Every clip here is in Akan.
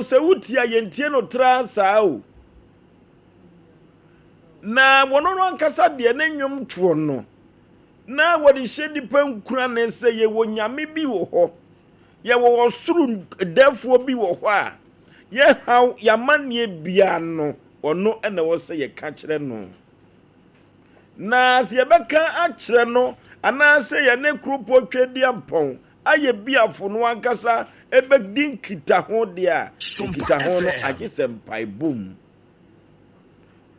Sɛ wotie a, yɛntie no traa saa o. Na wɔn no ankasa deɛ ne nnwom toɔ no, na wɔde hyɛ nnipa nkurane sɛ yɛwɔ nyame bi wɔ hɔ, yɛwɔ ɔsoro dɛfoɔ bi wɔ hɔ a, yɛhaw yɛamanneɛ biara no, ɔno na ɛwɔ sɛ yɛka kyerɛ no. Na sɛ yɛbɛka akyerɛ no anaasɛ yɛne kuropɔn Tweaduampɔn ayɛ biafo no ankasa bɛdi nkitaho deɛ a, nkitaho no agye sɛ mpaebɔ mu.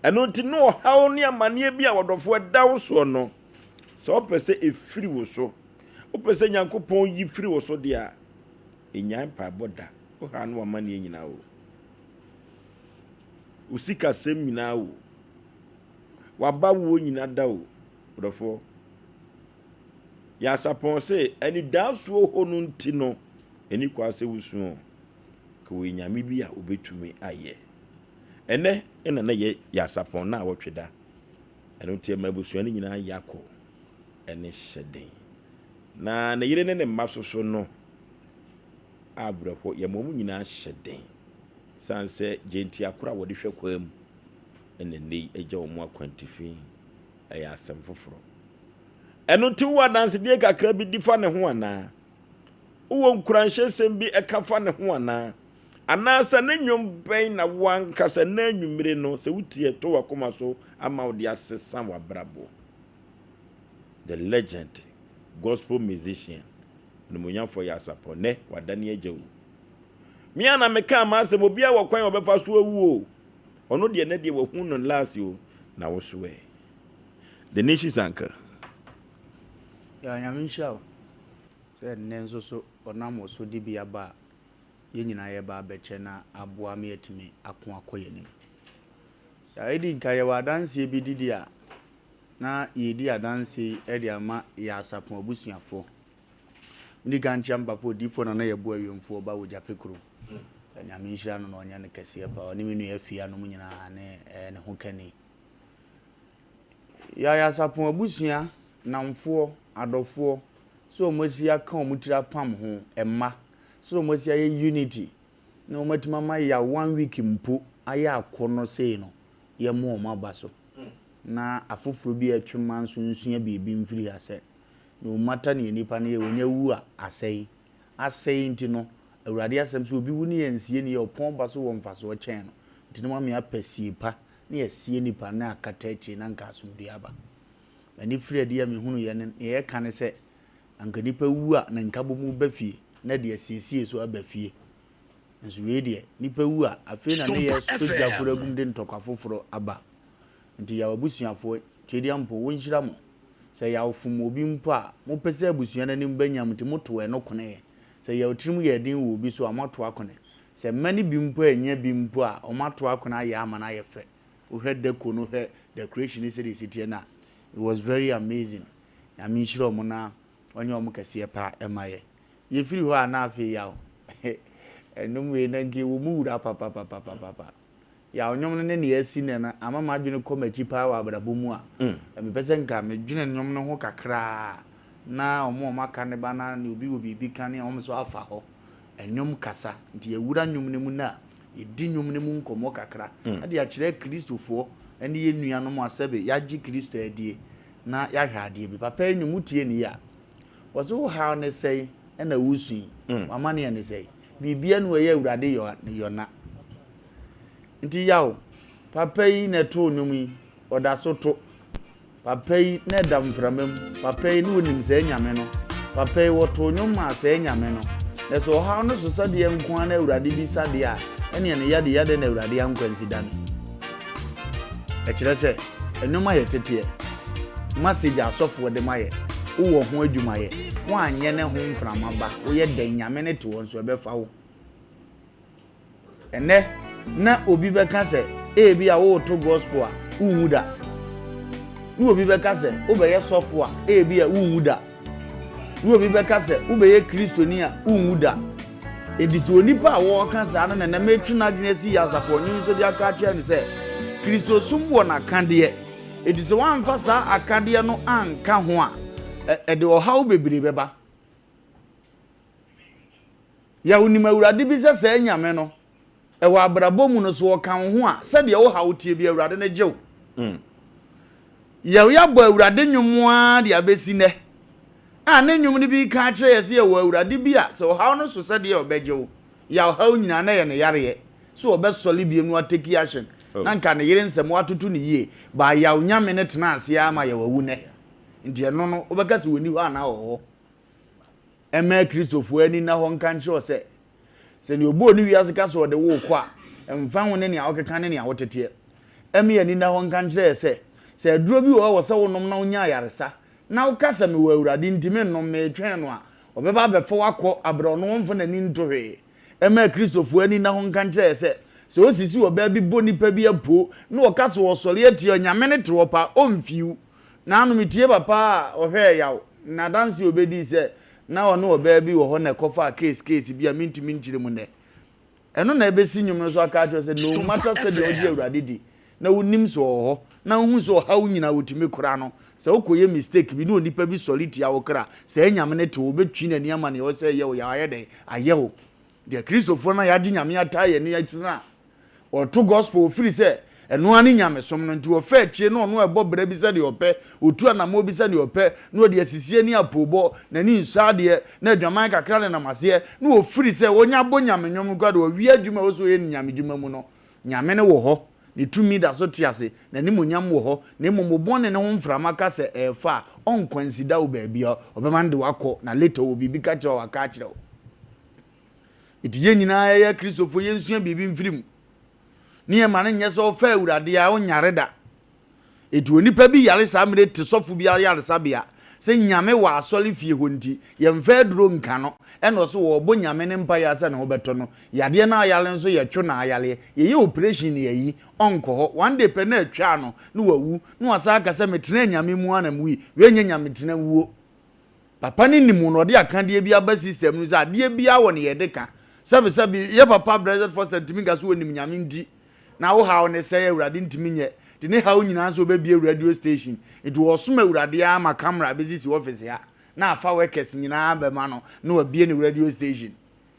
Ɛno nti ne ɔhaw ne amanneɛ bi a wɔdɔfo ɛda wo soɔ no, sɛ wopɛ sɛ ɛfiri wo so, wopɛ sɛ Nyankopɔn yi firi wo so deɛ a, ɛnyae mpaebɔ da. Wo haw ne w'amanneɛ nyinaa o, wo sikasɛm nyinaa o, w'abawoɔ nyina da o, ɔdɔfoɔ. Yasapɔn se, anidaasoɔ hɔ no nti no, ɛni kwa sɛ wosu o, ka wɔyɛ nyame bi a obɛtumi ayɛ. Ɛnɛ ɛna na yɛ Yasapɔn na awɔtwe da. Ɛno nti ɛma abusua no nyinaa yakɔ ɛne hyɛ den. Na ne yere ne ne mma soso no abrɛhɔ yɛma wɔn nyinaa hyɛ den. San sɛ gyentia koro a wɔde hwɛ kwaa mu na nnɛ yi agya wɔn akwantifi ɛyɛ asɛm foforɔ. Ɛno nti wowɔ adansedie kakra bi di fa ne ho anaa? Wowɔ nkuranhyɛsɛm bi ɛka fa ne ho anaa? Anaasɛ ne nnwom bɛn na wo ankasa nnɛ anwummere no sɛ wotie ɛtɔ w'akoma so ama wode asesa w'abrabɔ? The legend, gospel musician, onimuonyamfoɔ yɛ asapɔ, nnɛ wadane agya o. Me a na mekaa m'asɛm, obiara wɔ kwan a ɔbɛfa so awu o. Ɔno deɛ nɛ deɛ wahu no last o, na wo so ɛ? The Nations Anchor. Yeah, Nyame nhyira wo sɛ nnɛ nso so ɔnam wo so de bi aba a yɛn nyinaa yɛba abɛkyɛ na aboa ma yɛatumi ako akɔ yɛn anim. Yeah, ɛdi nka yɛwɔ adanseɛ bi didi a na yɛredi adanseɛ yi de ama yɛn asapɔn abusuafoɔ. Medi kan nkyia me papa odiyifoɔ Nana Yeboah Awiemfoɔ ba wɔ Gyapɛ kurom. Nyame nhyira no na ɔnyɛ no kɛseɛ paa. Ɔne me nua Afia nom nyinaa ne ne ho kani. Yayasapɔn abusua, nnamfoɔ, adɔfoɔ, sɛ wɔn asi aka wɔn tiri apam ho, mma, sɛ wɔn asi ayɛ unity na wɔn atumi ama ya one week mpo ayɛ akɔnnɔ sei no, yɛmmo wɔn aba so. Na afoforɔ bi a ɛtwe ma nso nsua biribi mfiri ha sɛ No matter nea nipa no yɛ, onya wu a, asɛe. Asɛe nti no, Awurade asɛm sɛ obi wu ne yɛansie no yie a, ɔpɔn ba so wɔ mfasoɔ kyɛn no. Nti no moame apɛ sie pa ne yɛasie nipa no na akata akyire na anka asomdwoeɛ aba. M'ani firi adi a mehunuiɛ no, nea yɛka ne sɛ, anka nipa wu a na nkabom ba fie na de asiesie so aba fie. Nanso wei deɛ, nipa wu a, afei na ne yɛsɔ gya koro agum de ntɔkwa foforɔ aba. Nti Yaw abusuafoɔ, Twedeampo, wɔnhyira mo. Sɛ yaw fom obi mpo a, mopɛ sɛ abusua no anim ba nyam nti motow ɛno kone. Sɛ yaw tirim yɛ den wɔ obi so a, moato akone. Sɛ mma no bi mpo annya bi mpo a, wɔato akone ayɛ ama no ayɛ fɛ. Wohwɛ deco no hwɛ decoration no sɛdeɛ ɛsi teɛ no a, it was very amazing. Nyame nhyira wɔn na ɔnyɛ wɔn kɛseɛ paa mma yɛ. Yɛfiri hɔ a na afei yaw nnwom wei na nka ɛwɔ mu wura papapapapapa. Yaw nnwom no ne nea asi nnɛ no ama m'adwene kɔ m'akyi paa wɔ abrabɔ mu a, mepɛ sɛ nka medwene nnwom no ho kakra na wɔn a wɔaka no ba na nea obi wɔ biribi ka ne wɔn nso afa hɔ. Nnwom kasa nti yɛwura nnwom no mu no a, yɛdi nnwom no mu nkɔmmɔ kakra de akyerɛ Kristofoɔ ne yɛn nuanom a sɛbe yɛagye Kristo adie na yɛahwɛ adeɛ bi. Papa yi nnwom wotie no yie a, wɔse wo haw ne sɛn na wosu yi? W'amanneɛ ne sɛn? Biribiara ni hɔ a ɛyɛ Awurade yɔna. Nti yaw, papa yi na ɛtoo nnwom yi, ɔda so to. Papa yi na ɛda mframa mu, papa yi na ɔnim saa Nyame no. Papa yi wɔtoo nnwom maa saa Nyame no. Na sɛ ɔhaw no so sɛdeɛ nko ara na Awurade bisa deɛ a, ɛneɛ ne yadeɛ yɛ adɛn na Awurade ankwansi da no? Ɛkyerɛ sɛ, nnwom ayɛ teteɛ. Message a asɔfoɔ de ma yɛ, wowɔ ho adwuma yɛ, woanyɛ ne ho mframa ba, woyɛ dɛn Nyame no te hɔ nso ɛbɛfa wo. Ɛnnɛ, na obi bɛka sɛ ebia woreto gospel a, wunwu da. Na obi bɛka sɛ wobɛyɛ sɔfo a, ebia wunwu da. Na obi bɛka sɛ wobɛyɛ Kristoni a, wunwu da. Enti sɛ onipa a wɔreka saa no na ɛnɛ metwe n'adwene asi yɛ asafo ɔnwom so de aka akyerɛ no sɛ Kristosom wɔ n'akadeɛ. Enti sɛ woamfa saa akadeɛ no anka ho a, ɛde ɔhaw bebree bɛba. Yɛ wonim Awurade bi sɛ saa Nyame no. Ɛwɔ abrabɔ mu no so ɔka wo ho a, sɛdeɛ wo haw teɛ bi Awurade no gye wo. Yɛ yɛabɔ Awurade nnwom ara de abɛsi nnɛ a ne nnwom no bi reka akyerɛ yɛ sɛ yɛwɔ Awurade bi a sɛ ɔhaw no so sɛdeɛ ɔbɛgye wo. Yaw haw nyinaa na ɛyɛ ne yareɛ sɛ ɔbɛsɔre biom na watake action na nka ne yere nsɛm watoto no yie but yaw Nyame no tena ase ara ma yaw awu nnɛ nti ɛno no wobɛka sɛ ɔnni hɔ anaa ɔwɔ hɔ. Ɛmma Kristofoɔ ani nna hɔ nka nkyerɛ wo sɛ sɛ nea ɔbɔɔ ne wiase ka sɛ ɔde wo rekɔ a, ɛmfa ho ne nea wokeka ne nea woteteɛ. Ɛmma yɛn ani nna hɔ nka nkyerɛ yɛ sɛ, sɛ aduro bi wɔ hɔ a ɛwɔ sɛ wonom na wonya ayaresa, na woka sɛ mewɔ Awurade nti mennom, meretwɛn no a, ɔbɛba abɛfa wo akɔ aberɛ a ɔno ɔmfa n'ani nto hwee. Ɛmma Kristofoɔ ani nna hɔ nka nkyerɛ yɛ sɛ, sɛ osisi ɔbaa bi bɔ nipa bi apoo na ɔka sɛ ɔresɔre atia Onyame no te hɔ paa, ɔmfiw. Naano metie papa a ɔhwɛɛ yaw na adanse a obedii sɛ na ɔne ɔbaa bi wɔ hɔ na ɛkɔfaa case case bi a mentumi nkyerɛ mu nnɛ. Ɛno na ɛbɛsi nnwom no so aka akyerɛ wo sɛ no matter sɛdeɛ wogye Awurade di na wonim sɛ ɔwɔ hɔ na wohu sɛ ɔhaw nyinaa ɔtumi kora no, sɛ wokɔyɛ mistake bi na onipa bi sɔre tia wo kra, saa Nyame no te hɔ, ɔbɛtwi n'ani ama nea ɛwɔ sɛ ɛyɛ wo yaw ayɛ dɛn? Ayɛ wo. Deɛ Kristofoɔ no a yɛagye Nyame ataa yɛn ani akyiri no a Ɔto gospel ɔfiri sɛ ɛno ara ne nyamesom no nti ɔfa akyire na ɔno ɛbɔ bra bi sɛdeɛ ɔpɛ, ɔtu anammɔn bi sɛdeɛ ɔpɛ na ɔde asisie ne apoobɔ, n'ani nsɔ adeɛ na adwaman kakra nenam aseɛ na ɔfiri sɛ ɔnya bɔ nyame nnwom no koraa deɛ ɔwie adwuma a ɛwɔ sɛ ɔyɛ no nyame dwuma mu no. Nyame no wɔ hɔ, ne tumi da so te ase, n'animuonyam wɔ hɔ na mmom wo bɔne no ho mframa ka sɛ ɛrefa a ɔnkwansida wo baabiara, ɔbɛma no de wo akɔ na later ɔwɔ biribi ka kyerɛ wo a waka akyerɛ wo. Enti yɛn nyinaa yɛyɛ Kristofo, yɛnsua biribi mfiri mu. Ne yɛn ma no nyɛ sɛ ɔfa Awurade a ɔnyare da. Enti onipa bi yare saa mmerɛ te sɔfo bi ayaresabea sɛ Nyame wɔ asɔre fie hɔ nti, yɛmfa aduro nka no, ɛna ɔse wɔrebɔ Nyame ne mpaeɛ a sɛ ne ho bɛtɔ no. Yadeɛ no a ɔyare nso yɛtwo na ayareɛ. Yɛyɛ operation na yɛyi, ɔnkɔ hɔ. One day pɛ na atwa no na wawu, na wasan aka sɛ metenaa Nyame mu ara na mewui. Wei nyɛ Nyame tena wuo. Papa no nim wo na ɔde akadeɛ bi aba system no sɛ adeɛ biara wɔ ne yɛde ka. Sɛbi sɛbi yɛ papa Blessed Foster ntumi nka sɛ ɔnim Nyame nti na wo haw ne sɛe Awurade ntumi nyɛ nti ne haw nyinaa sɛ ɔbɛbie radio station nti ɔsom Awurade ara ma camera bɛsisi office ha na afa workers nyinaa bɛma no na wabie ne radio station.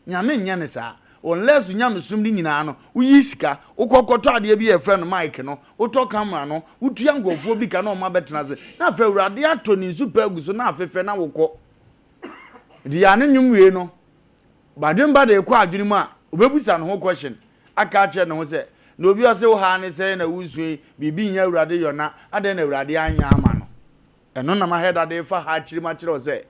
Nyame nnyɛ no saa. Unless nyamesom no nyinaa no, woyi sika, wokɔ kɔtɔ adeɛ bi a yɛfrɛ no mic no, wotɔ camera no, wotua nkurɔfoɔ bi ka na wɔn abɛtena ase, na afei Awurade atɔ ne nsu pa agu so na afefɛ na wokɔ. Nti yɛ ano nnwom wei no, badwemba de rekɔ adwene mu a, obɛbusa ne ho question, aka akyerɛ ne ho sɛ, na obi a ɔse wo haa ne sɛn na wosua yi, biribi nyɛ Awurade yɔ na adɛn na Awurade anyɛ ama no? Ɛno na mahɛ da de refa ha akyiri mu akyerɛ wo sɛ,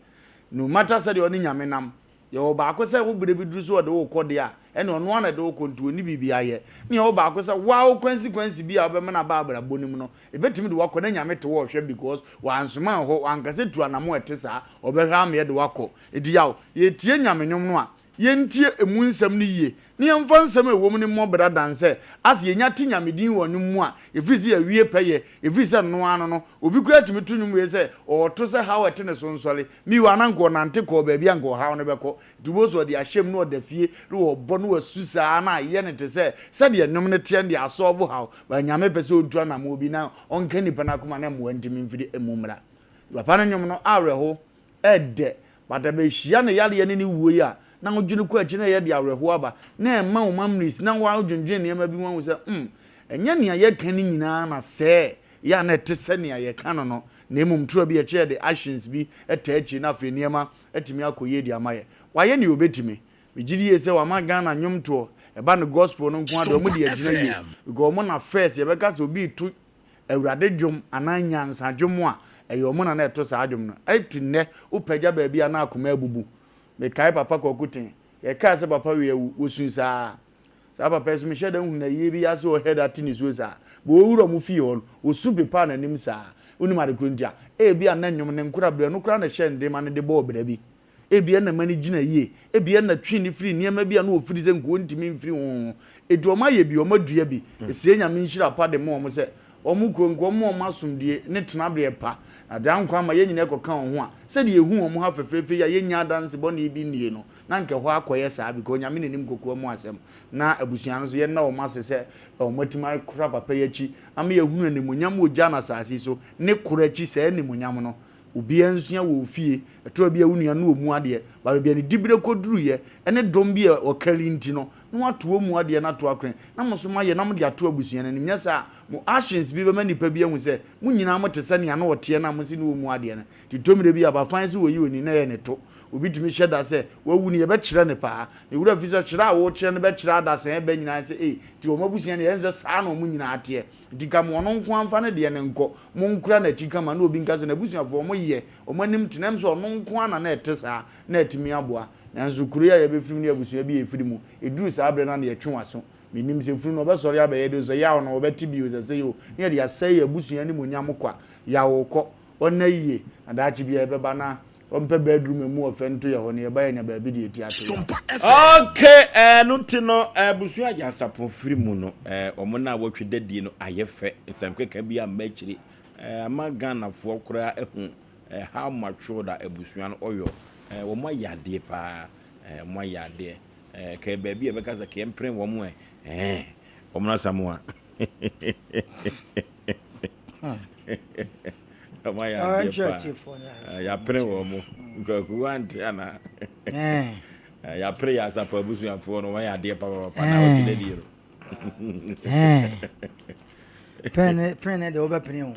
no matter sɛdeɛ ɔne Nyame nam, Yɛwɔ baako sɛ wo berɛ bi duru sɛ ɔde wo rekɔ deɛ a, ɛnneɛ ɔno ara na ɛde wo kɔ nti ɔnni biribi ayɛ. Ne yɛwɔ baako sɛ wo ara wo kwansi kwansi bi a wobɛma no aba abrabɔ no mu no, ɛbɛtumi de wo akɔ na Nyame te hɔ ɔhwɛ because wansoma wo hɔ, wanka sɛ tu anamɔ a ɛte saa, ɔbɛhwɛ ama yɛde wo akɔ. Nti yaw, yɛtie Nyame nnwom no a, yɛntie ɛmu nsɛm no yie na yɛmfa nsɛm a ɛwɔ mu no mmɔ bra dan sɛ as yɛnya te Nyame din wɔ nnwom mu a, ɛfiri sɛ yɛawie pɛyɛ, ɛfiri sɛ noa no no, obi koraa tumi to nnwom wei sɛ ɔɔto sɛ haw a ɛte ne so nsɔre, Meanwhile na nka ɔnante kɔɔ baabi a nka ɔhaw no bɛkɔ. Nti wobɛhu sɛ ɔde ahyɛ mu na ɔda fie na ɔbɔ na wasu saa na ayɛ no te sɛ sɛdeɛ nnwom no teɛ no deɛ asɔlvo haw. But Nyame pɛ sɛ ɔntu anammɔn bi na ɔnka nnipa no akoma na mmoa ntumi mfiri ɛmu mmra. Papa no nnwom no awerɛho, ɛdɛ, but ɛbɛhyia ne yareɛ ne ne wuo yi a na wodwene kɔ akyi na ɛyɛ de awerɛhoɔ aba na ɛma wo memories na woadwendwene nneɛma bi ho ahu sɛ hmm ɛnyɛ nea yɛka no nyinaa na sɛɛ yɛ a na ɛte sɛ nea yɛka no no na mmom turo bi a ɛkyɛ yɛde actions bi taa akyiri na afei nneɛma atumi akɔ yie de ama yɛ. Wayɛ nea obetumi. Megye di yie sɛ wama Ghana nnwomtoɔ, ɛba no gospel no nko ara deɛ, wɔn de agyina yie because wɔn na first yɛbɛka sɛ obi reto Awurade dwom anaa nyansa dwom a, ɛyɛ wɔn na na ɛto saa dwom no. Ɛto nnɛ, wopagya baabi a na akoma abubu. Mekae Papa Kwaku Ten, yɛkaa sɛ Papa wei awu, wɔsui saa. Saa papa yi so mehyɛ da nhu no ayie bi ase wɔ head ate nisuo saa. But ɔwura ɔmo fie hɔ no, ɔsu pepaa n'anim saa. Wonim ade korɔ nti a? Ebia na nnwom ne nkoraberɛ no koraa na ɛhyɛɛ no den ma no de bɔɔ bra bi. Ebia na ɛma no gyina yie. Ebia na ɛtwee no firii nneɛma bi a na ɔfiri sɛ nka ɔntumi mfiri ho ho. Enti wɔn ayɛ bi, wɔn adua bi. Ɛsɛ Nyame nhyira pa de ma wɔn sɛ wɔn kuro nka wɔn ma wɔn asomdue ne tenaberɛ pa. Na daa nkwa ama yɛn nyinaa kɔka wɔn ho a, sɛdeɛ yɛhu wɔn ha fɛfɛɛfɛ yi a yɛnnya adanse bɔne bi nnie no, na anka ɛhɔ akɔyɛ saa because Nyame na nim kokoa mu asɛm. Na abusua no nso yɛnna wɔn ase sɛ wɔn atumi akora papa yi akyi ama yɛahunu animuonyam a ɔgyaa no asase yi so ne koro akyi saa animuonyam no. Obiara nsua wɔ wo fie. Ɛtɔ da bi a wo nua no ɔmu adeɛ, but baabi a ne diberɛ kɔduruiɛ ne dɔm bi a ɔkari nti no, na wato ɔmu adeɛ no ato akwen, na mo nso moayɛ na mode ato abusua no anim. Nyɛ saa a, mo actions bi bɛma nnipa bi ahu sɛ mo nyinaa mote sɛ nea na ɔteɛ no a mose ne ɔmu adeɛ no. Nti tɔ mmerɛ bi a, abafan sɛ wɔyi oni na ɛyɛ ne to. Obi tumi hyɛ da sɛ wawu no yɛbɛkyerɛ no paa. Ne werɛ fi sɛ kyerɛ a wokyerɛ no bɛkyerɛ adasaeɛ ba nyinaa sɛ ei, nti wɔn abusua no yɛn sɛ saa na wɔn nyinaa teɛ. Nti nka mo ɔno nko ara mfa ne deɛ no nkɔ. Monkura n'akyi kama na obi nka sɛ n'abusuafoɔ wɔn yɛ, wɔn anim tena. Ɛm sɛ ɔno nko ara na na ɛte saa na atumi aboa. Nanso kuro yi a yɛbɛfiri mu ne abusua bi a yɛfiri mu, ɛduru saa berɛ no a na yɛtwe w'aso. Mennim sɛ funu no ɔbɛsɔre abɛyɛ dɛ o, sɛ yaw no ɔbɛte bio o, sɛ sɛi o, na yɛde asɛe yɛn abusua animuonyam kwa. Yaw kɔ. Ɔnna yie, na daakye bi a yɛbɛba na ɔmpɛ bedroom emu ɔfɛ nto yɛ hɔ na yɛba yɛnya baabi de yɛti ato yɛ. Ok ɛno nti no abusua agyansapɔn firi mu no wɔn naawɔtwe dadie no ayɛ fɛ, nsɛm keka bi amma akyire, ama Ghanafoɔ koraa ahu how matured a abusua no ɔyɔ, wɔn ayɛ adeɛ paa, wɔn ayɛ adeɛ, kɛɛ baabi a yɛbɛka sɛ kɛɛ mpere wɔn ɛ, ɛɛ wɔn asamoa. Ɔmo ayɛ adeɛ paa. Yɛapere wɔn mo. Nkwaku wante ana? Yɛapere yɛ asapa abusuafoɔ no wɔn ayɛ adeɛ papapapa na wɔtwe dɛ die no. Pene ne deɛ wobɛpene o.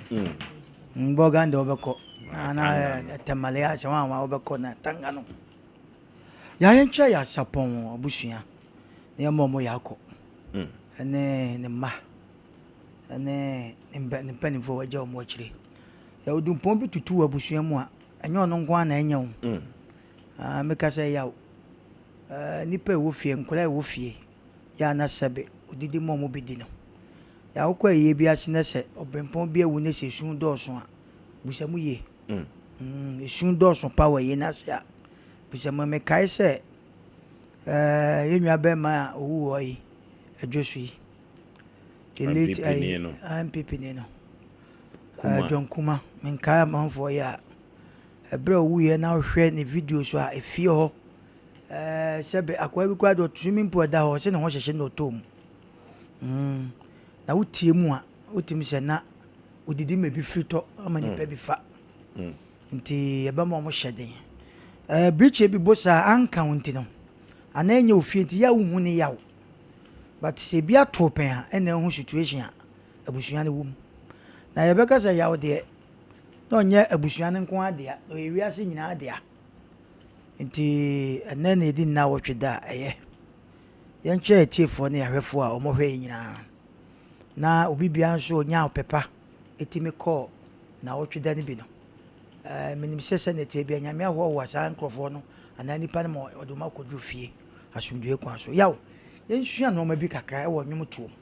Mbɔga deɛ wobɛkɔ. Na tɛmale ahyɛ wɔn a wobɛkɔ na tanga no. Yɛayɛ nkyɛ yɛ asapɔn abusua. Na yɛmmɔ ɔmo yɛ akɔ. Ɛne ne mma. ne ne mpanimfoɔ a wɔagya wɔn akyire. Sɛ odumpɔn bi tutu wɔ abusua mu a, ɛnyɛ ɔno nko ara na ɛnyɛ o. Mm. Ah, meka sɛ yaw. Eh, nnipa a ɛwɔ fie, nkwadaa a ɛwɔ fie, yɛ a na sɛbe odidi mu a wɔn bi di no. Yɛ a wokɔ ayie bi ase na sɛ ɔbrempɔn bi awu na sɛ esu dɔɔso a, busa mu yie. Mm. Mm, esu dɔɔso pa wɔ ayie no ase a, busa mu. Mekae sɛ eh, yɛn nua bɛrima a owu wɔ yi, adwo so yi, The late NPP ni no. NPP ni no. Kuma. John Kuma. Menkae amanfoɔ yɛ a. Ɛberɛ a ɔwuiɛ na wohwɛ ne video so a efie hɔ. Ɛɛ sɛbe akwaa bi koraa deɛ swimming pool ɛda hɔ ɔse ne ho hyehye na ɔtɔ mu. Mm. Na wotie mu a wotumi sɛ na odidi ma ebi firi tɔ ama nipa mm. bi fa. Mm. Nti ɛbɛma wɔn hyɛ den. Ɛɛ birikyie bi bo saa anka wo nti no anaa ɛnyɛ ofie nti yɛ a wohu ne yaw. But sɛ ebi ato wo pɛn a ɛna ahu situation a abusua no wɔ mu. Na yɛbɛka sɛ yaw deɛ na ɔnyɛ abusua no nko ara dea, na ɔyɛ wiase nyinaa dea. Nti ɛnɛ na yɛdi nnawɔtwe da a ɛyɛ. Yɛnkyerɛ atiefoɔ ne ahwɛfoɔ a wɔhwɛ yɛn nyinaa. Na obi biara nso ɔnya ɔpɛ pa ɛtumi kɔɔ nnawɔtwe da no bi no. Ɛɛ menim sɛ sɛdeɛ ɛteɛ biara Nyame ahoahoa saa nkurɔfoɔ no anaa nnipa no ma ɔde wɔn akɔduru fie asomdwoeɛ kwan so. Yaw, yɛnsua nnoɔma bi kakra wɔ nnwom toɔ mu.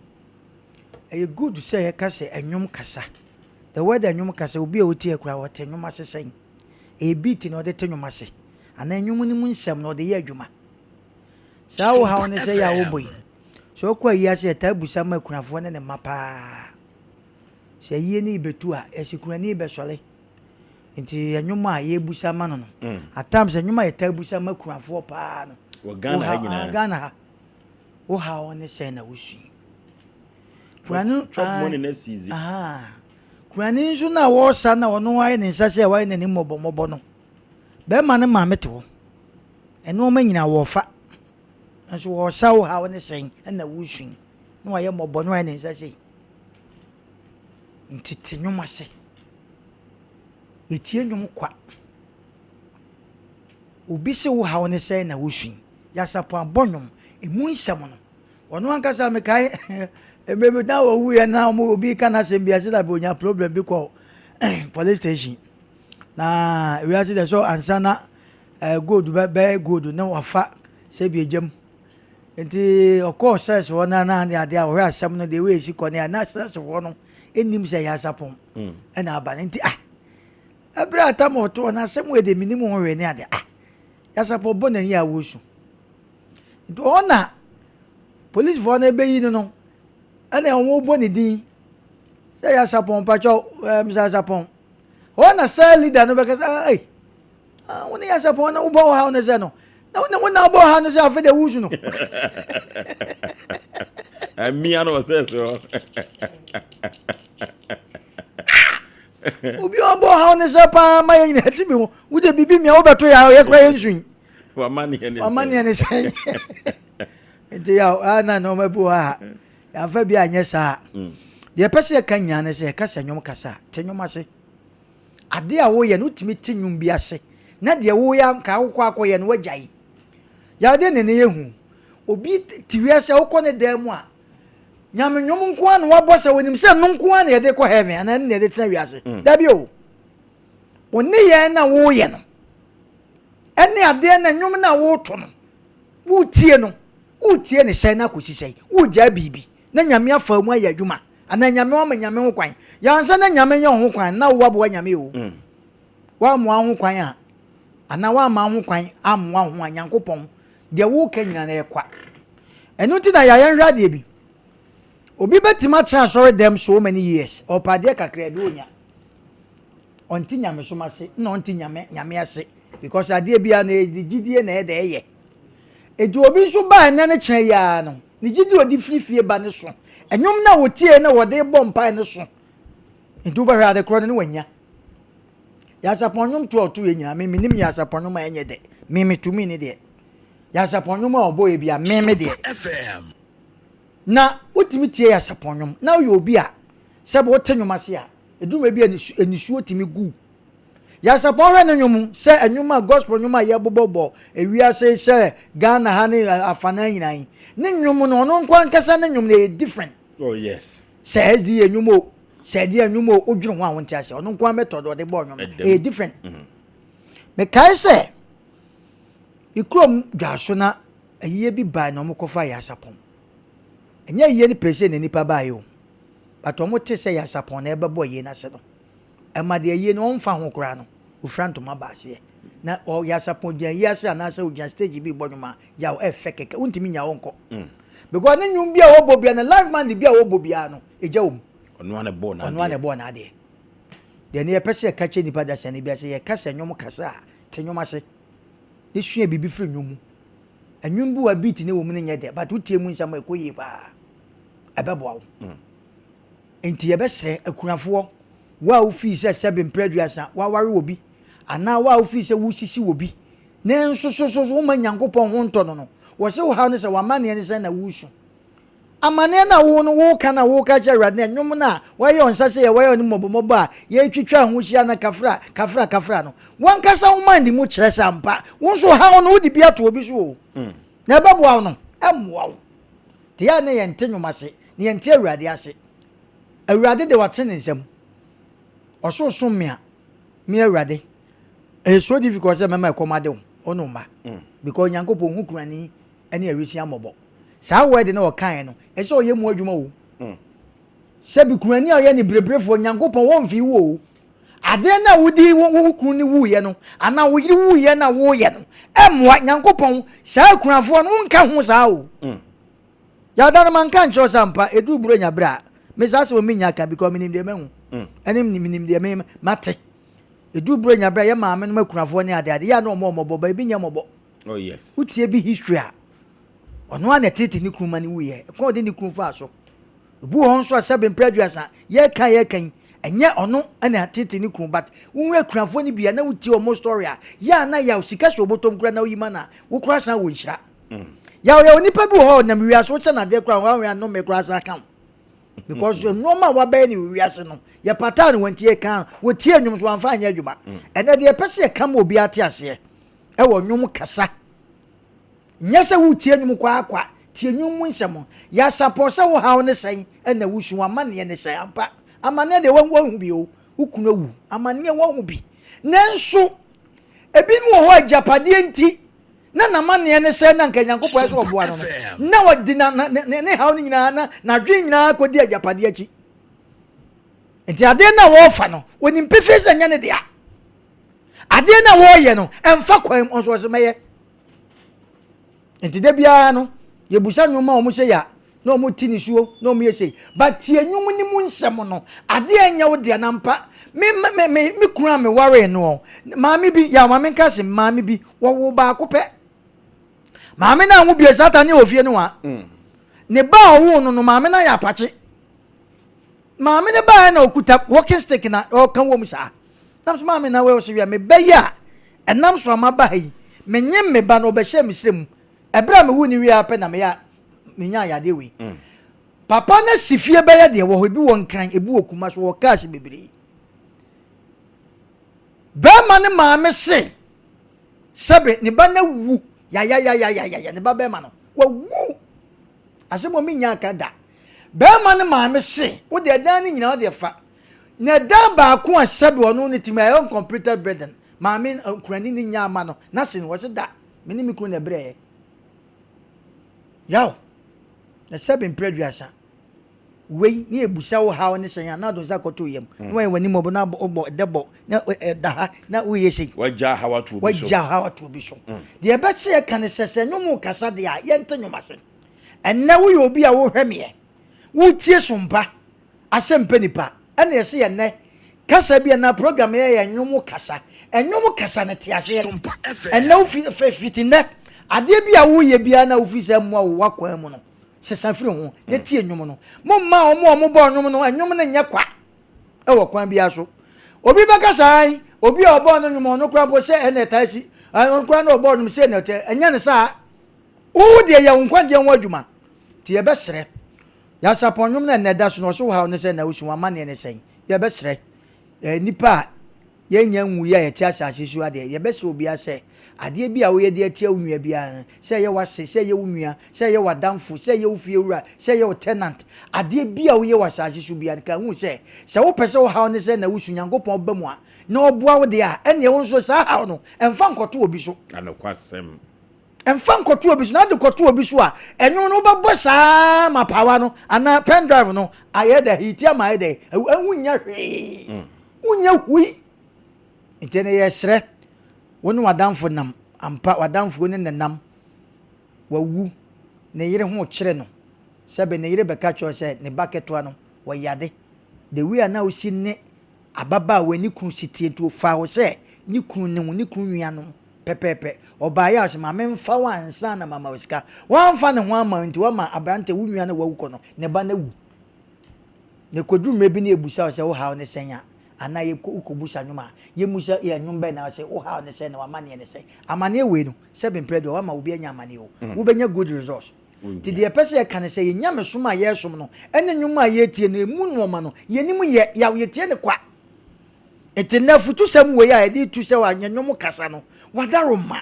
Ɛyɛ good sɛ yɛka sɛ nnwom kasa. The word nnwom kasa, obi a ɔtie koraa ɔte nnwom ase sɛn? Ɛyɛ beat na ɔde te nnwom ase anaa nnwom no mu nsɛm na ɔde yɛ adwuma? Saa wo haw ne sɛ yɛ a wobɔ yi, sɛ wokɔ ayi ase yɛtaa busa ma akunafoɔ ne ne mma paa. Sɛ ayie no rebɛtu a, yɛse kunani bɛsɔre. Nti nnwom a yɛbusa ma no no, mm. at times nnwom a yɛtaa busa ma kunafoɔ paa no. Wɔ Ghana ha nyinaa. Ghana ha. Wo haw ne sɛn na wosui. Kunani chop ah, money na sizi. Kunani nso na wɔresa na ɔno ayɛ ne nsa sɛ wayɛ n'anim mmɔbɔmmɔbɔ no. Bɛrima ne maame te hɔ. Nneɛma nyinaa wɔfa. Nso wɔresa wo haw ne sɛn na wosui. Na wayɛ mmɔbɔ na wayɛ ne nsa sei. Nti te nnwom ase. Yɛtie nnwom kwa. Obi se wo haw ne sɛn na wosui. Yasapɔn abɔ nnwom, emu nsɛm no, ɔno ankasa mekae mmerɛ bi na ɔwuiɛ na ɔmo obi ka n'asɛm bi ase na bi onya problem bi kɔ police station. Na wiase deɛ sɛ ansa na eh, gold bɛyɛ gold na wafa sɛ bi egya mu. Nti ɔkɔɔ sɛs hɔ na na ne adeɛ a ɔhwɛ asɛm no deɛ wei esi kɔ ne a na sɛs hɔ no nnim sɛ yasapɔn ɛna aba no nti ah ɛberɛ a tam ɔto hɔ no asɛm wei deɛ menim ho hwee ne adeɛ ah yasapɔn bɔ n'ani a wɔresu nti ɔhɔ na polisifoɔ no ɛbɛyi no no ɛna wɔn bɔ ne din sɛ yasapɔn pakyɛw ɛɛ mr yasapɔn hɔ na sɛ leader no bɛka sɛ ah ei Ah, wo ne Nyansapɔn na wobɔ ɔhaw no sɛ no. Na wo ne wo na wobɔ ɔhaw no sɛ afei deɛ wosu no. Mmea no ɔsɛ so. Obi a ɔbɔ ɔhaw ne sɛ paa ma yɛn nyinaa ti bi ho. Wode biribi mia wobɛto yɛ a yɛ koraa yɛn nsu yi. W'amanneɛ ne sɛn? Nti yaw a na nneɛma bi wɔ hɔ a yɛamfa bi anyɛ saa. Deɛ ɛpɛ sɛ yɛka nyinaa ne sɛ yɛka sɛ nnwom kasa a, te nnwom ase. Adeɛ a woyɛ no wotumi te nnwom bi ase na deɛ woyɛ anka wokɔ akɔyɛ no woagyae. Yaw deɛ na ɛnɛ yɛhu. Obi te wiase a wokɔ ne dan mu a Nyame nnwom nko ara na wabɔ sɛ onim sɛ ɛno nko ara na yɛde kɔ heaven anaa ɛno na yɛde tena wiase. Mm. Dabi o. Wo nneyɛɛ na woyɛ no ɛne adeɛ na nnwom na woto no wotie no wotie ne sɛn na akɔsi sɛn wogyaa biribi na Nyame afa mu ayɛ adwuma anaa Nyame wama Nyame ho kwan. Yɛansa na Nyame nyɛ ho kwan na woaboa Nyame o. Mm. Woammoa ho kwan a anaa woamma ho kwan ammoa ho a Nyankopɔn Deɛ woreka nyinaa no ɛyɛ kwa. Ɛno nti na yɛ a yɛnhwɛ adeɛ bi. Obi bɛtumi atena asɔre dɛm so many years, ɔpɛ adeɛ kakra bi ɔnya. Ɔnte nyamesom ase, na ɔnte nyame nyame ase because adeɛ biara no ɛde gyidie na ɛda ɛyɛ. Enti obi nso baa ɛnɛ ne kyerɛ yi ara no, ne gyidie ɔde firi fie ba ne so. Ɛnwom no a wɔtie na wɔde bɔ mpae ne so. Enti wobɛhwɛ ade korɔ no ne wanya. Nyansapɔn nnwom to a ɔto yɛ nyinaa, me menim nyansapɔn nnwom a ɛnyɛ dɛ. Me me tumi ne deɛ. Nyansapɔn nnwom a ɔbɔ yɛ bia me me deɛ. Na wotumi tie nyansapɔn nnwom na woyɛ obi a sɛ wote nnwom ase a, ɛduru baabi a nisuo tumi gu. Nyansapɔn hwɛ ne nnwom sɛ nnwom a gospel nnwom a yɛbobɔ bɔ ewiase sɛ Ghana ha ne afanan nyinaa yi. Ne nnwom no ɔno nko ankasa ne nnwom no ɛyɛ different. Oh yes. Sɛ SDA nnwom o, sɛ ɛdeɛ nnwom o, wodwene ho a wonte aseɛ. Ɔno nko ara method ɔde bɔɔ nnwom no, ɛyɛ different. Mm-hmm. Mekae sɛ, ekurom dwaso na ayie bi bae na wɔkɔfa Yasapɔn. Ɛnyɛ ayie no pɛsɛ na nipa baeɛ o, but wɔn te sɛ Yasapɔn na ɛbɛbɔ ayie no ase no, ɛma deɛ ayie no wɔmfa ho koraa no, ofira ntoma ba aseɛ. Na Yasapɔn gyina ayie ase anaasɛ ogyina stage bi bɔ nnwom a, yaw ɛfɛ kɛkɛ, wontumi nya wɔnkɔ. Mm. Because ne nnwom bi a wɔbɔ bia ne live band bi a wɔbɔ biara no, egya wɔ mu. Ɔno ara na ɛbɔɔ n'adeɛ. Ɔno ara na ɛbɔɔ n'adeɛ. Deɛ ne yɛpɛ sɛ yɛka kyerɛ nipa dasani bi sɛ yɛka sɛ nnwom kasa a, te nnwom ase. Ne sua biribi firi nnwom mu. Nnwom bi wɔ beat ne wɔ mu no nyɛ dɛ, but wotie mu nsɛm a ɛkɔ yie paa. Ɛbɛboa wo. Mm. Enti yɛbɛsrɛ akunafoɔ, wo a wofii sɛ sɛbe mprɛ aduasa woaware obi, anaa wo a wofii sɛ wosisi obi, nanso so so so woma Nyankopɔn ho ntɔ no no, wɔse wo haw ne sɛ w'amanneɛ ne sɛn na woresu. Amanneɛ no a wo no woreka no a woreka kyerɛ Awurade no, nnwom no a wɔayɛ ɔnsa sɛ yɛ wɔayɛ no mmɔbɔmmɔbɔ a yɛretwitwa ho hyia no kafra kafra kafra no, w'ankasa wo mind mu kyerɛ sɛ ampa wo nso haw no wode bi ato obi so o, na ɛbɛboa wo no, ɛmmoa wo. Te a na yɛnte nnwom ase, na yɛnte Awurade ase. Awurade de watene ne nsam. Ɔsoro som me a, me Awurade. Ɛyɛ so difficult sɛ mɛma ɛkɔm ade wo, wo ne wo mma. Mm. Because Nyankopɔn hu kurani ne awisia mmɔbɔ. Saa word na ɔkaeɛ no, ɛsɛ sɛ ɔyɛ mu adwuma o. Mm. Sɛbi kurani a ɔyɛ ne bereberefoɔ, Nyankopɔn wɔmfii wo o. Adeɛ no a wode wo kunu no wuiɛ no, anaa wo yere wuiɛ no a woyɛ no, ɛmmoa Nyankopɔn. Saa akunafoɔ no, wonka ho saa o. Mm. Yada no manka nkyerɛ wo sɛ ampa, ɛduru Buronya berɛ a, me saa asɛm mennya ka because menim deɛ mahu. Mm. Ɛne menim deɛ me mate. Ɛduru Buronya berɛ a, yɛ maame nom akunafoɔ ne adeade, yɛ a na ɔmɔ mmɔbɔ, ba ebi nyɛ mmɔbɔ. Oh, yes. Wotie bi history a, ɔno a na ɛtete ne kunu ma ne wuiɛ, ɛkwan ɔde ne kunu faa so. Obi wɔ hɔ nso a sɛbe mprɛ aduasa yɛreka yɛreka yi ɛnyɛ ɔno na atete ne kunu but wohu akunafoɔ no bi a na wotie wɔn story a yɛ a na yaw sika hyɛ obotom koraa na woyi ma no a wo koraa san wɔ nhyira. Yaw yaw nipa bi wɔ hɔ a ɔnam wiase wokyɛ no adeɛ koraa wɔn a nnome koraa san ka wo because nneɛma a wabɛyɛ ne wiase no yɛpataa no wɔn ti yɛka wɔtie nnwom so wɔamfa anyɛ adwuma. Ɛnɛ deɛ yɛpɛ sɛ yɛka ma obi ate aseɛ ɛwɔ nnwom kasa. Nyɛ sɛ woretie nnwom kwa kwa, tie nnwom mu nsɛm. Yɛ asapɔw sɛ wo haw ne sɛn na wusu, w'amanneɛ ne sɛn. Ampa, amanneɛ deɛ woahu bi o, wo kunu awu, amanneɛ woahu bi. Nanso, ebinom wɔ hɔ a agyapadeɛ nti na n'amanneɛ ne sɛn na anka Nyankopɔn ayɛ sɛ ɔboa no no, na ɔde na, na, ne, ne haw no nyinaa na n'adwene nyinaa kɔdi agyapadeɛ akyi. Nti adeɛ no a wɔrefa no, wɔnim pefee sɛ ɛnyɛ ne dea. Adeɛ no a wɔreyɛ no, ɛmfa kwan mu, ɔnso ɔsɛ mɛyɛ. Nti da biara no, yɛbusa nnwom a wɔn sɛ ya na wɔn ti nisuo na wɔn yɛ sei. But tie nnwom no mu nsɛm no, adeɛ a ɛnyɛ wo deɛ na mpa. Me me me me kunu a me waree no, maame bi, ya maame nka se maame bi, wɔwo baako pɛ. Maame no anwo bie satan ne wɔ fie no wa. Mm. Ne ba a ɔwoo no no, maame no ayɛ apakye. Maame no baeɛ na ɔkuta walking stick na ɔreka wɔ mu saa. Na mesɛ maame na wei ɔsɛ wia me ba yi a ɛnam so a maba ha yi menyem me ba no ɔbɛhyɛɛ me serɛ mu. Ɛberɛ a mewoo no wie ara pɛ na meyɛ menyaa yadeɛ wei. Papa no asi fie bɛyɛ deɛ wɔ hɔ, ebi wɔ Nkran, ebi wɔ Kumasi, wɔ cars bebree. Bɛrima no maame se sɛbe ne ba no awu yayayayayaya ne ba bɛrima no wawu. Asɛm a mennya aka da. Bɛrima no maame se wo deɛ ɛdan no nyinaa wo deɛ fa. Na ɛdan baako a sɛbe ɔno ne tim ɛyɛ uncompleted building maame kurani no nya ama no na se no wɔse da me ne me kunu na ɛbrɛɛ. Yaw. Na sɛbe mprɛ aduasa. Wei ne yɛbusa wo haw ne sɛn a na ado nsa kɔto yam na wayɛ w'anim ɔbɔ na wobɔ dɛ bɔ na ɛda ha na woyɛ sei. Wagya haw ato obi so. Wagya haw ato obi so. Deɛ ɛbɛsɛ yɛka ne sɛ sɛ nnwom kasa deɛ a yɛnte nnwom ase. Ɛnnɛ woyɛ obi a wohwɛ meɛ, wotie sompa, asɛmpɛ nipa, ɛna yɛse yɛ nnɛ kasa bi anaa program yɛ yɛ nnwom kasa. Nnwom kasa no te aseɛ. Ɛnnɛ wofi fiti nnɛ adeɛ bi a woyɛ biara na wofi sɛ mmoa wo wakwan mu no sesa firi ho na tie nnwom no. Momma wɔn a wɔbɔ nnwom no, nnwom no nyɛ kwa wɔ kwan biara so. Obi bɛka saa yi, obi a ɔbɔɔ no nnwom ɔno koraa mpo sɛ ɛna ɛtaa si, ɔno koraa na ɔbɔɔ nnwom sɛ ɛna ɛtɛ, ɛnyɛ ne saa. Wo deɛ yɛ wo nkwagyeɛ ho adwuma. Nti yɛbɛsrɛ. Yasapɔn nnwom no ɛna ɛda so no, ɔso haw ne sɛ na wosu amanneɛ ne sɛn. Yɛbɛsrɛ. Nnipa a Yɛnnya nwui a yɛte asase so ha deɛ, yɛbɛsrɛ obiara sɛ, adeɛ bi a woyɛ de atia wo nua biara no, sɛ ɛyɛ w'ase, sɛ ɛyɛ wo nua, sɛ ɛyɛ w'adamfo, sɛ ɛyɛ wo fiewura, sɛ ɛyɛ wo tenant, adeɛ bi a woyɛ wɔ asase so biara no, ka hu sɛ, sɛ wopɛ sɛ wo haw ne sɛ na wosu Nyankopɔn ba mu a, na ɔboa wo deɛ a, ɛnneɛ wo nso saa haw no, mfa nkɔto obi so. Anokwasɛm. Mfa nkɔto obi so, na wode kɔto obi so a, ɛnwom no wobɛbɔ saa ma pawa no anaa pen drive no ayɛ dɛ, hiti ama ayɛ dɛ, ɛho nyɛ hwee. Mm. Wonyɛ hui. Nti ɛnɛ yɛsrɛ, wo ne w'adamfo nam, ampa w'adamfo ne nenam, wawu, ne yere ho kyere no, sɛbe ne yere bɛka kyerɛ sɛ ne ba ketewa no, wɔyade. The way a na wosi ne ababaawa ne kunu si tie nti ofaa wo sɛ ne kunu ne wo, ne kunu nuanom pɛpɛɛpɛ. Ɔbaeɛ a ɔse ma memfa wo ansa na mama wo sika. Wamfa ne ho amma wo nti wama aberante wo nua no a wawu kɔ no ne ba no awu. Na ɛkɔduru mmerɛ bi na yɛbusa wo sɛ wo haw ne sɛn a, anaa yɛkɔ wokɔbusa nnwom a, yɛmmusa yɛ nnwom bɛn na wose wo haw ne sɛn na w'amanneɛ ne sɛn. Amanneɛ wei no, sɛbe mprɛ deɛ wama obi anya amanneɛ o, wobɛnya good results. Nti deɛ yɛpɛ sɛ yɛka ne sɛ yɛn nyamesom a yɛresom no ne nnwom a yɛretie no, ɛmu nnoɔma no, yɛnim yɛ, yaw, yɛtie no kwa. Enti nnɛ afutusɛm wei a yɛde retu sɛ wanyɛ nnwom kasa no, wadaroma.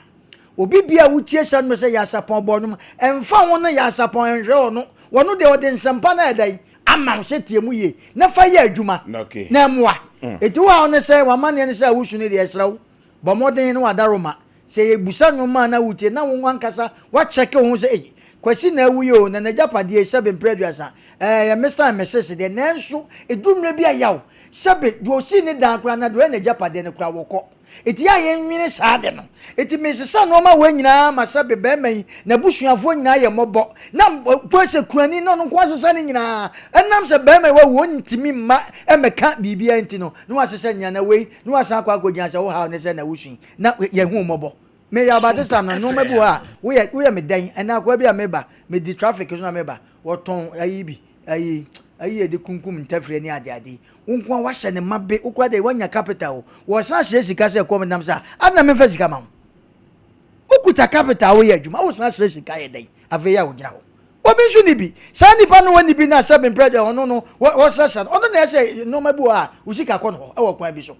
Obi bia a wotie saa nnwom sɛ Yasapɔn bɔ nnwom, ɛmfa ho no Yasapɔn nhwɛ ɔno, ɔno deɛ ɔde nsɛmpa no ayɛ dɛn ama wo sɛ tie mu yie na fa yɛ adwuma na ɛmmoa. Enti wo haw ne sɛ w'amanneɛ ne sɛ a wosu no deɛ ɛsrɛ wo bɔ mmɔden na wadaroma. Sɛ yɛbusa nnwom a na wotie na wo ankasa woakyɛke wo ho sɛ ei Kwasi na awu yi oo na n'agyapadeɛ yi sɛbe mprɛ aduasa ɛɛ yɛ Mister and Misis deɛ nanso ɛduru mmerɛ bi a yaw sɛbe deɛ ɔsii ne dan koraa anaa deɛ ɔyɛ n'agyapadeɛ no koraa wɔkɔ Enti yɛ a yɛnnwene saa ade no. Enti mesesa nnoɔma wei nyinaa ma sɛbe barima yi n'abusuafoɔ nyinaa yɛ mmɔbɔ na mpo sɛ kunani na ɔno nko asesa ne nyinaa ɛnam sɛ barima yi wawu ɔntumi mma mmɛka biribiara nti no na wasesa nyinaa na wei na wasan akɔ akɔgyina sɛ wo haw ne sɛ na wosu yi na yɛhu wo mmɔbɔ. Meyɛ about this time no nnoɔma bi wɔ hɔ a woyɛ woyɛ me dɛn ɛnɛ akoa bi a meba medi traffic so na meba wɔtɔn ayi bi ayi ayi yɛde kunkum ntafire ne ade ade yi wo nko a wahyɛ ne ma be wo koraa deɛ wanya capital o wɔsan srɛ sika sɛ kɔm nam sɛ a na memfa sika ma wo wokuta capital woyɛ adwuma wosan srɛ sika yɛ dɛn afei yɛ a wogyina hɔ obi nso ni bi saa nipa no wɔni bi na sɛ mprɛ deɛ ɔno no wɔsrɛsrɛ no ɔno na ɛsɛ nneɛma bi wɔ a wo sika kɔ no hɔ ɛwɔ kwan bi so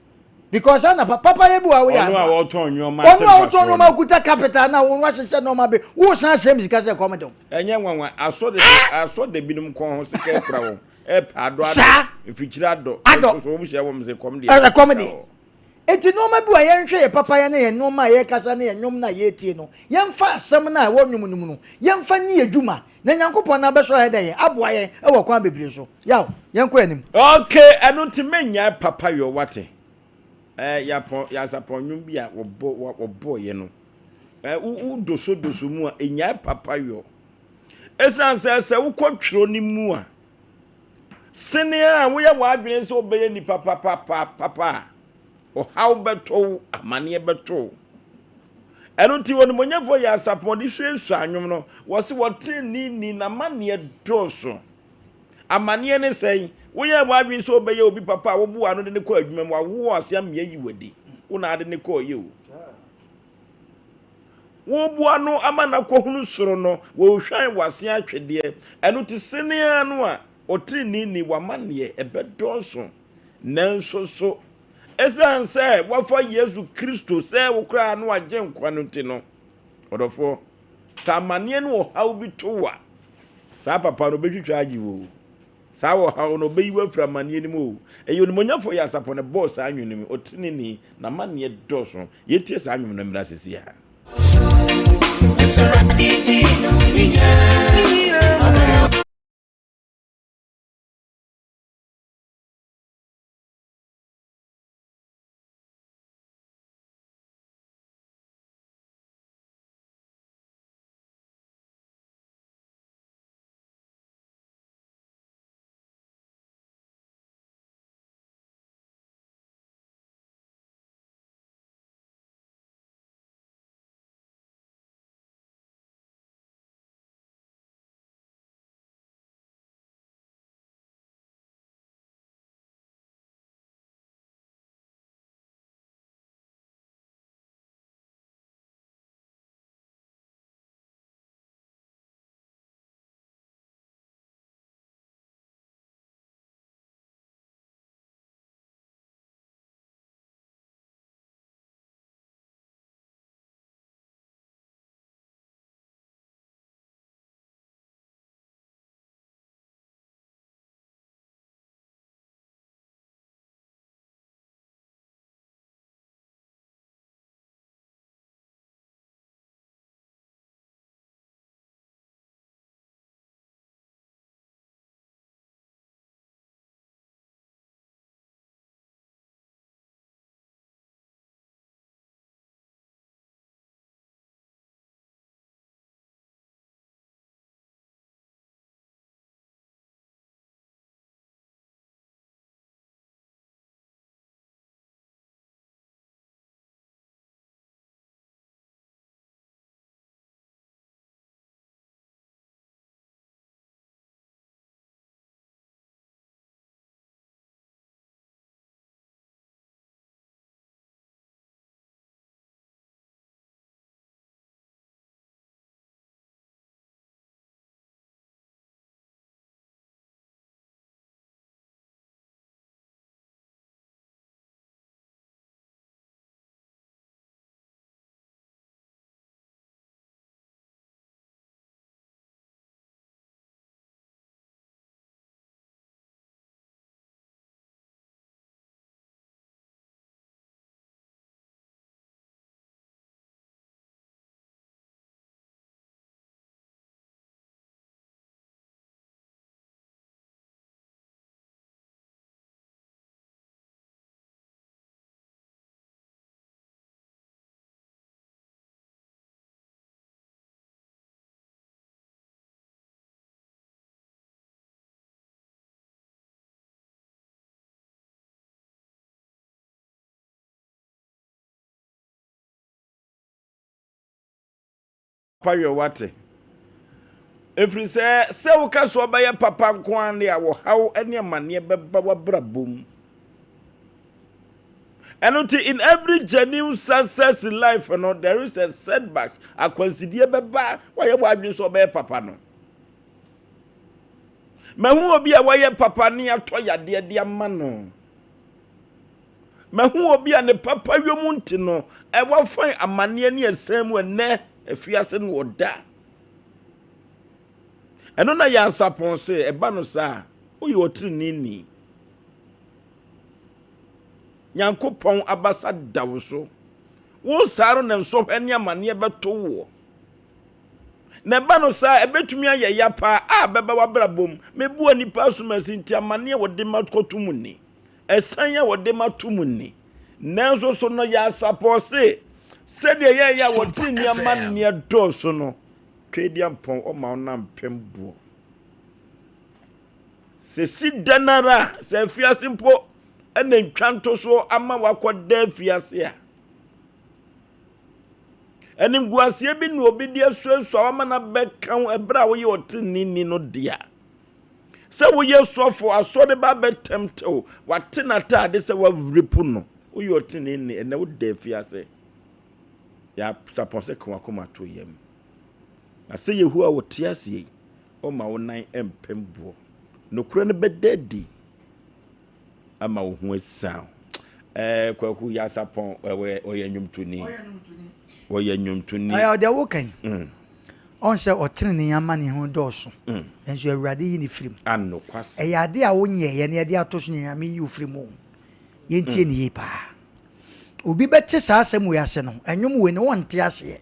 because ana papa yɛ bi wɔ a woyɛ ɔno a wɔtɔn nneɛma ɔno a wɔtɔn nneɛma kuta capital na wɔn ahyehyɛ nneɛma bi wosan srɛ mi sika sɛ kɔm de Ɛnyɛ nwanwa, asɔ de asɔ de binom kɔn ho sika kura wɔn, ɛpɛ adɔ adɔ, mfikyiri adɔ, adɔ, so wɔn hyia wɔn sɛ kɔm deɛ. Ɛkɔm deɛ. Eti nneɛma bi wɔ yɛnhwɛ yɛ papa yɛ ne yɛn nneɛma a yɛkasa ne yɛn nnwom no a yɛretie no, yɛmfa asɛm no a ɛwɔ nnwom no mu no, yɛmfa nni yɛn dwuma, na Nyankopɔn no abɛsɔ yɛn dɛ yɛn, aboa yɛn wɔ kwan bebree so. Yaw, yɛnkɔ yɛn anim. Okay, ɛno nti mennyae papa yɔ wate. Eh, yapɔn, yasapɔn nnwom bi a wɔbɔ, wɔbɔɔyɛ no. Eh, wo, wo doso doso mu a, nnyae papa yɔ. Esiane sɛ sɛ wokɔ twerɛ no mu a, sene a woyɛ w'adwene sɛ wobɛyɛ nipa papa papa a, ɔhaw bɛtɔ wo, amaneɛ bɛtɔ wo. Ɛno nti onimuonyamfoɔ yɛ asapɔn de suasua anwom no, wɔse wɔteneneeni n'amaneɛ dɔɔso. Amaneɛ ne sɛn? Woyɛɛ w'adwene sɛ wobɛyɛ obi papa a woboaa no de no kɔɔ adwuma mu, wawo ase ama ayi wo adi. Wo na ade no kɔɔeɛ o. Woboa no ama no akɔhunu soro no, wɔrehwan w'ase atwedeɛ. Ɛno nti sene ara no a ɔteneneeni w'amanneɛ ɛbɛdɔɔso. Nanso so ɛsiane sɛ woafa Yesu Kristo sɛ wo koraa no agyenkwa no nti no, ɔdɔfoɔ, sɛ amanneɛ ne ɔhaw bi to wo a, saa papa no ɔbɛtwitwa agye wo o. Saa ɔhaw no, ɔbɛyi wo afiri amanneɛ no mu o. Ɛyɛ Onimuonyamfoɔ Yaa Sapon na ɛbɔɔ saa nnwom no mu, Ɔteneneeni, n'amanneɛ dɔɔso. Yɛntie saa nnwom no mmra seesei ara. Papa yɛ wate. Ɛfiri sɛ, sɛ woka sɛ ɔbɛyɛ papa nko ara de a, ɔhaw ne amanneɛ bɛba w'abrabɔ mu. Ɛno nti, in every genuine success in life no, there is a setbacks. Akwansideɛ bɛba, wayɛ w'adwene sɛ ɔbɛyɛ papa no. Mahu obi a wayɛ papa ne atɔ yadeɛ de ama no. Mahu obi a ne papa yom nti no, wafan amanneɛ ne asiane mu ɛnnɛ afiase no ɔda. Ɛno na Nyansapɔn se, ɛba no saa a, woyɛ ɔtreneeni. Nyankopɔn abasa da wo so. Wo saa no na nsɔhwɛ ne amanneɛ bɛto woɔ. Na ɛba no saa a, ɛbɛtumi ayɛ ya paa a bɛba w'abrabɔ mu. Mebua nnipa asomasi nti amanneɛ wɔde ma kɔto mu ni. Asiane a wɔde ma to mu ni. Nanso so no Nyansapɔn se, sɛdeɛ yɛyɛ a wɔte Sompa nneɛma FM. nneɛ dɔɔso no, Tweaduampɔn ɔma wo nam mpem boɔ. Sɛ si dɛn ara a, sɛ afiase mpo na ntwa ntosoɔ ama wakɔda afiase a, animguaseɛ bi na obi de asuasua wama no abɛka wo ɛberɛ a woyɛ ɔteneneeni no dea. Sɛ woyɛ sɔfo, asɔre ba bɛtɛmtɛ wo, wate n'ataade sɛ woarepu no. Woyɛ ɔteneeni, ɛnnɛ woda afiase. Yɛ sapɔn sɛ ka w'akoma to yam. Na sɛ Yehowa a ɔte aseɛ yi, ɔmma wo nan mpem boɔ. Nokorɛ no bɛda adi ama wo ho asiane wo. Ɛɛ Kwaku Yasapɔn ɔyɛ nnwomtoni. Ɔyɛ nnwomtoni. Ɛyɛ ɔdeɛ woka yi. Ɔn sɛ ɔtenenee amane ho dɔɔso, nanso Awurade yi no firi mu. Anokwasɛm. Ɛyɛ adeɛ a wonyɛeɛ na yɛde ato so na Nyame yi wo firi mu o. Yɛntie no yie paa. Obi bɛte saa asɛm wei ase no, ɛnwom wei no wɔnte aseɛ.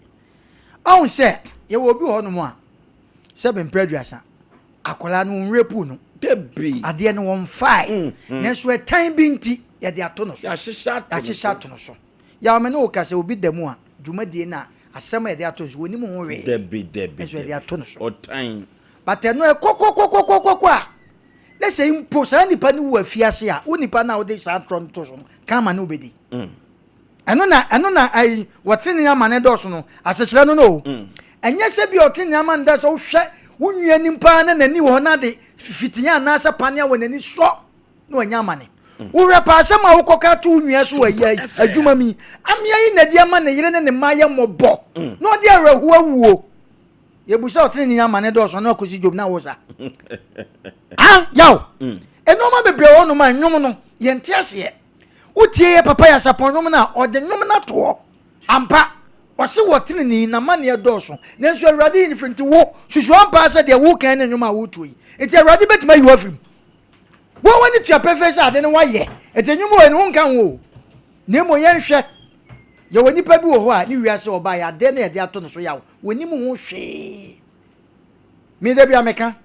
Ɔn sɛ yɛwɔ obi wɔ hɔnom a, sɛbe mprɛ aduasa, akwadaa no wɔnrapu no. Dabi. Adeɛ no wɔmfae. Nanso ɛtan bi nti yɛde ato no so. Yɛahyehyɛ ato no so. Yaw me ne wo ka sɛ obi da mu a, dwumadie no a asɛm a yɛde ato no so, wɔnim ho hwee. Dabi, dabi, Nanso yɛde ato no so. Ɔtan. But ɛno ɛkɔkɔkɔkɔkɔkɔ a, na sɛ mpo saa nipa no wu afiase a, wo nipa no a wode saa torɔ no to so no, ka ama ne wobɛdi. Ɛno na, ɛno na ayi, wɔtene ama ne dɔɔso no, asekyerɛ no no o. Ɛnyɛ sɛ bi a ɔtene ama no dɛ sɛ wohwɛ wo nua anim paa na n'ani wɔ hɔ na de fitiɛ anaasɛ panea wɔ n'ani sɔ na wanya amane. Wohwɛ paa asɛm a wokɔka ato wo nua so wɔ ayi adwuma mu yi, amea yi na de ama ne yere ne ne mma ayɛ mmɔbɔ na ɔde awerɛhoɔ awuo. Yɛbu sɛ ɔtene ne amane dɔɔso na ɔkɔsi dwom na wosa. Ah, yaw. Nneɛma bebree wɔ hɔnom a nnwom no yɛnte aseɛ. Wotie yɛ papa yɛ asapɔn nnwom no a ɔde nnwom no atoɔ. Ampa, ɔse wɔ tenenee na amaneɛ dɔɔso, nanso Awurade yi ne firi nti wo susu ampa sɛ deɛ wokan ne nnwom a wotuo yi nti Awurade bɛtumi ayi wo afiri mu. Wɔn w'ani tua pefee sɛ ade no wayɛ, nti nnwom wɔ no wonka ho o. Na mmom yɛnhwɛ, yɛwɔ nipa bi wɔ hɔ a ne wiase ɔbaa yɛ adeɛ na yɛde ato no so yaw, wɔnim ho hwee. Me da bi a meka,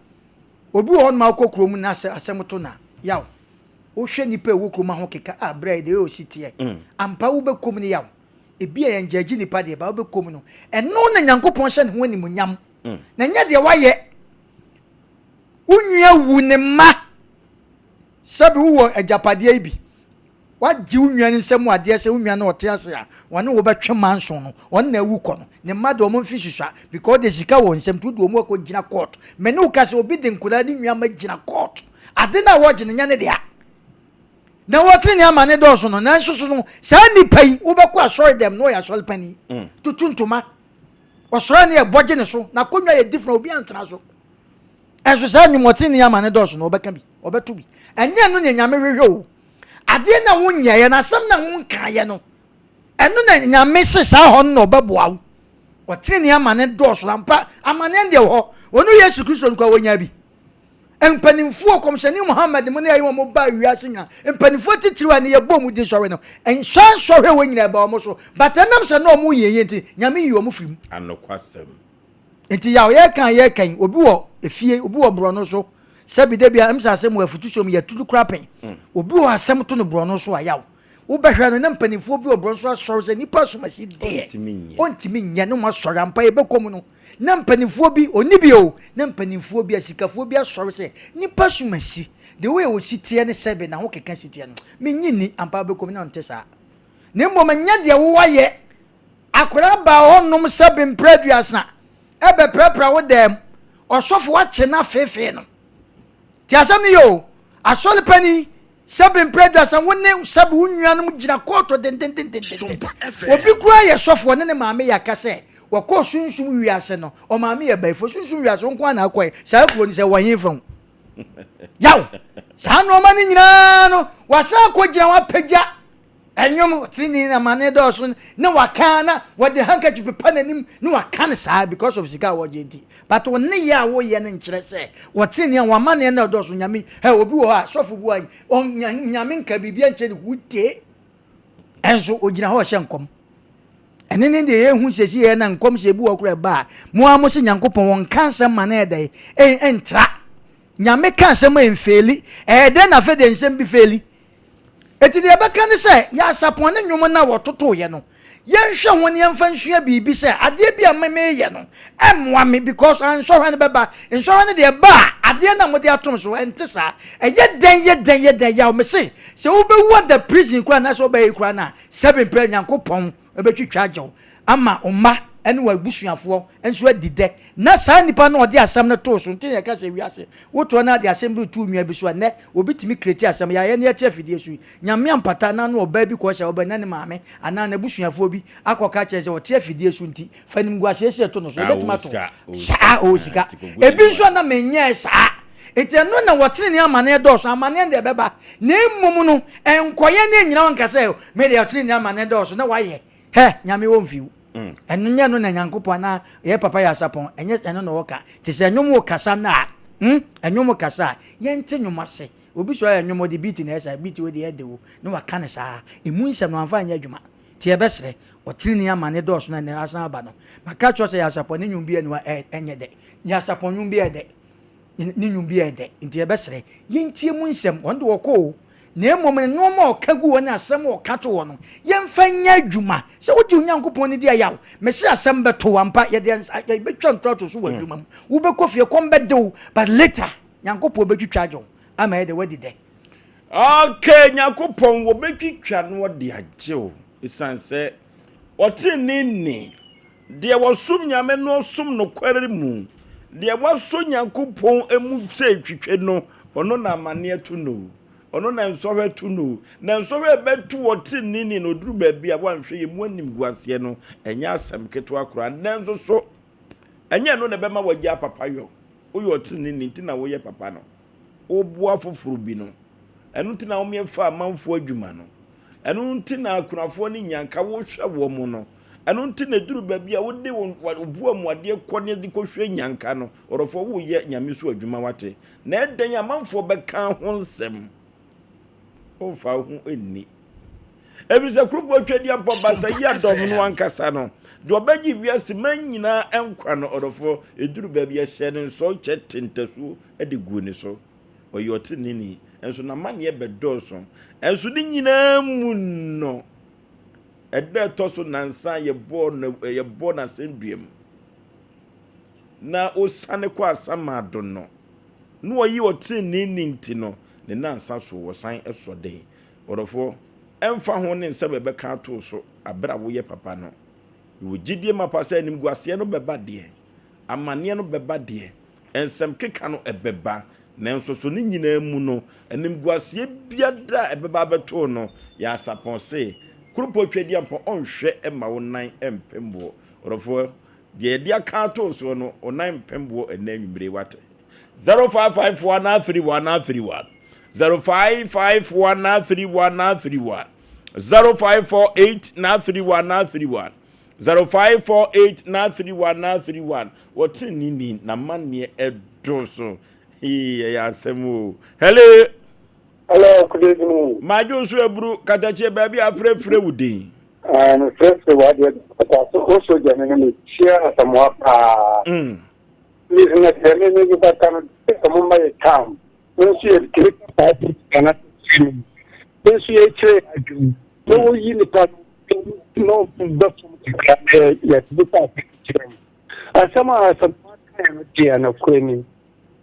obi wɔ hɔ nom a wokɔ kurom na asɛm to na yaw. Wohwɛ nipa a ɛwɔ kurom ho keka a berɛ a deɛ ɔsi teɛ. Ampa wobɛkɔm no yaw. Ebi a yɛn gyagye nipa deɛ ba wobɛkɔm no. Ɛno na Nyankopɔn hyɛ ne ho animuonyam. Na nyɛ deɛ wayɛ. Wo nua wu ne mma. Sɛbi wowɔ agyapadeɛ yi bi. Wagye wo nua no nsam adeɛ sɛ wo nua no ɔte ase a wɔne wo bɛtwe manso no. Ɔno na awu kɔ no. Ne mma de wɔn mfe susua because de sika wɔ nsam nti wode wɔn akɔ gyina court. Me ne wo ka sɛ obi de nkwadaa ne nua ma gyina court. Ade no a wɔgye no nyɛ ne dea. Na wɔtene ne ama ne dɔɔso no, nanso so no saa nipa yi wobɛkɔ asɔre dɛm na ɔyɛ asɔre panin. Tutu ntoma. Ɔsɔre ne ɛbɔ gye ne so. N'akonnwa yɛ different, obi antena so. Ɛnso saa nnwom ɔtene ne ama ne dɔɔso no ɔbɛka bi, ɔbɛto bi. Ɛnyɛ no ne Nyame hwehwɛ o. Adeɛ na wonyɛeɛ no, asɛm na wonkaeɛ no, ɛno na Nyame se saa hɔ no na ɔbɛboa wo. Ɔtene ne ama ne dɔɔso ampa, amaneɛ deɛ wɔ hɔ. Ɔno Yesu Kristo no koraa wɔnyaa bi. Mpanimfoɔ, Kɔmhyɛni Muhammad mu ne ayi wɔn baa wiase nyinaa. Mpanimfoɔ titiriw a ne yɛbɔ mu din sɔre no, nsɔre nsɔhwɛ wɔ nyinaa ɛbaa wɔn so. But ɛnam sɛ na wɔn yɛ yie nti, Nyame yi wɔn firi mu. Anokwasɛm. Nti yaw yɛka yɛka yi, obi wɔ efie, obi wɔ borɔno so, sɛbi da bi a ɛmsa asɛm wɔ afutusom yɛ tutu kora pɛn. Obi wɔ asɛm to no borɔno so a yaw. Wobɛhwɛ no na mpanimfoɔ bi wɔ borɔno so asɔre sɛ nipa asomasi deɛ. Ɔntumi nyɛ ne ho asɔre ampa yɛbɛkɔ mu no. Na mpanimfoɔ bi, ɔnni bi o, na mpanimfoɔ bi, asikafoɔ bi asɔre sɛ nipa asomasi, the way ɔsi teɛ ne sɛbe na ho keka si teɛ no, mennye nni ampa wobɛkɔ mu na ɔnte saa. Na mmom ɛnyɛ deɛ wowayɛ. Akwadaa baa hɔnom sɛbe mprɛ aduasa ɛbɛprapra wo dan mu, ɔsɔfo akye no afeefee no. Ti asɛm no yɛ o, asɔre panin sɛbe mprɛ aduasa wo ne sɛbe wo nuanom gyina kɔɔto dendendendenden. Obi koraa yɛ sɔfo ɔne ne maame yɛ aka sɛ wɔkɔɔ sunsum wiase no, ɔmaame yɛ bayifo, sunsum wiase wo nko ara na akɔɛ, saa kuro no sɛ wɔ he fa ho. Yaw, saa nneɛma no nyinaa no, wasan akɔgyina hɔ apagya ɛnwom tirinwi na amane dɔɔso na waka na wɔde handkerchief pepa n'anim na waka no saa because of sika a wɔgye nti. But wo nneyɛɛ a woyɛ no nkyerɛ sɛ wɔtirinwi a wɔamaneɛ na ɛdɔɔso. Nyame hɛ obi wɔ hɔ a sɔfo bi wɔ hɔ a nyame nka biribi nkyerɛ no hutee ɛnso ogyina hɔ ɔhyɛ nkɔm. Ɛne ne deɛ yɛhu sɛsi yɛ na nkɔm hyɛ bi wɔ koraa ɛba a mo ara mo se Nyankopɔn wɔnka nsɛm ma no ɛdɛn ɛntra. Nyame ka asɛm a ɛmfeeli. Ɛyɛ dɛn na afei deɛ nsɛm bi feeli? Enti deɛ yɛbɛka ne sɛ, Yasapɔn ne nnwom no a wɔtotoeɛ no, yɛnhwɛ ho na yɛmfa nsua biribi sɛ adeɛ bi a me meyɛ no, ɛmmoa me because nsɔhwɛ no bɛba. Nsɔhwɛ no deɛ ɛba a, adeɛ no a mode atom so, ɛnte saa. Ɛyɛ dɛn, yɛ dɛn, yɛ dɛn, yaw mese, sɛ wobɛwu ada prison koraa anaasɛ wobɛyɛ koraa no a, sɛbe mprɛ Nyankopɔn bɛtwitwa agye wo ama wo mma. ne w'abusuafoɔ nso adi dɛ. Na saa nipa no a ɔde asɛm no too so nti na yɛka sɛ wiase wotoɔ na ade asɛm bi reto wo nua bi so a, nnɛ obi tumi kreti asɛm. Yɛayɛ na yɛte afidie so yi, Nyame ampata na ano ɔbaa bi kɔhyɛ ɔbɛ na ne maame anaa n'abusuafoɔ bi akɔka akyerɛ no sɛ ɔte afidie so nti fa animguaseɛ sei to no so. Ah, Yɛbɛtumi ɔwɔ ato sika, ɔwɔ saa, sika. ɔwɔ Ah, sika. nti kɔgu Ebi n'anim nso a ase. na menyɛɛ saa. Nti ɛno na wɔtenenee amaneɛ dɔɔso, amaneɛ deɛ ɛbɛba. Na mmom no, ɛnkɔyɛ ne nnyina hɔ nka sɛ, me deɛ ɔtenenee amaneɛ dɔɔso na wayɛ. Hɛ, Nyame wɔ mfiw. Ɛno nyɛ ɛno na Nyankopɔn anaa yɛ papa yɛ asapɔn, ɛnyɛ ɛno na ɔka. Te sɛ nnwom wo kasa no a, hmm, nnwom wo kasa a, yɛnte nnwom ase. Obi sɔre a nnwom ɔde beat na ɛyɛ saa, beat wei deɛ ɛyɛ dɛ o, na waka no saa. Emu nsɛm no wamfa anyɛ adwuma. Nti yɛbɛsrɛ, ɔtenenee amane dɔɔso na ɛnɛ asan aba no. Maka akyerɛ wo sɛ yɛ asapɔn ne nnwom biara nni hɔ a ɛnyɛ dɛ. Yɛ asapɔn nnwom biara yɛ dɛ. Ne nnwom bi yɛ dɛ, nti yɛbɛsrɛ yɛntie mu nsɛm. Ɔno de ɔkɔ o, na mmom no nnoɔma a ɔka gu hɔ ne asɛm a ɔka to hɔ no, yɛmfa nyɛ adwuma. Sɛ wogye Onyankopɔn no di a, yaw. Mese asɛm bɛto wo ampa, yɛde yɛbɛtwa ntorɔ ato so wɔ adwuma mu. Wobɛkɔ fie, kɔm bɛde wo, but later Nyankopɔn bɛtwitwa agye wo ama yɛ dɛ woadi dɛ. Okay, Nyankopɔn wɔbɛtwitwa no ɔde agye wo, ɛsiane sɛ ɔteneneeni. Deɛ ɔsom Nyame no ɔsom nokware mu, deɛ wasɔ Nyankopɔn mu sɛ twitwe no, ɔno na amaneɛ to no, ɔno na nsɔhwɛ to no, na nsɔhwɛ a ɛbɛto ɔteneneeni no, ɔduru baabi a wanhwɛ yɛ mu animguaseɛ no, ɛnyɛ asɛm ketewa koraa. Nanso so, ɛnyɛ ɛno na ɛbɛma wagyaa papa yɔ. Woyɛ ɔteneneeni nti na woyɛ papa no. Woboa afoforo bi no. Ɛno nti na wɔyɛ amanfoɔ adwuma no. Ɛno nti na akunafoɔ ne nyanka wohwɛ wɔn no. Ɛno nti na ɛduru baabi a wode wo boa mu adeɛ kɔ ne de kɔhwɛ nyanka no. Ɔdɔfoɔ woyɛ Nyame so adwuma wate. Na ɛdɛn amanfoɔ bɛka ho nsɛm. Womfa wo ho nni. Ɛfiri sɛ kuruboɔ Twedeampɔ Basa yi adɔm no ankasa no, deɛ ɔbɛgye wiase man nyinaa nkwa no, ɔdɔfoɔ, ɛduru baabi a ɛhyɛ ne nsɔw kyɛ te ntasuo de guu ne so. Ɔyɛ ɔteneneeni, nso n'amanneɛ bɛdɔɔso. Nso ne nyinaa mu no, ɛda a ɛtɔ so nnansa a yɛbɔɔ no yɛbɔɔ no asɛndua mu na ɔsiane kɔ asamado no, na ɔyɛ ɔteneneeni nti no, ne nnansa so wɔsan sɔ den. Ɔdɔfoɔ, ɛmfa ho ne nsɛm a ɛbɛka ato wo so berɛ a woyɛ papa no, mewɔ gyidie mapa sɛ animguaseɛ no bɛba deɛ, Amaneɛ no bɛba deɛ, nsɛm keka no ɛbɛba, nanso so ne nyinaa mu no, animguaseɛ biara a ɛbɛba abɛto wo no, Nyansapɔn se, Kuropɔn Tweaduampɔn ɔnhwɛ mma wo nan mpem boɔ. Ɔdɔfoɔ, deɛ yɛde aka ato wo soɔ no, wo nan mpem boɔ ɛnnɛ anwummere yi, woate? 0554 31 31 0554 31 31 0548 31 31 0548 931 931 Ɔteneneeni n'amanneɛ ɛdɔɔso Hii ɛyɛ asɛm o Hello. Hello, good evening. Madwo nso aburu katakyie baabi a afrɛfrɛ wo din. Ah, mefrɛfrɛ wo adeɛ pata so o sogya no no mekyia Asamoah paa. Please na deɛ me me bɛka no sɛ mo mma yɛ time. Me nso yɛ tumi saa kana sɛ me nso yɛkyerɛ adwene na wɔyi nipa no na ɔba fam kakra na yɛbisa asɛm kyerɛ mu. Asɛm a asɛm kae no deɛ nokorɛ ni.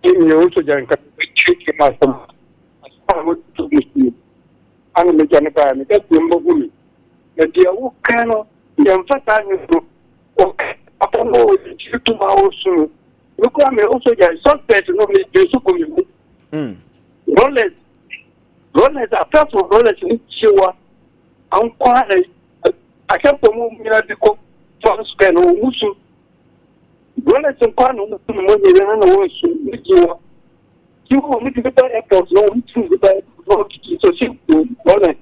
Ɛnneɛ wo sogya nka mebɛkyerɛkyerɛ mu asɛm asɛm a mototo me so yi. Ana megya no baeɛ meda fie mbɛhu me. Na deɛ woka no yɛmfa saa nyɛ no. Ɔka papa no ɔkyiri to ma ɔsu no. Me kora me wo sogya suspect no me so gu me mu. Rolex Rolex afɛfo Rolex ne kyewa nkwa na ahyɛfo mu nyina bi kɔ fam square no wɔn su Rolex nkwa na wɔn su mu nyina na wɔn su ne kyewa kyewa wɔn ti ba airport na wɔn ti ba airport so si Rolex.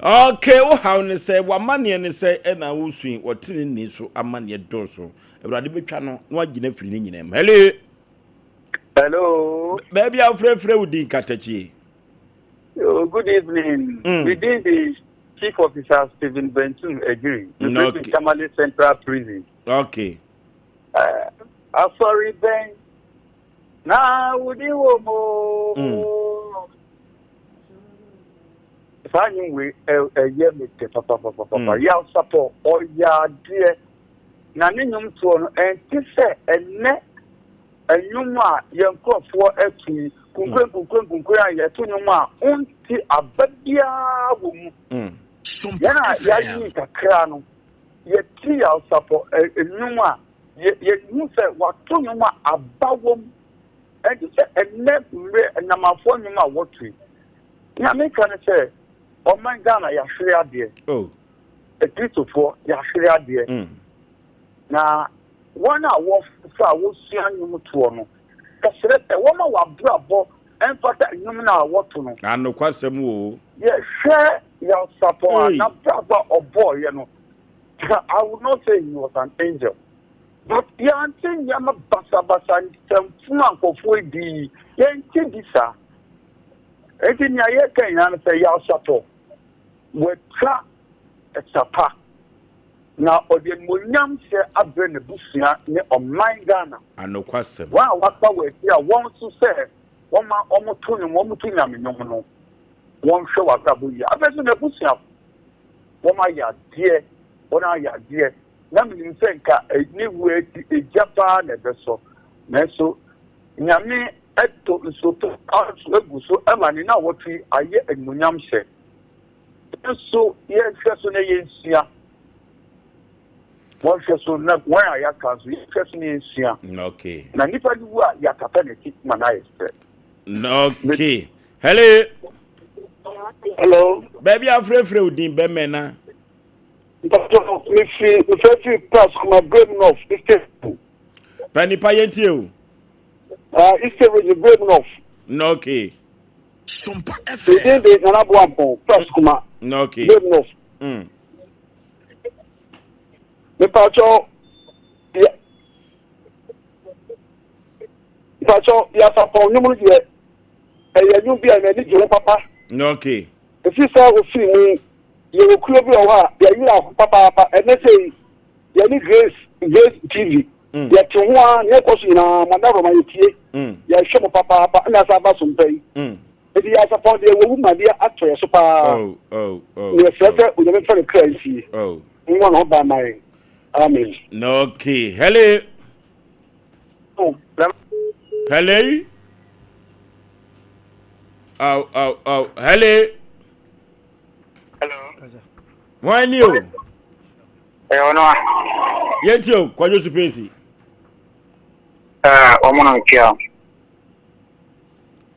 Okay, wo haw ne sɛ w'amanneɛ ne sɛ ɛna wosui wɔtene nni so amanneɛ dɔɔso awurade bɛtwa no na wagyina firi ne nyinaa mu. Hello. Hello. Baabi a wofrɛfrɛ wo din katakyie. Oh, good evening. Me din de Chief Officer Stephen Bentum Ejiri. Me okay. Tamale Central Prison. Okay. Asɔre bɛn na wodi wɔ mu. Saa nnwom wei ɛyɛ me dɛ papapapapa. Yaw Sapɔ ɔyɛ adeɛ na ne nnwomtoɔ no ɛnte sɛ ɛnɛ Nnwom a yɛn nkurɔfoɔ to yi, kunkuren kunkuren kunkuren a yɛto nnwom a wonte aba biara wɔ mu. Yɛn a yɛanyin kakra no, Yɛte Yaw Sapɔ nnwom a, yɛhu sɛ wato nnwom a aba wom. Ɛnte sɛ ɛnnɛ mmerɛ nnɛmafoɔ nnwom a wɔto yi. Nea meka ne sɛ, ɔman Ghana yɛahwere adeɛ. Oh. Akristofoɔ yɛahwere adeɛ. Mm. Na wɔn a wɔfa a wɔsua nnwom toɔ no, yɛsrɛ sɛ wɔma wɔabrabɔ mfata nnwom no a wɔto no. Anokwasɛm o. Yɛhwɛ Yaw Sarpong a Ei. n'abrabɔ a ɔbɔeɛ no, I will not say he was an angel. But yɛante nneɛma basabasa, nsɛmfunu a nkurɔfoɔ di yi, yɛnte bi saa. Enti nea yɛka nyinaa ne sɛ Yaw Sarpong, watwa ɛsa pa, na ɔde animuonyamhyɛ abrɛ n'abusua ne ɔman Ghana. Anokwasɛm. Wɔn a wɔaka wɔ akyi a wɔn nso sɛ wɔma wɔto nnwom, wɔto Nyame nnwom no, wɔnhwɛ wɔn abrabɔ yie. Afei nso n'abusuafo, wɔayɛ adeɛ, wɔayɛ adeɛ. Na menim sɛ nka ne wuo akyi egya paa na ɛbɛsɔ, nanso Nyame tɔ nsuo pa nso agu so ma ne nnawɔtwe yi ayɛ animuonyamhyɛ. Yɛn nso yɛnhwɛ so na yɛnsua. Wɔnhwɛ so na wɔn a yɛaka nso yɛnhwɛ so na yɛnsua. Okay. Na nipa no wu a yɛakata n'akyi ma no ayɛ fɛ. Okay. Hello. Hello. Baabi afrɛfrɛ wo din bɛmɛ na. Mpatɔ mefiri mefrɛ firi Pass kuma Brem North Eastern. Pɛ nipa yɛntie o. Eastern Region Brem North. Okay. Sompa Me din FM. de Nana Boampong, Pass kuma Okay. Brem North. Mepatɔ yɛ mepatɔ yasapɔn nnwom no deɛ ɛyɛ nnwom bi a m'ani gye ho papa. Okay. Ɛfiri sɛ ofiri mu yi, yɛwɔ kuro bi wɔ hɔ a yɛyere aho papaapa. Ɛnɛ sɛ yi, yɛne Grace, Grace TV, yɛte ho ara, nea ɛkɔ so nyinaa, mo adaworoma yɛtie, yɛhwɛ mo papaapa, ɛna asa aba so mpa yi. Enti yɛn asafo deɛ wɔwu ma adeɛ atɔ yɛ so paa. Oh, oh, oh, Na yɛsrɛ oh. sɛ Onyame mfa ne kra nsie, Oh. mmɔ ne ho ban ma yɛn. Amen. Okay. Hello. Hello. Oh, oh, oh. Hello. Hello. Wọ́n ní o. Ẹ̀yọ́ náà. Yẹn ti o, Kwadwo Supesi. Ɛɛ wɔn na ntua.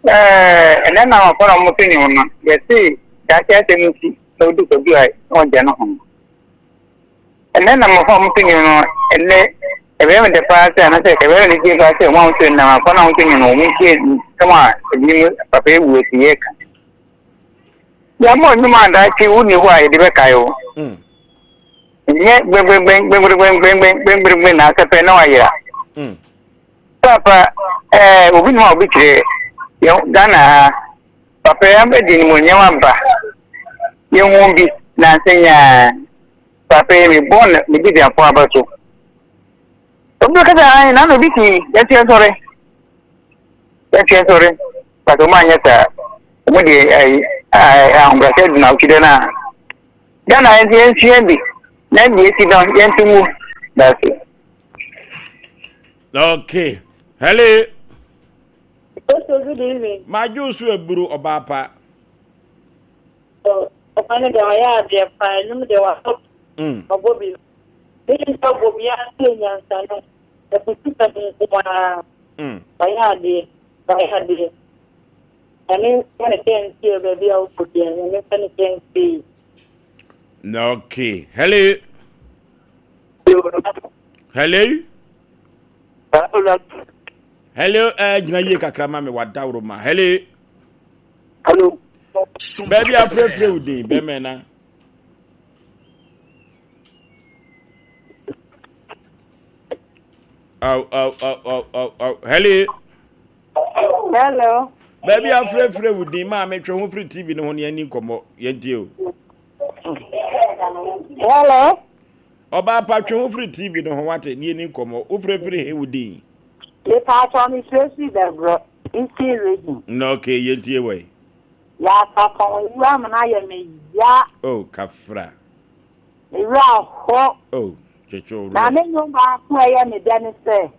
Ɛɛ ɛnɛ na wɔn na wɔn to nwom no yɛsi daakye asɛm nti na odi kɔdu a na ɔgya no ho. Ɛnɛ na wɔn a wɔto nwom no ɛnɛ ɛbɛyɛ me dɛ paa sɛ anasɛ ɛbɛyɛ me anigye paa sɛ wɔn a wɔto nam akɔ na wɔto nwom no wɔn ntie nsɛm a ebinom papa ewu esi yɛ ka. Yɛama nnwom a daakye wonni hɔ a yɛde bɛkae wo. Mm. Nyɛ gbɛngbɛngbɛngbɛngbɛngbɛngbɛngbɛngbɛn na asɛ pɛ na wayera. Mm. Papa, ɛɛ obi nim a obi kyerɛ yɛn Ghana ha. Papa yɛn abɛdi nimonyam aba. Yɛn ho bi nansa nyaa. Papa yi me bɔ no me busuafo aba so. Obi bɛka sɛ ae na na obi ti yɛn yɛn sɔre. Yɛn yɛn sɔre. Papa wɔn anyɛ saa. Wɔn deɛ ɛyi ahobrɛasɛ gyina akyi dɛ na. Ghana yɛn nso yɛnsua bi na deɛ esi no yɛnto ngu. Daase. Okay. Hello. Pastor, good evening. Madwo so aburu ɔbaa pa. Ɔba no deɛ ɔyɛ adeɛ paa, ɛnum deɛ wabɔ ɔbɔ bi. Ne nsa bɔ bi ase nyansa no, ɛkutu sɛ nko ara. Ɔyɛ adeɛ, ɔyɛ adeɛ. Nyame nfa ne kɛ nsie baabi a wokɔ bia Nyame nfa ne kɛ nsie. Okay. Hello. Hello. Hello. Eh, gyina yie kakra ma me wadaworo ma. Hello. Hello. Baabi afrɛfrɛ wo din bɛmɛ na. Aw aw aw aw aw aw. Hello. Hello. Baabi afrɛfrɛ wo din maa metwe ho firi TV no ho ne ani nkɔmmɔ yɛntie o. Hello. Ɔbaa pa twe ho firi TV no ho wate ne ani nkɔmmɔ wofrɛfrɛ he wo din. Mepatɔ me frɛfiri Bɛbrɔ Eastern Region. Na okay yɛntie wɔ yi. Yɛasapɔn wura mu na yɛ me ya. Oh kafra. Me wura hɔ. Oh twetwe wo Na me nnwom baako a ɛyɛ me dɛ ne sɛ.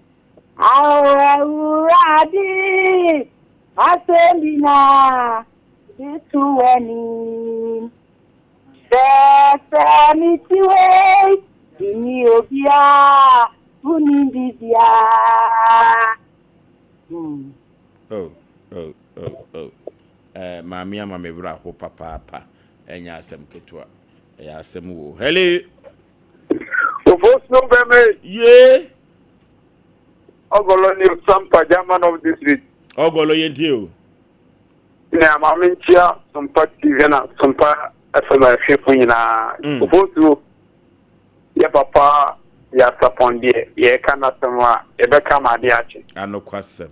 Ao Awurade, m'asɛm nyinaa de to w'anim. Sɛ sɛ mete wei, Menni obiara, wonni biribiara. Hmm. Oh, oh, oh, oh. Eh, maame ama me werɛ aho papaapa. Ɛnyɛ asɛm ketewa. Ɛyɛ asɛm wo. Hello. Ofosuo bɛmɛ. Ye. Ɔgɔlɔ ni Sampa German of district. Ɔgɔlɔ yɛn tie o. Nea maame nkyia Sompa TV na Sompa FM ahwɛfo nyinaa. Mm. Ofosuo yɛ papa yɛ asapɔn deɛ yɛreka n'asɛm a yɛbɛka ma adeɛ akye. Anokwasɛm.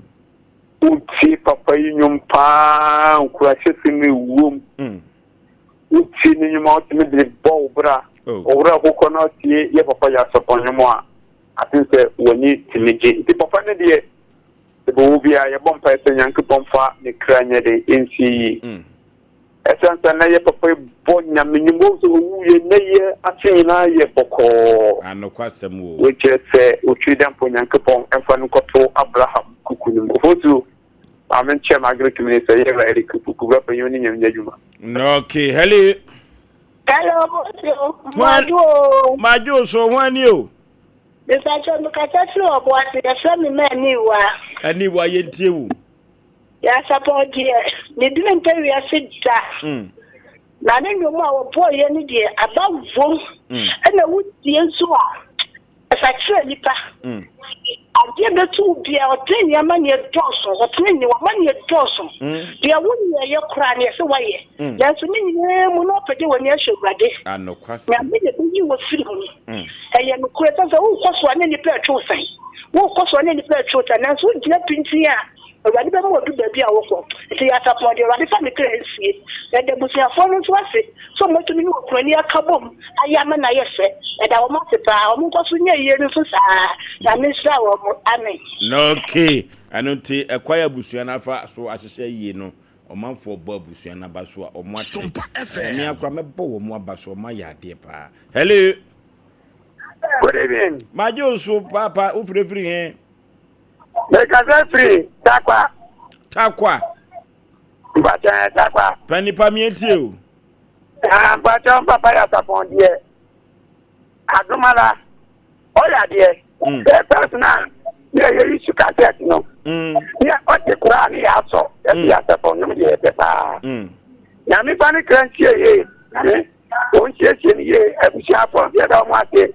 Wotie papa yi nnwom paa nkurahyɛsɛm ɛwom. Mm. Wotie ne nnwom a wotumi de bɔ wo bra. Oh. Owura kokɔ na wotie yɛ papa yɛ asapɔn nnwom a aten sɛ w'ani tumi gye. Nti papa no deɛ Ebɛwɔ biara yɛbɔ mpae sɛ Nyankopɔn mfa ne kra nyɛ den nsie yie. Ɛsiane sɛ na yɛ papa yi bɔ Nyame nwom, wohu sɛ owuiɛ na yɛ ase nyinaa yɛ bɔkɔɔ. Anokwasɛm o. Wei kyerɛ sɛ otwiri dɛ mpo Nyankopɔn mfa no nkɔto Abraham kuku no mu. Ofosu, Maame nkyɛ m'agric minister Yɛwura Eric Opoku bra panyin ne Nyame nyɛ adwuma. Okay, hello. Hello, Bonsu. Madwo o. Madwo so, ho ani o. Mepakyɛw mekasa firi Ɔboase, yɛfrɛ me ma Aniwa. Aniwa yɛntie wo. Nyansapɔn deɛ ne dini mpɛ wiase da. Na ne nnwom a wɔbɔɔyɛ no deɛ aba wom. Ɛna wotie nso a ɛsakyera nipa. Adeɛ bɛtu wo bia ɔtene ne ama neɛ dɔɔso ɔtene ne wama neɛ dɔɔso. Deɛ wonyɛɛyɛ koraa neɛ sɛ wayɛ. Nanso ne nyinaa mu na ɔpɛ de w'ani ahyɛ Awurade. Nyame na ɛbɛyi wo afiri mu. Ɛyɛ nokorɛ sɛ sɛ worekɔ so a na nnipa retwe wo san. Worekɔ so a na nnipa retwe wo san, nanso wogyina pintinn a, Awurade bɛma woadu baabi a worekɔ. Enti yɛ asapɔn deɛ Awurade fa ne kra nsie. Yɛda abusuafoɔ no nso ase sɛ wɔatumi ne okunani aka bom ayɛ ama no ayɛ fɛ. Yɛda wɔn ase paa. Wɔn nkɔ so nyɛ yie no nso saa ara. Nyame nhyira wɔn. Amen. Okay, ɛno nti ɛkwan a abusua no afa so ahyehyɛ yie no, ɔmanfoɔ bɔ abusua no aba so a, wɔn ate. Ɛɛ, me ara koraa mɛbɔ wɔn aba so, wɔn ayɛ adeɛ paa. Hello. Good evening. Magye wo so paapa, wofirefiri he? Mekasa firi Tarkwa. Tarkwa. Mpakyɛ ɛ Tarkwa. Pa nipa mientie o. Ah, mpakyɛ papa yɛ asapɔn deɛ. Adomala, ɔyɛ adeɛ. Mm. Sɛ pɛs na ne yɛ yi su kasɛt no. Mm. Ne ɔte koraa ne yɛ asɔ. Yɛte mm. yɛ asapɔn nom deɛ yɛpɛ paa. Mm. Nyame fa ne kra ntie yie. Nyame. Wɔnsiesie no yie. Abusuafoɔ nso yɛda wɔn ase.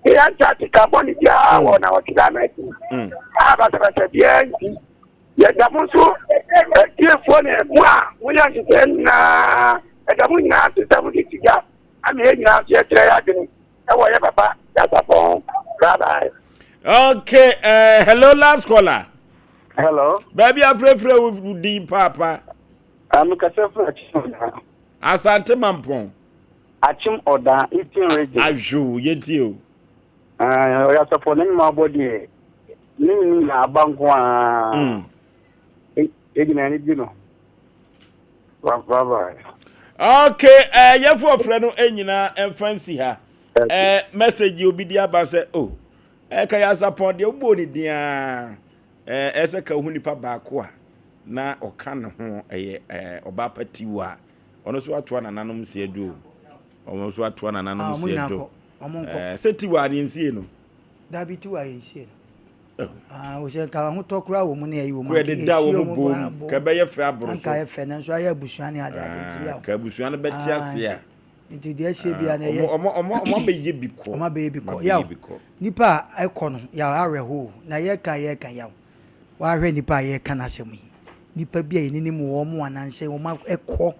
Ne yɛnte ateka bɔne biara wɔ na wɔte da no akyi. A basabasa biara nti. Yɛda mo nso atiefoɔ ne mo a moyɛ nhyehyɛɛ no nyinaa. Yɛda mo nyinaa ase sɛ mode to dwa ama yɛn nyinaa nso yɛkyerɛ yɛn adwene wɔ yɛ papa Yasafo ho. Bye bye. Okay, uh, hello last caller. Hello. Baabi afrɛfrɛ wo din paapa. Amekasa firi Akyem Ɔdaa. Asante Mampong. Akyem Ɔdaa, Eastern Region. Ahwoo, yɛntie o. Ɔyasafo ne nnwuma abɔ deɛ, ne nnwuma nyinaa aba nko ara. Mm. Yɛgyina ani gye no. Bye bye. Okay, uh, yɛfo ɔfrɛ no nyinaa ɛmfa nsi ha. Uh, message obi di aba sɛ, oh, ɛka yɛ asapɔn deɛ wobɔɔ ne din a ɛsɛ ka wohu nipa baako a na ɔka ne ho ɛyɛ ɔbaa pa tiwa ɔno nso atoa nananom si adu o ɔno nso atoa nananom ah, si adu sɛ tiwa ne nsie no dabi tiwa yɛ nsie no ah, wɔsɛ nka ahotɔ koraa wɔ mu ne ayi wɔ mu anka ɛde wɔn bom ka ɛbɛyɛ fɛ aboro so anka ayɛ fɛ nanso ayɛ abusua ne ade ade nti yaw ka abusua no bɛte ase a nti deɛ ɛhyɛ bia na ɛyɛ ɔmo ɔmo ɔmo abɛyɛ bi kɔ ɔmo abɛyɛ bi kɔ yaw nipa a ɛkɔ no yaw awerɛho na yɛka yɛka yaw Woahwɛ nnipa a yɛreka n'asɛm yi, nnipa bi a yɛninim wɔn anansɛ wɔn akɔ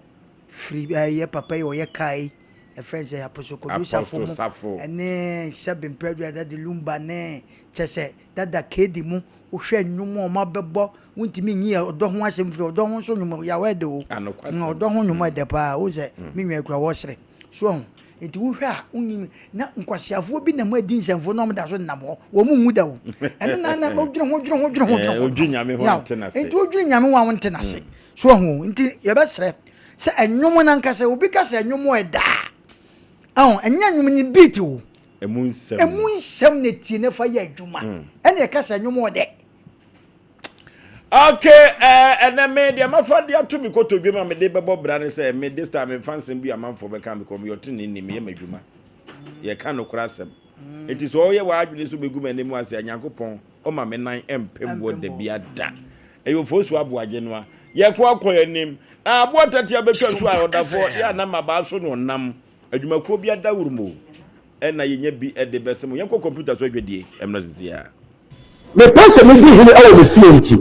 firi yɛ papa yi ɔyɛ kaa yi, ɛfrɛ no sɛ Apostle Kojo Safo mu, ɛne Sɛbe Mprɛdua Dade Lumba ne kyɛ sɛ Dada Kedi mu, wohwɛ nnwom a wɔn abɛbɔ, wontumi nyi ɔdɔ ho asɛm firi ɔdɔ ho nso nnwom yaw ɛdɛ o, ɔdɔ ho nnwom ɛdɛ paa, wohu sɛ me nua kura wɔsere. So wahu? Nti wohwɛ a, wonnim. Na nkwaseafoɔ bi nam adi nsɛmfo na wɔda so nenam hɔ. Wɔn nwu da o. Ɛno na na wodwene ho, dwene ho, dwene ho, dwene ho. Wodwene Nyame ho a wonte n'ase. Nti wodwene Nyame ho a wonte n'ase. So wahu? Nti yɛbɛsrɛ sɛ ɛnwom no ankasa, obi ka sɛ ɛnwom ɛda a, ɛho, ɛnyɛ ɛnwom no beat o. Emu nsɛm. Emu nsɛm na tie na fa yɛ adwuma. Ɛna ɛka sɛ ɛnwom ɔdɛ. Okay, eh, ɛnɛ me deɛ mafa de ato me kotodwe ma mede bɛbɔ bra ne sɛ me this time memfa nsɛm bi amanfoɔ bɛka me kɔ meyɛ ɔteneneni meyɛ m'adwuma yɛka nokorɛ asɛm. Enti sɛ ɔyɛ w'adwene sɛ wobɛgu m'anim ase a, Nyankopɔn ɔma me nan mpem boɔ dabia da. Ɛyɛ Ofosu Aboagye no a. Yɛko akɔ yɛn anim. Na aboa tatia bɛtwa su a ɔdafoɔ yɛ a na mmabaa so na ɔnam. Adwumakuo bi adaworo mu na yɛnya bi de bɛsɛ mo. Yɛnkɔ kɔmputa so adwadie mmra sisi ara. Mepɛ sɛ midi hene wɔ me fie nti,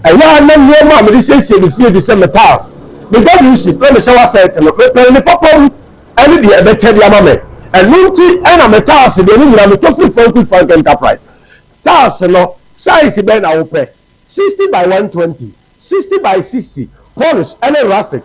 ɛyɛ a na nneɛma a mede siesie me fie te sɛ me tiles, me WCs, ne me shower set no, mepɛ ne papa mu ne deɛ ɛbɛkyɛ de ama me. Ɛno nti na me tiles deɛ ne nyinaa metɔ firi Frank Frank Enterprise. Tiles no, size bɛn na wopɛ? 60 by 120, 60 by 60, polish ne rustic,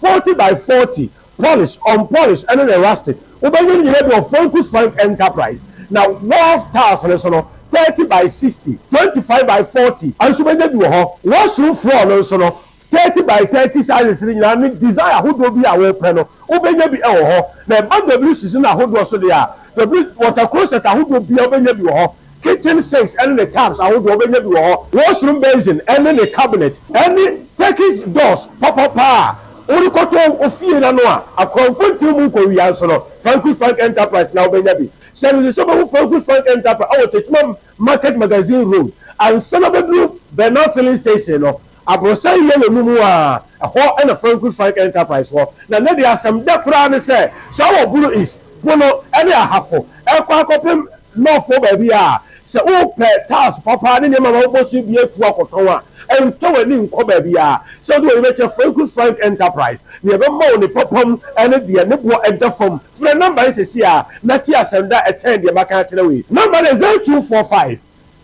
40 by 40, polish, unpolish ne ne rustic. Wobɛnya ne nyinaa bi wɔ Frankus Frank Enterprise. Na wall tiles no nso no, 30 by 60, 25 by 40 nso wobɛnya bi wɔ hɔ. Washroom floor no nso no, 30 by 30 sizes no nyinaa ne design ahodoɔ bi a wopɛ no, wobɛnya bi wɔ hɔ. Na ɛba WCs no ahodoɔ nso deɛ a, W water closet ahodoɔ biara wobɛnya bi wɔ hɔ. Kitchen sinks ne ne taps ahodoɔ wobɛnya bi wɔ hɔ. Washroom basin ne ne cabinet ne Turkish doors papapa a wode kɔtɔ wo fie no ano a akorɔmfo ntew mu nkɔwia nso no, Frankus Frank Enterprise na wobɛnya bi. Hyɛ no nso sɛ wobɛhu Frankus Frank Enterprise wɔ Techiman Market Magazine Road ansa na wobɛduru Bernal Filling Station no. Aborosan yellow no mu a, ɛhɔ na Frankus Frank Enterprise wɔ. Na nnɛ deɛ asɛm dɛ koraa ne sɛ, sɛ wowɔ Bono East, Bono ne Ahafo rekɔ akɔpem North hɔ baabi a, sɛ wopɛ tiles papa ne nneɛma ma wobɔ so bi atu akɔtɔn a, ntɔ w'ani nkɔ baabiara. Sɛ wode w'ani bɛkyerɛ Frankus Frank Enterprise, nea ɛbɛma wo ne papa mu ne deɛ ne boɔ da fam. Frɛ nɔmba yi seesei ara na tie asɛm da a ɛkyɛn deɛ maka akyerɛ wo yi. Nɔmba no yɛ 0245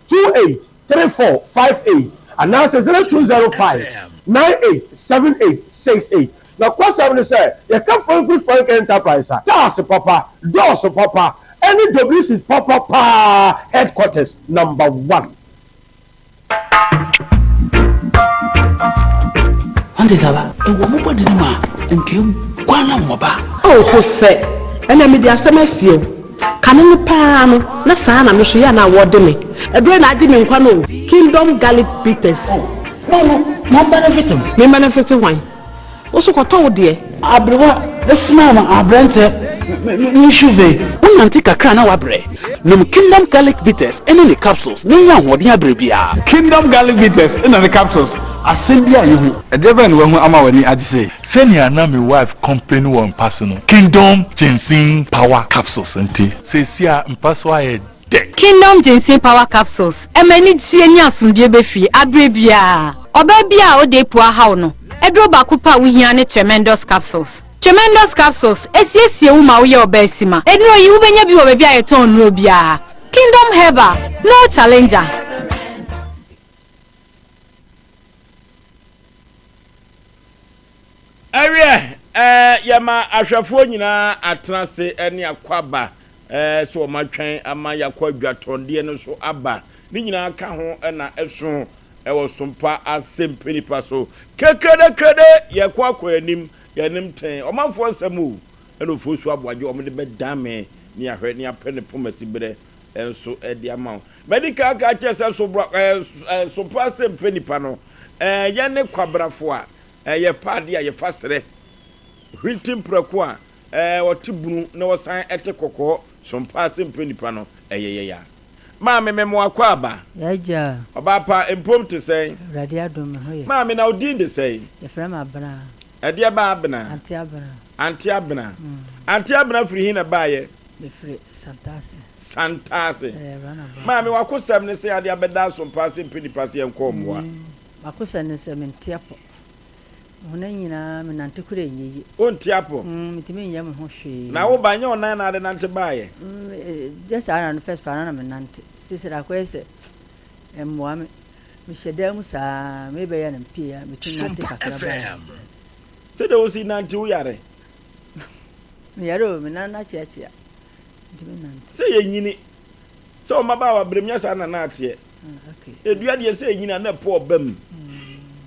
28 34 58 anaasɛ 0205 98 78 68. Nokwasɛm ne sɛ, yɛka Franklin Frank Enterprise a, cars papa, doors papa, ne WCs papa paa headquarters number one. Ɔnte saa ba? Ewɔ mo bɔde no mu a, nka eguan na wɔba. Oh Hosɛ, ɛnɛ mede asɛm asie wo. Kane no paa no, na saa na me nso yɛ a na wɔde me. Ɛberɛ na agye me nkwa no o. Kingdom Garlic Bitters. Oh, no no, ma benefit me. Me benefit hwan? Wo so kɔtɔ wo deɛ. Aberewa smile ma aberanteɛ me shuve. Wonante kakra na woabrɛ? Nom Kingdom Garlic Bitters ne ne capsules na nya ahoɔden abrɛ biara. Kingdom Garlic Bitters na ne capsules, asɛm biara nni ho. Ɛdeɛ bɛn na wahu ama w'ani agye sei? Sɛnea na me wife complain wɔ mpa so no, Kingdom Ginseng Power Capsules nti, seesei a mpa so ayɛ dɛ. Kingdom Ginseng Power Capsules ɛma anigyeɛ ne asomdwoeɛ ba fie aberɛ biara. Ɔbaa biara a ɔda apu ahaw no, aduro baako pɛ a wohia ne Tremendous Capsules. Tremendous Capsules ɛsiesie wo ma woyɛ ɔbaa sima. Nnuro yi wobɛnya bi wɔ baabi a yɛtɔn nnuro biara. Kingdom Herbal, no challenger. Ɛwiɛ, ɛɛ, yɛma ahwɛfoɔ nyinaa atena ase ne akwaaba, ɛɛ, sɛ wɔn atwɛn ama yɛakɔ adwatɔndeɛ no so aba. Ne nyinaa ka ho na ɛso ɛwɔ sompa asɛmpɛ nipa so. Kekredekrede, yɛkɔ akɔ anim, yɛnim tɛn. Ɔmanfoɔ nsɛm o, ɛna Ofosu Aboagye wɔn de bɛdan me ne ahwɛ ne apɛ ne poma si berɛ nso de ama wo. Madi kan aka akyerɛ sɛ sobra, ɛɛ, sompa asɛmpɛ nipa no, ɛɛ, yɛne kwabrafo a Ɛyɛ paade a yɛfa serɛ hwinti mprako a ɔte bunu na ɔsan te kɔkɔɔ sompa ase mpɛ nipa no, ɛyɛ yɛn a. Maame me mo akwaaba. Y'agya. Ɔbaa pa, mpom te sɛn? Awurade adom me ho yɛ. Maame na wo din de sɛn? Yɛfrɛ me Abena. Ɛdeɛ ba Abena? Ante Abena. Ante Abena. Ante Abena firi he na ɛbaeɛ? Mefiri Santase. Santase. Ɛɛ roundabout. Maame w'akosɛm ne sɛn ade abɛda asompa ase mpɛ nipa se yɛnkɔ mmoa? M'akosɛm ne sɛ mente apɔ. Me honam nyinaa menante koraa ɛnyɛ yie. Wonte apɔ? Mm, mentumi nyɛ me ho hwee. Na wo ba, nyɛ wo nan na ade nante baeɛ? Mm, gye saa na no first paa na na menante. Seesei de akɔyɛ sɛ ɛmmoa me. Mehyɛ dan mu saa, mebɛyɛ no mpie a, metumi nante kakra baeɛ. Sɛdeɛ wosi nante wo yare? Meyare o, me nan no akyeakyea. Mentumi nante. Sɛ yɛnyini, Sɛ wo mmabaawa berem nyɛ saa na na ateɛ. Edua deɛ sɛ ɛnyini a na ɛpo ɔba mu.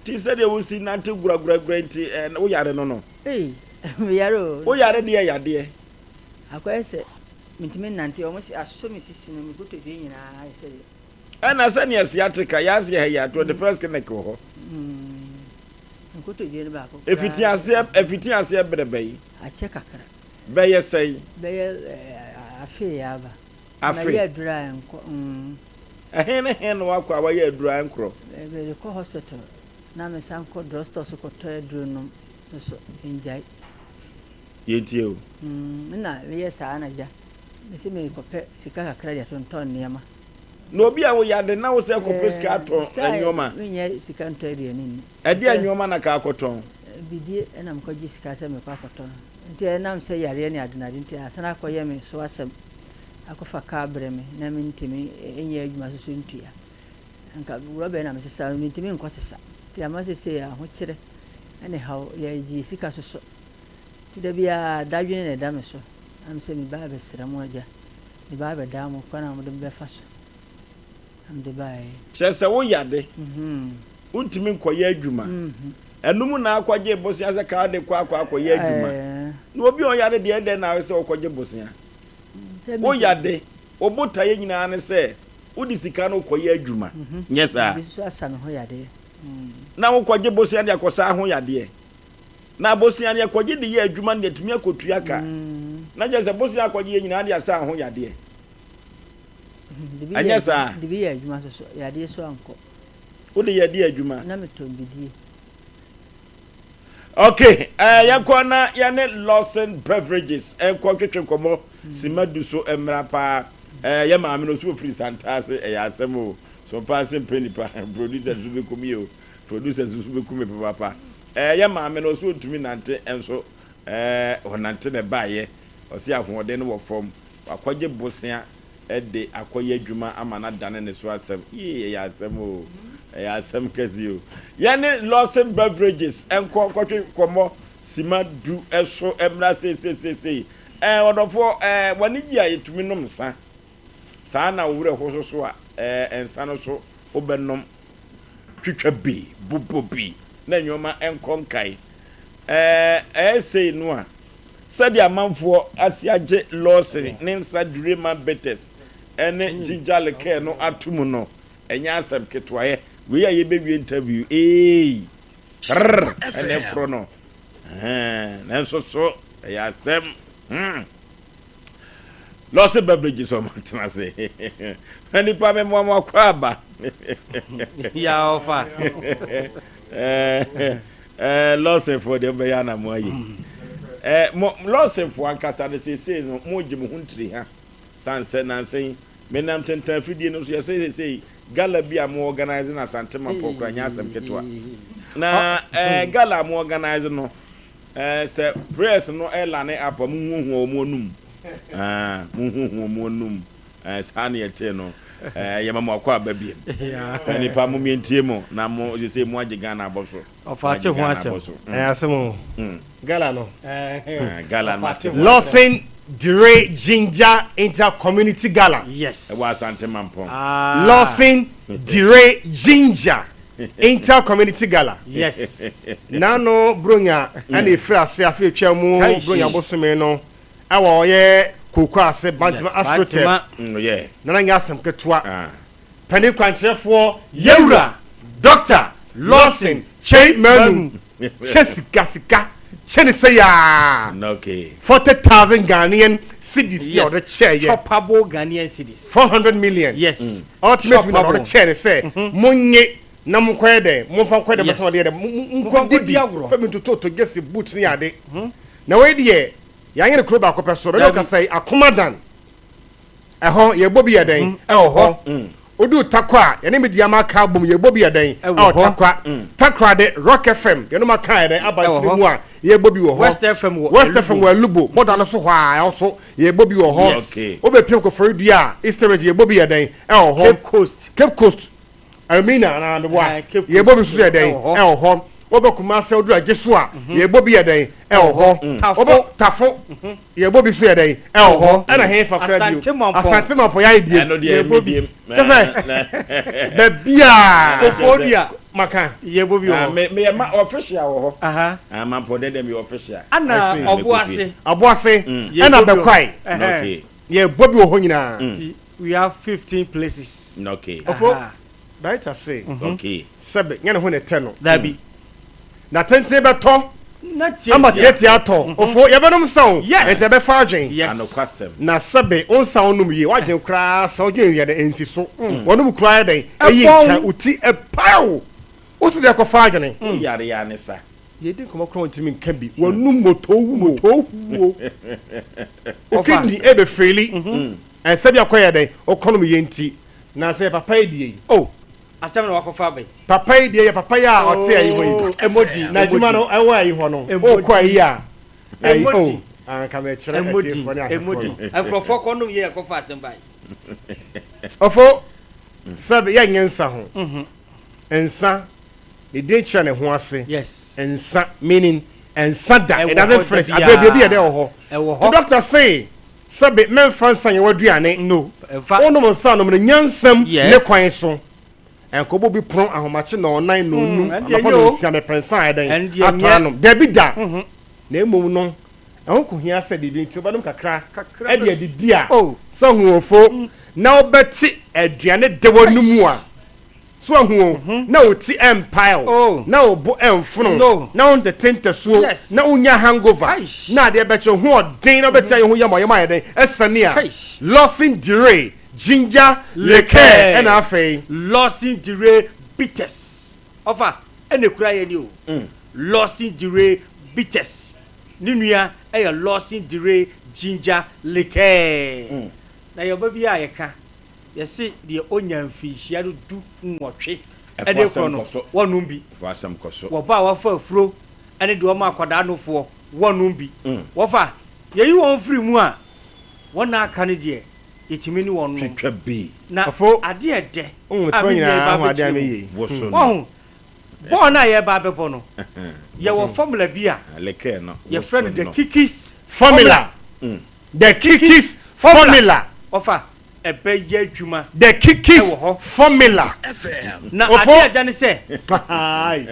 Nti sɛdeɛ wosi nante guraguragura nti wo yare no no. Meyare o. Wo yare deɛ yadeɛ. Akɔyɛ sɛ mentumi nnante, wɔn se asɔ me sisi no, me kotodwe nyinaa ayɛ sɛ deɛ. Ɛna sɛdeɛ sciatica, yɛ aseɛ ha yi a, 21st clinic wɔ hɔ. Me kotodwe no baako koraa. Ɛfiti aseɛ, ɛfiti aseɛ berɛ bɛn? Akyɛ kakra. Bɛyɛ sɛn? Bɛyɛ afe yɛ aba. Afe. Mayɛ aduru a ɛnkɔ mm. Ɛhe ne he na wakɔ a wayɛ aduru a ɛnkorɔ? Mede kɔ hospital na mesan kɔ drugstore so kɔtɔ aduro nom nso ɛngyae. Yɛntie o. Mm, na meyɛ saa na gya. Mese merekɔpɛ sika kakra de atontɔn nneɛma. Na obi a woyɛ na wo sɛ kɔpɛ sika atɔ nneɛma. Menyɛ sika ntɔ aduane nni. Ɛdeɛn nneɛma na ka akɔtɔn? Bidie na mekɔgye sika sɛ mekɔ akɔtɔn. Nti ɛnam sɛ yareɛ ne adenade nti asan akɔyɛ me so asɛm akɔfa kaa brɛ me na mentumi nyɛ adwuma nso so ntua. Nka rɔba yi na mesesa no mentumi nkɔsesa. Nti ama seesei ahokyerɛ ne haw yɛgye sika soso. Nti da biara dadwene na ɛda me so. Na mesɛ meba abɛsrɛ mo agya, meba abɛdaa mo kwan a mode me bɛfa so na mede baeɛ. Kyerɛ sɛ wo yade, wontumi nkɔyɛ adwuma. Ɛno mu na akɔgye bosea sɛ kaa de kɔ akɔ akɔyɛ adwuma. Na obi a ɔyare deɛ ɛdɛn na ayɛ sɛ ɔkɔgye bosea? Wo yade, wo botaeɛ nyinaa ne sɛ wode sika no kɔyɛ adwuma. Nyɛ saa? Na wokɔgye bosea de akɔsa ho yadeɛ. Na bosea no yɛkɔgye de yɛ adwuma no yɛtumi akɔtua ka. Na kyerɛ sɛ bosea akɔgye yɛ nyinaa de asa ho yadeɛ. Ɛnyɛ saa? De bi yɛ adwuma nso so, yadeɛ so ankɔ. Wode yɛ de adwuma? Na metɔn bidie. Okay, eh, yɛnkɔ na yɛne Lawson Beverages nkɔ twetwe nkɔmmɔ sima du so mmra paa. Eh, yɛ maame no so ofiri Santaase, ɛyɛ asɛm o. So paa se mpɛ nipa, producers nso bɛkum yɛ o. Producers nso bɛku me papaapa. Ɛɛ yɛ maame no ɔse ɔntumi nante nso ɛɛ ɔnante na ɛbaeɛ. Ɔse ahoɔden no wɔ fam. Wakɔgye bosea de akɔyɛ adwuma ama no adane ne so asɛm. Yee ɛyɛ asɛm oo. Ɛyɛ asɛm kɛse o. Yɛne Lawson Beverages nkɔ nkɔtwe nkɔmmɔ sima du so mmra seiseiseisei. Ɛɛ ɔdɔfoɔ ɛɛ w'ani gye a yɛtumi nom nsa. Saa na wo werɛ ho soso a ɛɛ nsa no so wobɛnom. Twitwa bi, bobɔ bi na nnoɔma nkɔ nkae. Ɛɛ sei no a, sɛdeɛ amanfoɔ asi agye Lawson ne nsa Durema Bitters ne Ginger Liqueur no ato mu no, ɛnyɛ asɛm ketewa. Ɛ, wei a yɛbɛwie interview, eei, rrr, ɛna ɛkorɔ no. Ɛhɛn, nanso so ɛyɛ asɛm. Hmm. Lɔse beverages ɔmo atena ase. Na nipa me moa mo akɔ aba. Ya ɔfa. Eh, lɔse fo deɛ mbɛyɛ ana mo ayɛ. Eh, mo lɔse fo ankasa no seesei no mo gye mo ho ntiri ha. Sansɛ nansa yi menam tentan afidie no so yɛsɛ seesei gala bi a mo organize na Asante Mampɔn kora nyɛ asɛm ketewa. Na eh, gala a mo organize no Eh sɛ prayers no lane up a monhuahua wɔn anum ah monhuahua wɔn anum eh saa na yɛtee no eh yɛma mo akɔ aba biem eh nipa mo mientie mo na mo sese mo agye Ghana abɔ so Ɔfa ate ho asɛm. Ɛyɛ asɛm o. Gala no. Gala no ate ho asɛm. Lawson Dire Ginger Inter Community Gala. Yes. Ɛwɔ Asante Mampong. Lawson Dire Ginger Inter Community Gala. Yes. N'ano Buronya ɛna efiri ase afe etwa mu Buronya bosome no ɛwɔ ɔyɛ kooko ase Bantama Astroturf. Mm, Nana nyɛ asɛm ketewa. Ah. Panin kwankyerɛfoɔ Yewura Doctor Lawson Kyei Manu kyɛ sika sika kyɛ ne sɛ yaa. 40,000 Ghanaian cedis na ɔde kyɛɛ yɛ. Choppable Ghanaian cedis. 400 million. Yes. Ultimate winner na ɔde kyɛɛ ne sɛ monnye na monkɔyɛ dɛn momfa nkɔyɛ dɛn mɔsɛm adeɛ dɛ monkɔdi bi fa bi ntototo gyesi boot ne ade na wei deɛ yɛanyɛ no kuro baako pɛ so bɛne ɔkasa yi akomadan ɛhɔ yɛbɔ bi yɛ dɛn ɛwɔ hɔ Oduu Tarkwa a, yɛne Medeama aka abom, yɛbɔ bi yɛ dɛn? Ɛwɔ Tarkwa. Takoradi, Rock FM, yɛne wɔn aka yɛ dɛn? Aba nkyene mu a, yɛbɔ bi wɔ hɔ. West FM wɔ West FM wɔ Alubo, bɔda no so hɔ a, ɛhɔ nso yɛbɔ bi wɔ hɔ. Wobɛpiem Koforidua a, Eastern Region, yɛbɔ bi yɛ dɛn? Ɛwɔ hɔ. Cape Coast. Cape Coast, Elmina anaa meboa, yɛbɔ bi nso yɛ dɛn? Ɛwɔ hɔ. Wobɛ Kumasi, woduru Ajesu a, yɛbɔ bi yɛ dɛn? Ɛwɔ hɔ. Tafo. Tafo. Yɛbɔ bi so yɛ dɛn? Ɛwɔ hɔ. Ɛna he fa koraa bio? Asante Mampɔn yɛayɛ biem. Yɛbɔ bi. Kyɛ sɛ baabiaa. Koforidua. Maka. Yɛbɔ bi wɔ hɔ. Meyɛ ma official wɔ hɔ. Ah, Mampɔn dɛ dɛ meyɛ official. Ɛna Ɔboase. Ɔboase. Ɛna Bɛkwae. Yɛbɔ bi wɔ hɔ nyinaa. Nti we have 15 places. Okay. Ofo. Director se. Okay. Sɛbe, nyɛ ne ho na ɛtɛ no. Dabi. Na tenten bɛtɔ. Ama tiatia atɔ. Ofo, yɛbɛnom nsa o. Yes. Nti ɛbɛfa adwen. Yes. Anokwasɛm. Na sɛbe wo nsa wonom yie, w'adwen koraa sa wodwen yɛ dɛn ɛnsi so. Wɔnom koraa yɛ dɛn ɛyi Ɛbɔn. nka wo ti ɛpae wo. Wo se deɛ kɔfa adwene. Wo yare a ne sa. Yɛdi nkɔmmɔ koraa wontumi nka bi. W'anum motoo wuo. Motoo wuo. Wo kidney ɛbɛ feeli. Ɛnsɛ bi akɔ yɛ dɛn wokɔnom yie nti. Na sɛ papa yi deɛ yi. Oh. Asɛm na wakɔfa aba yi. Papa yi deɛ yɛ papa yi a ɔte ayi hɔ yi. Oh, ɛmɔ Na adwuma no ɛwɔ ayi hɔ no. Wokɔ ayi a. Ayi oh. Anka mɛkyerɛ atiefoɔ ne ahwɛfoɔ no. Nkurɔfoɔ kɔ nom yɛ ɛkɔfa asɛm ba yi. Ɔfo, sɛbe yɛnyɛ nsa ho. Nsa, ne din kyerɛ ne ho ase. Yes. Nsa, meaning nsa da. It doesn't finish. Abɛ baabi yɛ dɛ wɔ hɔ. Ɛwɔ hɔ. The doctor say, sɛbe mɛmfa nsa nyɛ w'aduane. No, ɛmfa. Wonom nsa nom no nyansam Yes. ne kwan so. Nkɔbɔ bi pono ahomakye nnɔnnan, nnɔnnum, Mm, ɛndeɛ anɔpa nyɛ o. nnɔnsia, mepɛ nsa a ɛdɛn? Ɛndeɛ Atɔ nyɛ. anom. Dabi da. Na mmom no, ɛho kɔhia sɛ biribi nti wobɛnom kakra Kakra de bɛ- adidi a, Oh. sɛ ahoɔfo, na wobɛte aduane dɛ w'anomu a, So ahu o, na wo ti ɛmpae o, Oh. na wo bo ɛmfono, No. na wo ntete ntasuo, Yes. na wonnya hangover, Aish. na adeɛ bɛkye wo ho ɔden na wobɛtumi ayɛ ho yam a yam ayɛ dɛn asiane a, Aish. Lawson Dire Ginger Liqueur ɛna afei. Lawson Dire Bitters ɔfa ɛna ekura yɛn ni o. Lawson Dire Bitters ne nua ɛyɛ Lawson Dire Ginger Liqueur. Na yɛba bi a yɛka Yɛse deɛ ɔnya mfinhyia no du nwɔtwe de rekorɔ no, wɔnnom bi. Wɔba a wɔafa afuro ne deɛ wɔma akwadaa nofoɔ, wɔnnom bi. Wɔfa, yɛyi wɔn firi mu a, wɔn a aka no deɛ, yɛtumi ne wɔn nom. Na adeɛ a ɛdɛ a me nua yi ba abɛkyerɛ mu, wahu, bɔɔl no a yɛreba abɛbɔ no, yɛwɔ formula bi a yɛfrɛ no the Kikis formula. The Kikis formula. Wɔfa, ɛbɛyɛ adwuma The Kikis wɔ hɔ. formula. Na Ofo. adeɛ a ɛda ne sɛ,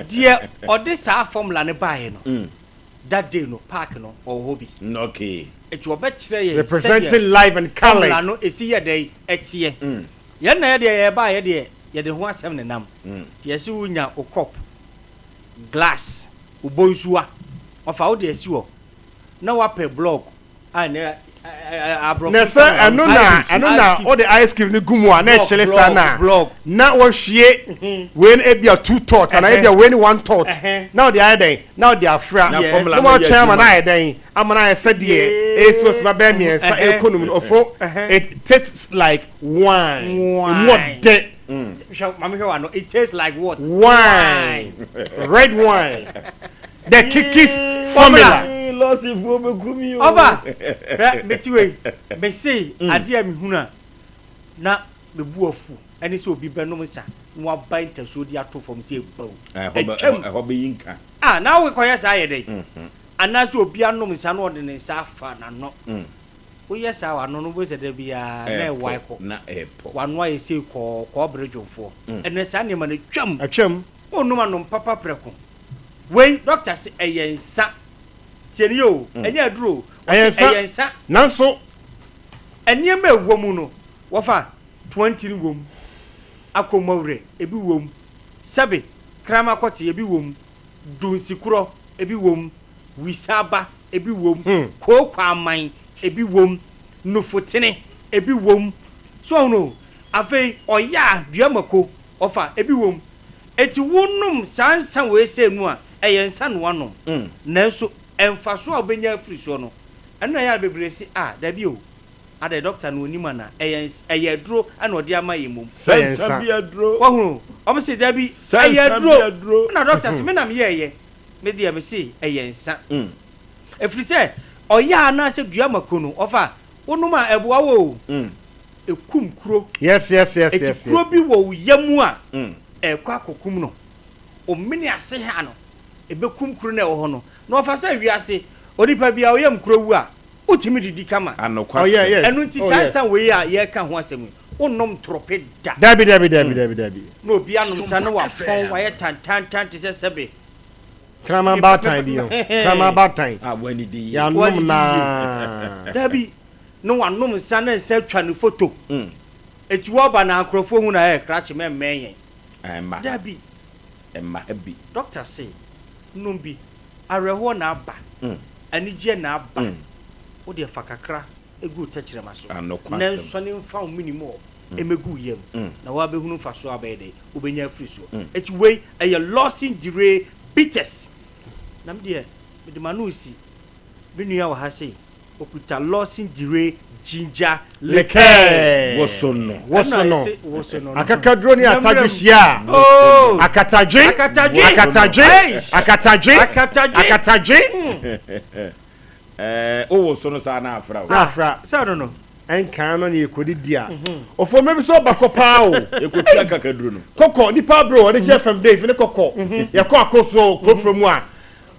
deɛ ɔde saa formula no baeɛ no, that day no, park no, ɔwɔ hɔ bi. Okay. Enti ɔbɛkyerɛ yɛn Representing sɛdeɛ live and formula coloured. no ɛsi yɛ dɛn ɛteɛ. Yɛn na yɛdeɛ yɛbaeɛ deɛ, yɛde ho asɛm nenam. Nti yɛse wonya wo cup, glass, wo bonsuwa, ɔfa wode asi hɔ, na woapɛ block a na aborɔfo Na sɛ ɛno na ɛno na wode ice cube no gu mu a na ɛkyele saa na na wɔhwie wei no ebia two tot anaa ebia wei no one tot na wɔde ayɛ dɛn na wɔde afra na wɔatwɛn ama no ayɛ dɛn ama no ayɛ sɛdeɛ ɛsi wɔ sima bɛyɛ mmiɛnsa ɛkɔ no mu no ofo it tastes like wine emu ɔdɛ. Hwɛ maame hwɛ w'ano it tastes like what? Wine red wine. The Kikis formula. Lɔsifoɔ bɛku mi o. Ɔba hwɛ meti wei mese adeɛ a mehunu a na mebu afu ɛne sɛ obi bɛnom nsa na wabae ntasuo de ato fam sɛ bawu. Ɛhɔ ɛhɔ bɛyi nka. Ah na wokɔyɛ saa yɛ dɛn? Anaasɛ obi anom nsa na ɔde ne nsa afa n'ano. Woyɛ saa w'ano no wobɛhu sɛ da biara na ɛwae kɔ. Na ɛpɔ. W'ano ayɛ sei kɔɔ kɔɔbere dwomfoɔ. Ɛnɛ saa nneɛma no atwam. Atwam. Wonom anom papa prɛko. Wei doctor se ɛyɛ nsa. Tie no yie o, ɛnyɛ aduro o. Ɛyɛ Ɔse nsa. ɛyɛ nsa. Nanso. Nneɛma a ɛwɔ mu no, wɔfa toantini wɔ mu, akɔmmɔwerɛ ebi wɔ mu, sɛbe kramakɔte ebi wɔ mu, dunsikorɔ ebi wɔ mu, wisaaba ebi wɔ mu, kooko aman ebi wɔ mu, nufutene ebi wɔ mu. So ɔhono o? Afei ɔyaa dua mako wɔfa ebi wɔ mu. Enti wonom saa nsa wei sei no a, ɛyɛ nsa na woanom. Nanso mfasoɔ a wobɛnya afiri soɔ no, ɛno na ɛyɛ a bebree se, ah, dabi o, adɛn, dɔkta no ɔnim anaa? Ɛyɛ ns, ɛyɛ aduro na ɔde ama yɛn mmom. Sɛ ɛyɛ Nsa nsa. bi aduro. Wahunu? Wɔn se, dabi, Sɛ ɛyɛ nsa bi aduro. aduro. Ɛna dɔkta se, me na meyɛeɛ. Me deɛ mese ɛyɛ nsa. Ɛfiri sɛ ɔyɛ a anaasɛ dua mako no, ɔfa, wonom a ɛboa wo o. Ɛkum kuro. Yes, yes, yes, Enti yes, kuro yes. bi wɔ wo yam a, ɛrekɔ akɔkum no. Wo mene ase ha no, ɛbɛkum kuro no a ɛwɔ hɔ no. Na ɔfa sɛ wiase, onipa biara wo yam kuro wu a, wotumi didi kama. Oh, yeah, yes. Ɛno nti Oh, saa yeah. nsa wei a yɛreka ho asɛm yi, wonnom torope da. Dabi, dabi, dabi, dabi, dabi. Na obi anom nsa na wafɔn, wayɛ tantantan te sɛ sɛbe. Kraman baatan bi o. Kraman baatan. Ah, wanidi yie. Yɛanom Wanidi yie. naa. Dabi, na wanom nsa na nsa atwa ne foto. Eti wɔba na nkurɔfoɔ hu na ɛ krakye mɛmmɛn yɛn. Ɛmma ha. Dabi. Ɛmma ha bi. Dɔkta se nom bi. Awerɛhoɔ na aba, anigyeɛ na aba, wo deɛ fa kakra gu wo tɛkyerɛma so, na nsɔne mfa wo mene mu hɔ mmɛgu wo yam, na woabɛhunu mfasoɔ a wobɛyɛ dɛn? Wobɛnya afiri soɔ. Enti wei ɛyɛ Lawson Gyiree Bitters. Na me deɛ mede m'ano resi me nua wɔ ha sei, ɔkuta Lawson Gyiree Ginger Liqueur. Woso no. Woso no. Ɛna yɛse woso no no. Akakaduro ne atadwe hyia a. Oh! Akatadwe. Akatadwe. Akatadwe. Eish! Akatadwe. Akatadwe. Akatadwe. Ɛɛ wowoso no saa na afra o. Na afra. Sɛ ɔno no. Ɛnkan no ne yɛkɔdidi a. Ɔfo mmerɛ bi sɛ ɔba kɔ paa o. Yɛkɔtua kakaduro no. Kɔkɔ nipa abere o ɔde kyɛ fam days me ne kɔkɔ. Yɛkɔ akoso kurofuro mu a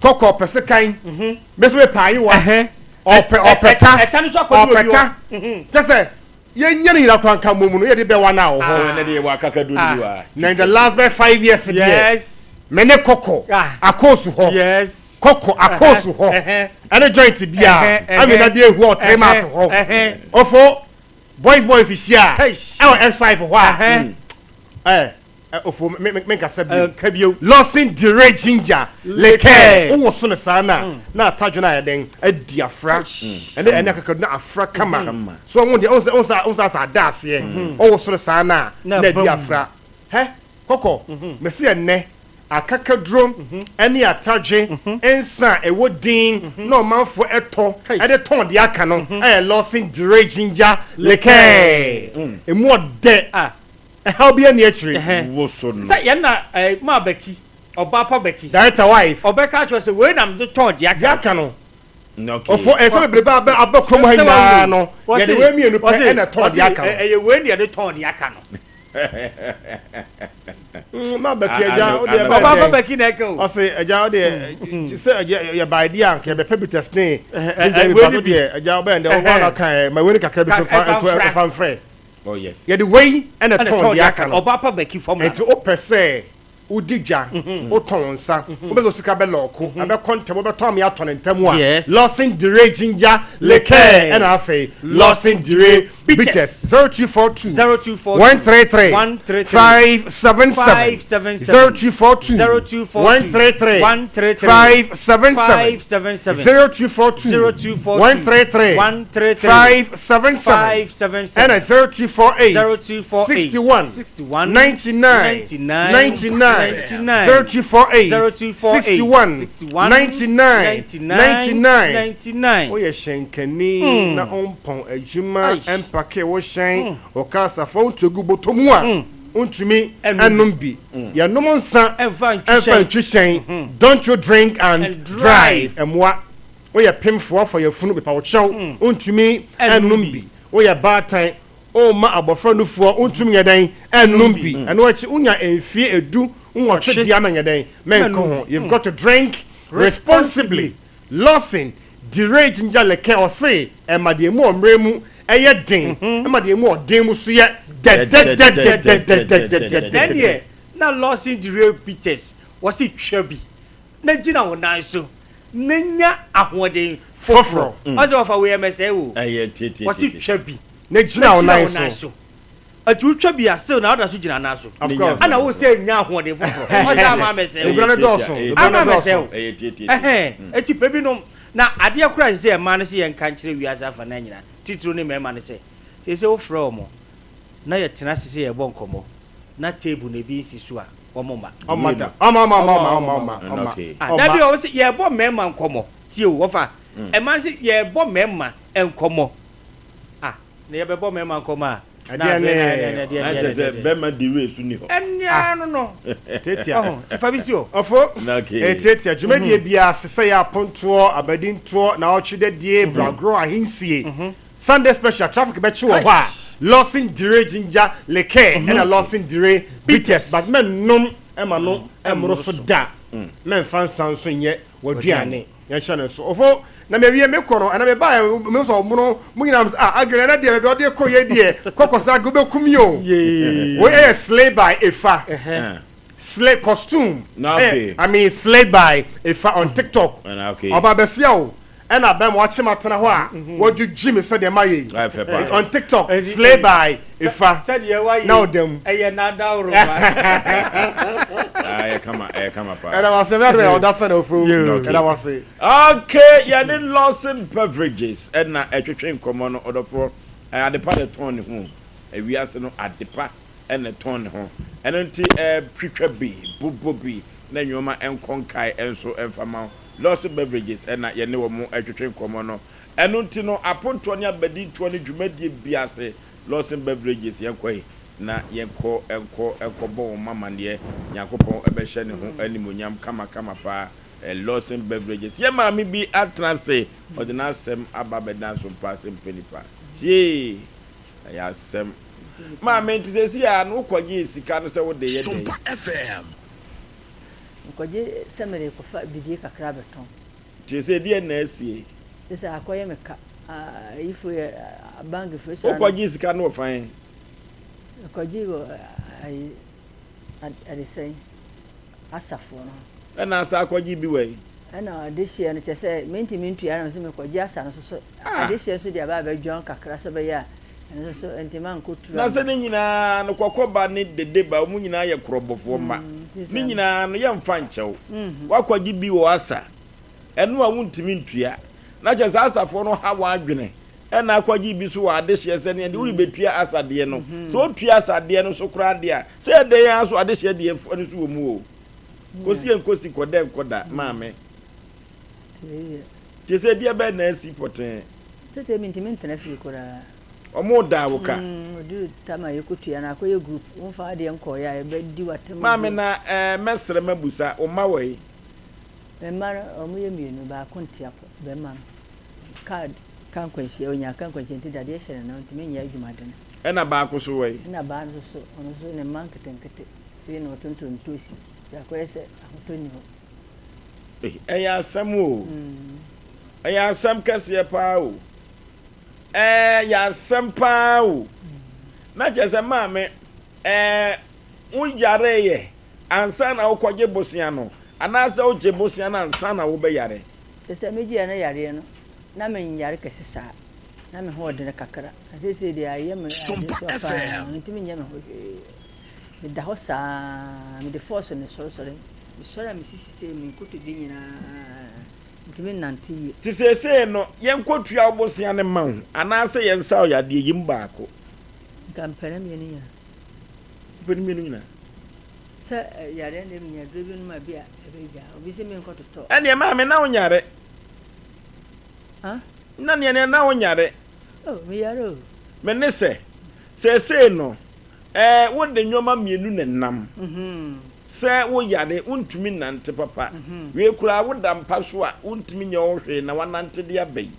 kɔkɔ pɛ sekan. Me nso mepɛ ayewa. Ɔpɛ ɔpɛ ta. Ɛta no nso akɔdu obi hɔ. Ɔpɛ ta. Kyɛ sɛ yɛnyɛ no nyina koraa nka mmom no yɛde bɛwa no a wɔ hɔ. Ɛnɛ deɛ yɛwɔ akakaduro no bi wɔ ha. Na in the last bɛ 5 years deɛ. Yes. Me ne kɔkɔ akoosu hɔ. Yes. Kɔkɔ akoosu hɔ. Ɛne joint bia. Amina de ehu ɔtere ma so hɔ. Ofo boys boys hyia. Ɛwɔ S5 hɔ a. Ɛ ofo me me me nkasa bio. Nka bio. Lawson Dire Ginger Liqueur. Wowɔ so no saa na na atadwe no ayɛ dɛn adi afra. Ɛne ɛne akakadu na afra kama. So ɔmo deɛ ɔmo sɛ ɔmo sɛ ɔmo sɛ asa ada aseɛ. Ɔwɔ so no saa na na adi afra. Hɛ kɔkɔ mesi ɛnɛ akakaduro ɛne atadwe nsa a ɛwɔ din na ɔmanfoɔ ɛtɔ ɛde tɔn deɛ aka no ɛyɛ Lawson Dire Ginger Liqueur. Emu ɔdɛ ɛhaw bi ani akyire. Woso no. Sɛ yɛn na ɛɛ maa bɛki ɔbaa pa bɛki. Director wife. Ɔbɛka akyerɛ sɛ wei na mede tɔn deɛ aka. Deɛ aka no. Okay. Ɔfo ɛsɛ bebrebe abɛ abɛ kurom ha nyinaa no yɛde wei mmienu pɛ ɛna tɔn deɛ aka no. Ɛyɛ wei na yɛde tɔn deɛ aka no. Ma bɛki agya o deɛ bɛɛ ɔbaa pa bɛki na ɛka o. Ɔse agya o deɛ sɛ agya yɛ ba adi a nka yɛbɛpɛ bitters ne ginger bi ba so deɛ agya ɔbɛn deɛ ɔwɔ na ɔka ɛ ma wei ne kakra bi so fa ɛfa nfrɛ. Oh yes. Yɛde wei ɛna tɔn deɛ aka no. Ɔbaa pa bɛki fam na. Nti wopɛ sɛ wodi dwa, wotɔn nsa, wopɛ sɛ osika bɛlɔɔko, ɛbɛkɔ ntɛm, wobɛtɔn ama yɛatɔ no ntɛm a, Yes. Lawson Dire Ginger Liqueur ɛna afei Lawson Dire Bitters. 0242 0242 133 133 577 577 0242 0242 133 133 577 577 0242 0242 133 133 577 577 ɛna 0248 0248 61 61 99 99 99 99 0248 0248 61 61 99 99 99 woyɛ hyɛnkani na ɔmpɔn adwuma ɛmpake wo hyɛn ɔka asafo wontu gu bɔtɔ mu a wontumi ɛnom bi yɛnom nsa ɛmfa ɛmfa ntwi hyɛn don't you drink and And drive drive. ɛmmoa woyɛ pemfoɔ afa yɛfunu mepa wo kyɛw wontumi ɛnom bi woyɛ baatan ɔma abɔfra nufoɔ wontumi nyɛ dɛn ɛnom bi ɛno akyi wonya mfie 18 deɛ ama nyɛ dɛn mɛnkɔ ho. You've got to drink responsibly. Lawson Dire Ginger Liqueur ɔse ɛma deɛ mu ɔmmerɛ mu ɛyɛ den ɛma deɛ mu ɔden mu so yɛ dɛdɛdɛdɛdɛdɛdɛdɛdɛ. Ɛneɛ na Lawson Dire Bitters wɔse twa bi na gyina wo nan so na nya ahoɔden foforɔ. Ɔsɛ wɔfa wei ɛmɛsɛe wo. Ɛyɛ tietie. Wɔse twa bi na gyina wo nan so. Ati wotwa bi a still na woda so gyina nan so. Of course. Ana wo sɛ nya ahoɔden foforɔ. Ɔsɛ ama amɛsɛe wo. Ebira ne dɔɔso. Ebira Ama ne amɛsɛe dɔɔso. wo. Ɛyɛ tietie. Ɛhɛn. Eti pɛ bi nom na adeɛ koraa sɛ mmaa no sɛ yɛnka nkyerɛ wiase afa na nyinaa titiriw ne mmarima no sɛ sɛ wofrɛ wɔn na yɛtena ase sɛ yɛbɔ nkɔmmɔ na table na ebi nsi so a wɔn mma. Ɔma da. Ɔma ɔma ɔma ɔma ɔma ɔma. Okay. Ah, dabi wɔn sɛ yɛbɔ mmarima nkɔmmɔ tie o wɔfa mmaa no sɛ yɛbɔ mmarima nkɔmmɔ ah na yɛbɛbɔ mmarima nkɔmmɔ a na Ɛdeɛ afei ne- na ɛdeɛ ɛdeɛ Na kyerɛ ɛdeɛ sɛ ɛdeɛ bɛrima dire so ni hɔ. ɛnea no no Tietia. ɔho tifa bi si o. Ɔfo. Okay. Etiatia dwumadie biara sesɛ yɛ apontoɔ abadintoɔ na ɔtwe dadie bragorɔ ahensie Sunday special traffic bɛkye wɔ hɔ a Lawson Dire Ginger Liqueur ɛna Lawson Dire Bitters but mɛnnom ɛma no ɛmmoro so da mɛmfa nsa nso nyɛ w'aduane yɛnhyɛ no nso ɔfo na mewie mekɔ no ɛna mebaeɛ me sɛ ɔmo no mo nyinaa sɛ ah agri ɛna deɛ baabi ɔde kɔ yɛ deɛ kɔkɔ sɛ agri wobɛkum yi o wei ɛyɛ slay by Efa slay costume Na okay. I mean slay by Efa on TikTok Na okay. ɔba bɛsia o. Ɛna bɛma wakye ma tena hɔ a wɔdwodwi me sɛdeɛ mayɛ yi on tiktok slay by efa na ɔda mu. Ɛyɛ n'adaworo ma. Ɛyɛ kama ɛyɛ kama paa. Ɛda wase ɛna ɛda ɔda sɛ na ofe ɛda wase. Okay, yɛne Lawson Beverages ɛna ɛtwetwe nkɔmɔ no ɔdɔfoɔ adepa na ɛtɔn ne ho ewiase no adepa ɛna ɛtɔn ne ho ɛno nti ɛtwitwa bi bobɔ bi na nneɛma ɛnkɔ nkae ɛnso ɛmfa ma wo. Lawson Beverages na yɛne wɔn retwetwe nkɔmmɔ no. Ɛno nti no, apontoɔ ne abadintoɔ ne dwumadie biara ase, Lawson Beverages, yɛnkɔ yi na yɛnkɔ nkɔ nkɔbɔ wɔn amaneɛ. Nyankopɔn bɛhyɛ ne ho animuonyam kama kama paa. Lawson Beverages. Yɛn maame bi atena ase, ɔde n'asɛm aba abɛda nso mpa sɛ mpɛ nipa. Gyee! Ɛyɛ asɛm. Maame, nti seesei a no wokɔgyee sika no sɛ wode yɛ dɛn? Sompa FM. Mekɔgye sɛ merekɔfa bidie kakra abɛtɔn. Nti sɛ deɛn na asie? Gye sɛ akɔyɛ me ka. Ayifo yɛ bankifo sua no. Wokɔgye sika no wɔ fan? Mekɔgye wɔ ayi adesɛn asafoɔ no hɔ. Ɛna asa akɔgye bi wɔ yi? Ɛna adehyeɛ no kyɛ sɛ mentumi ntua na mesɛ mekɔgye asa no so so adehyeɛ so de aba abɛdwɔn kakra sɛ bɛyɛ a Ɛno nso nti mankɔ turo Na sɛ ne nyinaa no kɔkɔba ne dede ba, wɔn nyinaa yɛ korɔbɔfoɔ mma. Ne nyinaa no yɛmfa nkyɛ wo. Woakɔgye bi wɔ asa, ɛno a wontumi ntua. Na kyerɛ sɛ asafoɔ no ha w'adwene ɛna akɔgye bi so wɔ adehyeɛ sɛ neɛ deɛ worebɛtua asa deɛ no. Sɛ wotua asa deɛ no so koraa deɛ a, sɛ ɛdɛn ara so adehyeɛ deɛ no so wɔ mu o. Kɔsi ɛnkɔsi kɔda ɛnkɔda maame. Kyerɛ sɛ ɛdeɛ bɛn na asi pɔtee? Sesei mentumi ntena fie koraa. Ɔmo daa wo ka. Mm, oduru tam a yɛkɔtua no akɔyɛ group, womfa adeɛ nkɔɔeɛ a yɛbɛdi w'atam. Maame na ɛɛ mɛsrɛ mabusa, wo mma wɔ he? Me mma no, ɔmo yɛ mmienu, baako nte apɔ, bɛrima no, kaa kaa nkwanhyia, ɔnyaa kaa nkwanhyia nti dadeɛ hyɛ ne nan, ɔntumi nyɛ adwuma dene. Ɛna baako so wɔ he? Ɛna baa no nso so, ɔno nso ne mma nketenkete, afei na ɔtontɔn ntoosi, nti akɔyɛ sɛ ahotɔ nni hɔ. Ei, ɛyɛ asɛm o. Ɛyɛ asɛm kɛseɛ paa o. Ɛyɛ asɛm paa o. Na kyerɛ sɛ maame, ɛɛ, woyareeɛ ansa na wokɔgye bosea no, anaasɛ wogye bosea no ansa na wobɛyare? Kyerɛ sɛ megyeeɛ no yareɛ no, na menyare kɛse saa. Na me ho ɔdene kakra. Na seesei deɛ ayɛ me adesoa paa, mentumi nyɛ me ho hwee. Meda hɔ saa ara, mede force na ɛsɔresɔre. Mesɔre a mesisi sei, me nkotodwe nyinaa. Ntumi nnante yie. Nti seesei no, yɛnkɔtua wo bosea no mma wo, anaasɛ yɛnsa wo yadeɛ? Yi mu baako. Nka mepɛ ne mmienu nyinaa. Wopɛ ne mmienu nyinaa? Sɛ yareɛ no deɛ menya aduro bi nom a bi a ɛbɛgyaa. Obi se menkɔtotɔ. Ɛnneɛ maame na wonyare? Huh? Na neɛ neɛ na wonyare? Oh, meyare o. Me ne sɛ, seesei no, Ɛɛ, wode nneɛma mmienu na ɛnam. Sɛ woyare, wontumi nnante papa. Wei koraa, woda mpa so a, wontumi nyɛ wo hwee na woanante de aba yi.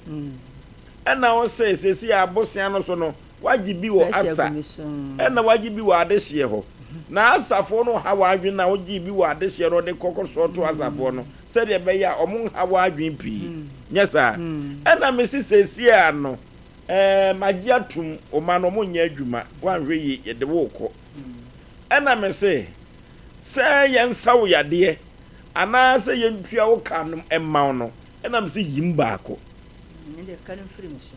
Ɛna wo sɛ, seesei a abosea no so no, woagye bi wɔ Asa, ɛna woagye bi wɔ adehyeɛ hɔ. Na Asafoɔ no ha w'adwene na wogyee bi wɔ adehyeɛ no de kɔkɔsoɔ to Asafoɔ no sɛdeɛ ɛbɛyɛ a wɔnha w'adwene pii. Nyɛ saa? Ɛna mese seesei a no, Ɛɛ magye atum, wo mma no wɔnyɛ adwuma, woanhwɛ yie yɛde wo rekɔ. Ɛna me se, sɛ yɛnsa wo yadeɛ anaa sɛ yɛntua wo ka no mma wo no, ɛna me se yim baako. Me deɛ ka no mfiri me so,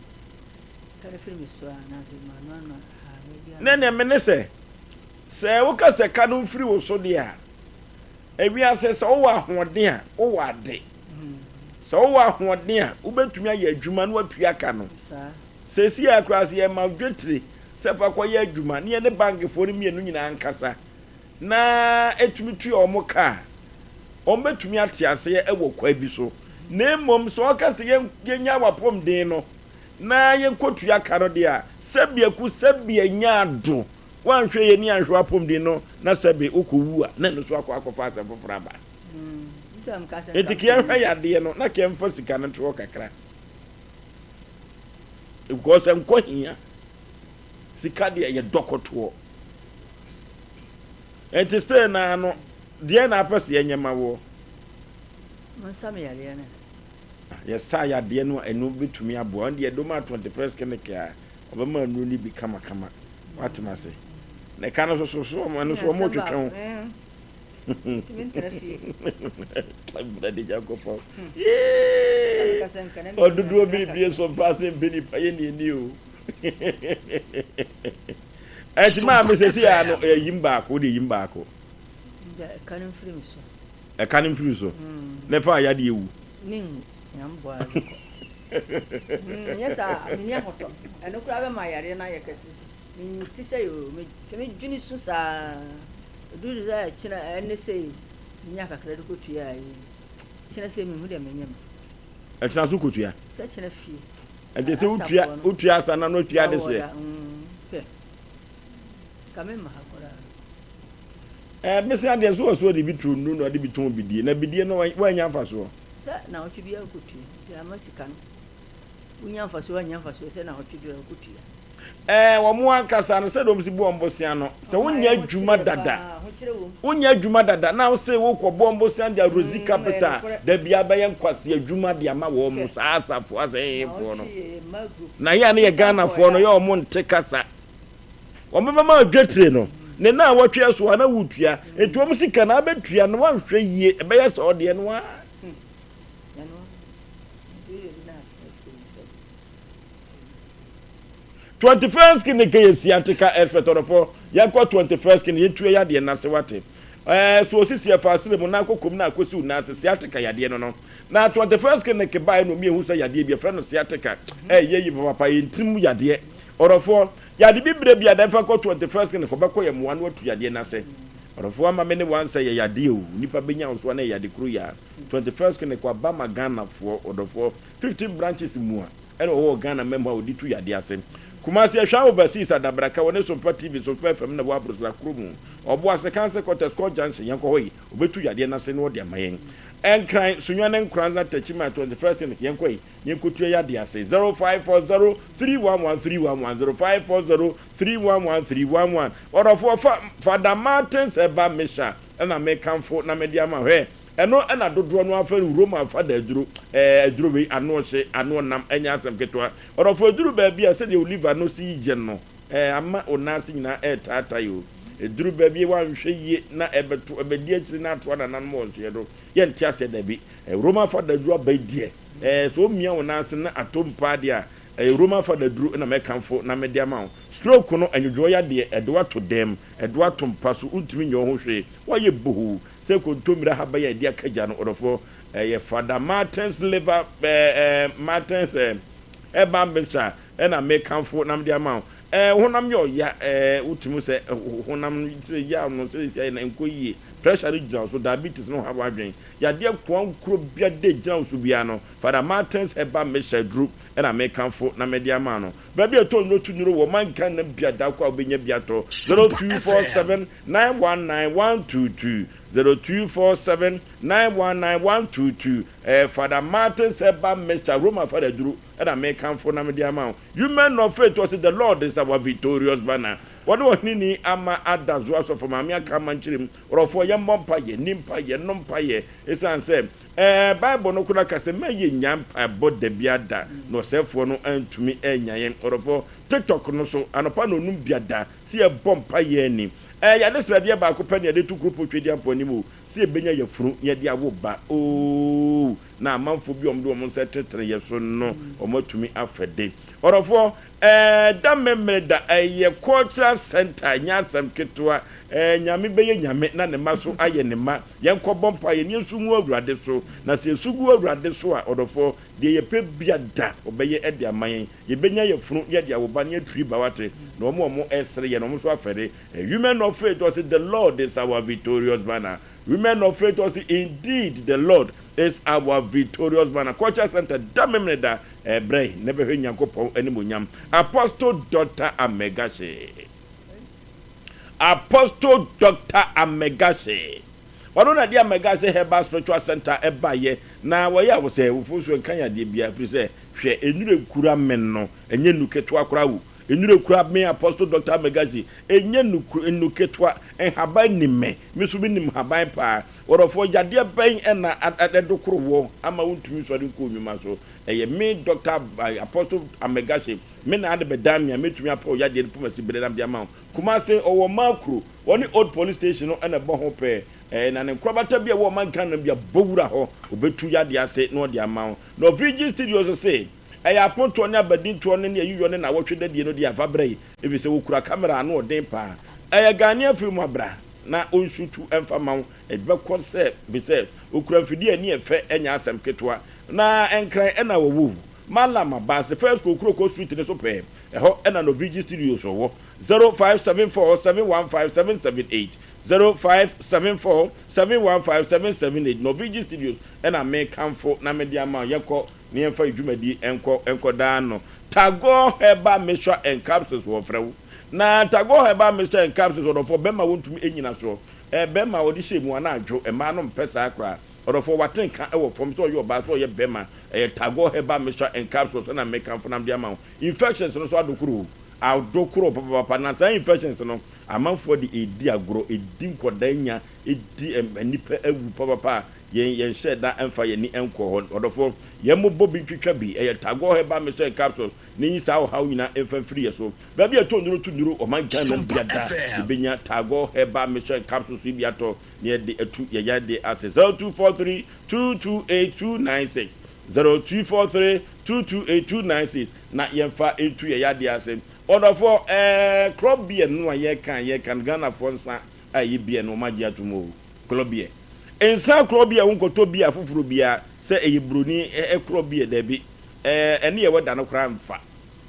ka no firi me so a na afei manoanoa ahaba bi Na ama. ɛneɛ me ne sɛ, sɛ woka sɛ ka no mfiri wo so deɛ a, Ewiase, sɛ wowɔ ahoɔden a, wowɔ ade. Sɛ wowɔ ahoɔden a, wobɛtumi ayɛ adwuma na woatua ka no. Seesei ara koraa, sɛ yɛma wo dwetire sɛ fa kɔyɛ adwuma na yɛne bankfoɔ no mmienu nyinaa nkasa na ɛtumi tua wɔn ka a, wɔbɛtumi ate aseɛ wɔ kwan bi so. Na mmom sɛ wɔka sɛ yɛnya w'apɔmuden no na yɛnkɔtua ka no deɛ a, sɛbi aku sɛbi anya ado. Woanhwɛ yie ne anhwɛ w'apɔmuden no na sɛbe wokɔwu a, na ɛno nso akɔ akɔfa asɛm foforɔ aba. Enti ka yɛnhwɛ yadeɛ no na ka yɛmfa sika no nto hɔ kakra. Because nkɔ hia. Sika deɛ yɛ dɔkɔtoɔ. Enti still naa no, deɛ na apɛ sɛ yɛnyɛ ma woɔ? Monsa me yadeɛ no. Yɛsa yadeɛ no a, ɛno bɛtumi aboa. Ɔno deɛ yɛde wo maa 21st clinic a, ɔbɛma nnuro no bi kamakama. Woate me ase? Na ɛka no so so ɛno nso wɔn retwetwe ho. Awurade Nyankopɔn. Yee! Ɔdodoɔ biribie so mpa ase mpɛ nipa yɛ ne ani o. Ɛnti maa me sɛsi a no ɛyim baako wode yim baako. Ɛka no mfiri me so. Ɛka no mfiri so. Na ɛfa ayadeɛ wu. Menwu. Nyame boa a ɛbɛkɔ. Nyɛ saa a menni ahotɔ. Ɛno koraa bɛma yareɛ no ayɛ kɛse. Mente sɛ oo, metumi dwene su saa. Ɛduru sɛ kyena ɛnnɛ sei menya kakra de kɔtua yi, kyena sei menhu deɛ menyɛ me. Ɛkyena so kɔtua? Sɛ kyena fie. Ɛnti sɛ wotua wotua asa na no atua adehyeɛ? Hwɛ, nka memma ha koraa. Ɛɛ bese adeɛ nso wɔ so ɔde bi tu nnuro na ɔde bi tɔn bidie na bidie no woannya mfasoɔ. Sɛ naawɔtwe biara wokɔtua nti ama sika no wonya mfasoɔ annya mfasoɔ sɛ naawɔtwe biara wokɔtua. Ɛɛ, wɔn ankasa no, sɛdeɛ wɔsi bu wɔn bosea no, sɛ wonyɛ adwuma dada, wonyɛ adwuma dada na wose wokɔbɔ wɔn bosea de arosi capital, da biara bɛyɛ nkwasi adwuma de ama wɔn saa asafo asɛefoɔ no. Na yɛ a ne yɛ Ghanafoɔ no, yɛ wɔn nte kasa. Wɔn bɛma adwatire no, ne na wɔtwe so a na wotua, nti wɔn sika na abɛtua no wanhwɛ yie, ɛbɛyɛ sɛ ɔdeɛ no ara. 21st clinic yɛ sciatica expert ɔdɔfo yɛnkɔ 21st clinic yɛntua yadeɛ no ase wate ɛɛ so osisi ɛfa asere mu na akɔkɔm na akɔsiw na ase sciatica yadeɛ no no na 21st clinic baeɛ na omi ehu sɛ yadeɛ bi ɛfrɛ no sciatica ɛyɛ yi papapa yɛ ntirim yadeɛ ɔdɔfoɔ yade bi berɛ bi a dɛmfa kɔ 21st clinic ɔbɛkɔ yɛ mmoa no atu yadeɛ no ase ɔdɔfoɔ ama me ne wansɛ yɛ yadeɛ o nipa bɛnya wo so a na yɛ yade koro yɛ a 21st clinic waba ma Ghanafoɔ ɔdɔfoɔ 15 branches mu a ɛna ɔwɔ wɔ Ghana mma mu a ɔde tu yadeɛ ase. Kumasi Ahwea Overseas Adabraka wɔ ne Sompa TV Sompa FM na ɛwɔ Abrosra kuro mu. Ɔboase Council Quarters Court Junction yɛnkɔ hɔ yi ɔbɛtu yadeɛ no ase na ɔde ama yɛn. Nkran, Sunyani Nkoranza Techiman 21st Clinic yɛnkɔ yi na yɛnkɔtua yadeɛ ase. 0540 311 311 0540 311 311 Ɔdɔfoɔ fa Fada Martins Herbal Mixture ɛna mekamfo na mede ama hwɛ Ɛno na dodoɔ no ara frɛ no Roma fada aduro. Ɛɛ, aduro wei, ano hye, ano nam, ɛnyɛ asɛm ketewa. Ɔdɔfoɔ, ɛduru baabi a, sɛdeɛ wo liver no si yɛ no, ɛɛ, ama wo nan ase nyinaa ɛretaatae o. Ɛduru baabi a, woanhwɛ yie na ɛbɛto, ɛbɛdi akyire na atoa nananom wɔ nsoeɛ do. Yɛnte aseɛ, dabi. Ɛɛ, Roma fada aduro aba yi deɛ, ɛɛ, sɛ womia wo nan ase na atɔ mu paa deɛ a, ɛyɛ Roma fada aduro na mɛkamfo na mede ama wo. Stroke no, ɛnwodwoɔ yadeɛ, ɛde wo ato dɛm, ɛde wo ato mpa so, wontumi nyɛ wo ho hwee, woayɛ bohoo. Sɛ kontommire ahaban a yɛde aka gya no, ɔdɔfoɔ, ɛyɛ Fada Martins liver ɛɛ Martins ɛɛ herbal mixture ɛna mekamfo na mede ama wo. Ɛɛ honam yɛ ɔya ɛɛ wotumi sɛ honam sɛ yaw no sɛ sɛ na nkɔ yie, pressure no gyina wo so, diabetes no ha w'adwen, yadeɛ koankoro bia de gyina wo so biara no, Fada Martins herbal mixture aduru ɛna mekamfo na mede ama no. Baabi a ɛtɔ nnuro to nnuro wɔ man Ghana bia da kɔ a wobɛnya bi atɔ 0247 919 122 0247 919 122 Ɛyɛ Fada Martins Herbal Mixture Roma Fada duru ɛna mekamfo na mede ama wo. Women of Faith ɔse The Lord is our victorious banner Wɔne ɔheneni ama ada so asɔfo maame aka ama nkyerɛ mu Ɔrɔfoɔ yɛmmɔ mpaeɛ, nni mpaeɛ, nnom mpaeɛ Esiane sɛ ɛɛ Bible no koraa ka sɛ mma yɛnnya mpaebɔ da biara da na ɔsɛefoɔ no antumi annya yɛn Ɔrɔfoɔ TikTok no so anɔpa nnɔnnum biada Sɛ yɛbɔ mpaeɛ ni. Ɛɛ yɛade sradeɛ baako pɛ na yɛde to kuropɔn Twedeampɔn anim o, sɛ yɛbɛnya yafunu na yɛde awo ba oo, na amanfoɔ bi a wɔde wɔn nsa tenetene yɛ so no, wɔatumi afɛde. Ɔdɔfoɔ, ɛɛ da Memeneda da, ɛyɛ cultural center, ɛnyɛ asɛm ketewa. Ɛɛ Nyame bɛyɛ Nyame na ne mma so ayɛ ne mma. Yɛnkɔbɔ mpaeɛ na yɛnsu ngu Awurade so. Na sɛ yɛsu gu Awurade so a, ɔdɔfoɔ, deɛ yɛpɛ bia da, ɔbɛyɛ de ama yɛn. Yɛbɛnya yafunu ne yɛde awo ba ne aturi ba wate na wɔn a wɔn ɛsere yɛn wɔn nso afɛre Women of faith ɔse the Lord is our victorious banner Women of faith ɔse indeed the Lord is our victorious banner Culture Center da memene da ɛbrɛ yi na bɛhwɛ Nyankopɔn animonyam Apostle Doctor Amegashe Apostle Doctor Amegashe Ɔno na ɛde Amegashe Herbal Spiritual Center ɛbaeɛ na wɔyɛ a wɔsɛ wofo nso nka yadeɛ biara firi sɛ Hwɛ, nnuru ekura me no, ɛnyɛ nnu ketewa koraa o. Nnuru ekura me, Apostle Doctor Amegazi, ɛnyɛ nnu nnu ketewa. Nhaban nim me, me nso menim nhaban paa. Ɔdɔfoɔ, yadeɛ bɛn na ɛdokoro woɔ ama wontumi nsɔre nkɔ nnwuma so? Ɛyɛ me, Doctor Apostle Amegazi, me na ade bɛdan me a mɛtumi apɛ wo yadeɛ no poma siberɛ na mede ama wo. Kumase, ɔwɔ Makuro, wɔne Old Police Station no na ɛbɔ ho pɛɛ. Ɛɛ na ne nkorabata bi a ɛwɔ ɔman Ghana bi abɔ wura hɔ, ɔbɛtu yadeɛ ase na ɔde ama wo. Norwegian Studios se, ɛyɛ apontoɔ ne abadintoɔ no ne ayiyɔ ne nnawɔtwe dadie no deɛ afa brɛ yi, ɛfiri sɛ wɔkura camera a ano ɔden paa. Ɛyɛ Ghanaian film a bra na ɔnsutu mfa ma wo, ɛbɛkɔ sɛ, ɛfiri sɛ ɔkura mfidie a ani yɛ fɛ, ɛnyɛ asɛm ketewa. Na Nkran ɛna wɔwɔ o. Mallam Abbas, First Kokroko Street no so pɛɛ, ɛhɔ na Norwegian Studios wɔ. 0574 715 778, 0574 715 778, Norwegian Studios na mekamfo na mede ama wo. Yɛnkɔ na yɛmfa yɛn dwumadi nkɔ nkɔdaa no. Tagore Herbal Mixture and Capsules wɔfrɛ wo. Na Tagore Herbal Mixture and Capsules ɔdɔfoɔ bɛma wontumi nnyina soɔ. Ɛɛ bɛma wɔde hyɛ mu anaa adwo, mmaa no mpɛ saa koraa. Ɔdɔfoɔ wate nka wɔ fam sɛ ɔyɛ ɔbaa sɛ ɔyɛ bɛma. Ɛyɛ Tagore Herbal Mixture and Capsules na mekamfo na mede ama wo. Infections no nso adokoro o. Adokoro papapapa. Na saa infections no amanfoɔ de ɛredi agorɔ, ɛdi nkwadaa nya, ɛdi nnipa awu papapa a yɛn yɛnhyɛɛ da mfa yɛn ani nkɔɔ hɔ. Ɔdɔfoɔ, yɛmmobɔ bi ntwitwa bi. Ɛyɛ Tagore Herbal Mixture and Capsules na ɛnyi saa ɔhaw nyinaa mfa mfiri yɛn so. Baabi a ɛtɔ nnuro to nnuro, ɔman Ghana biada yɛbɛnya Tagore Herbal Mixture and Capsules yi bi atɔ na yɛde atu yɛn yadeɛ ase. 0243 228 296, 0243 228 296 na yɛmfa ntu yɛn yadeɛ ase. Ɔdɔfoɔ, ɛɛ, club beer no a yɛka a yɛka no, Ghanafoɔ nsa a ɛyɛ beer no, wɔagye atom o. Club beer. Nsa club beer, wonkɔtɔ beer foforɔ biara sɛ ɛyɛ buroni club beer, daabi. Ɛɛ, ɛne yɛn wɛda no koraa mfa.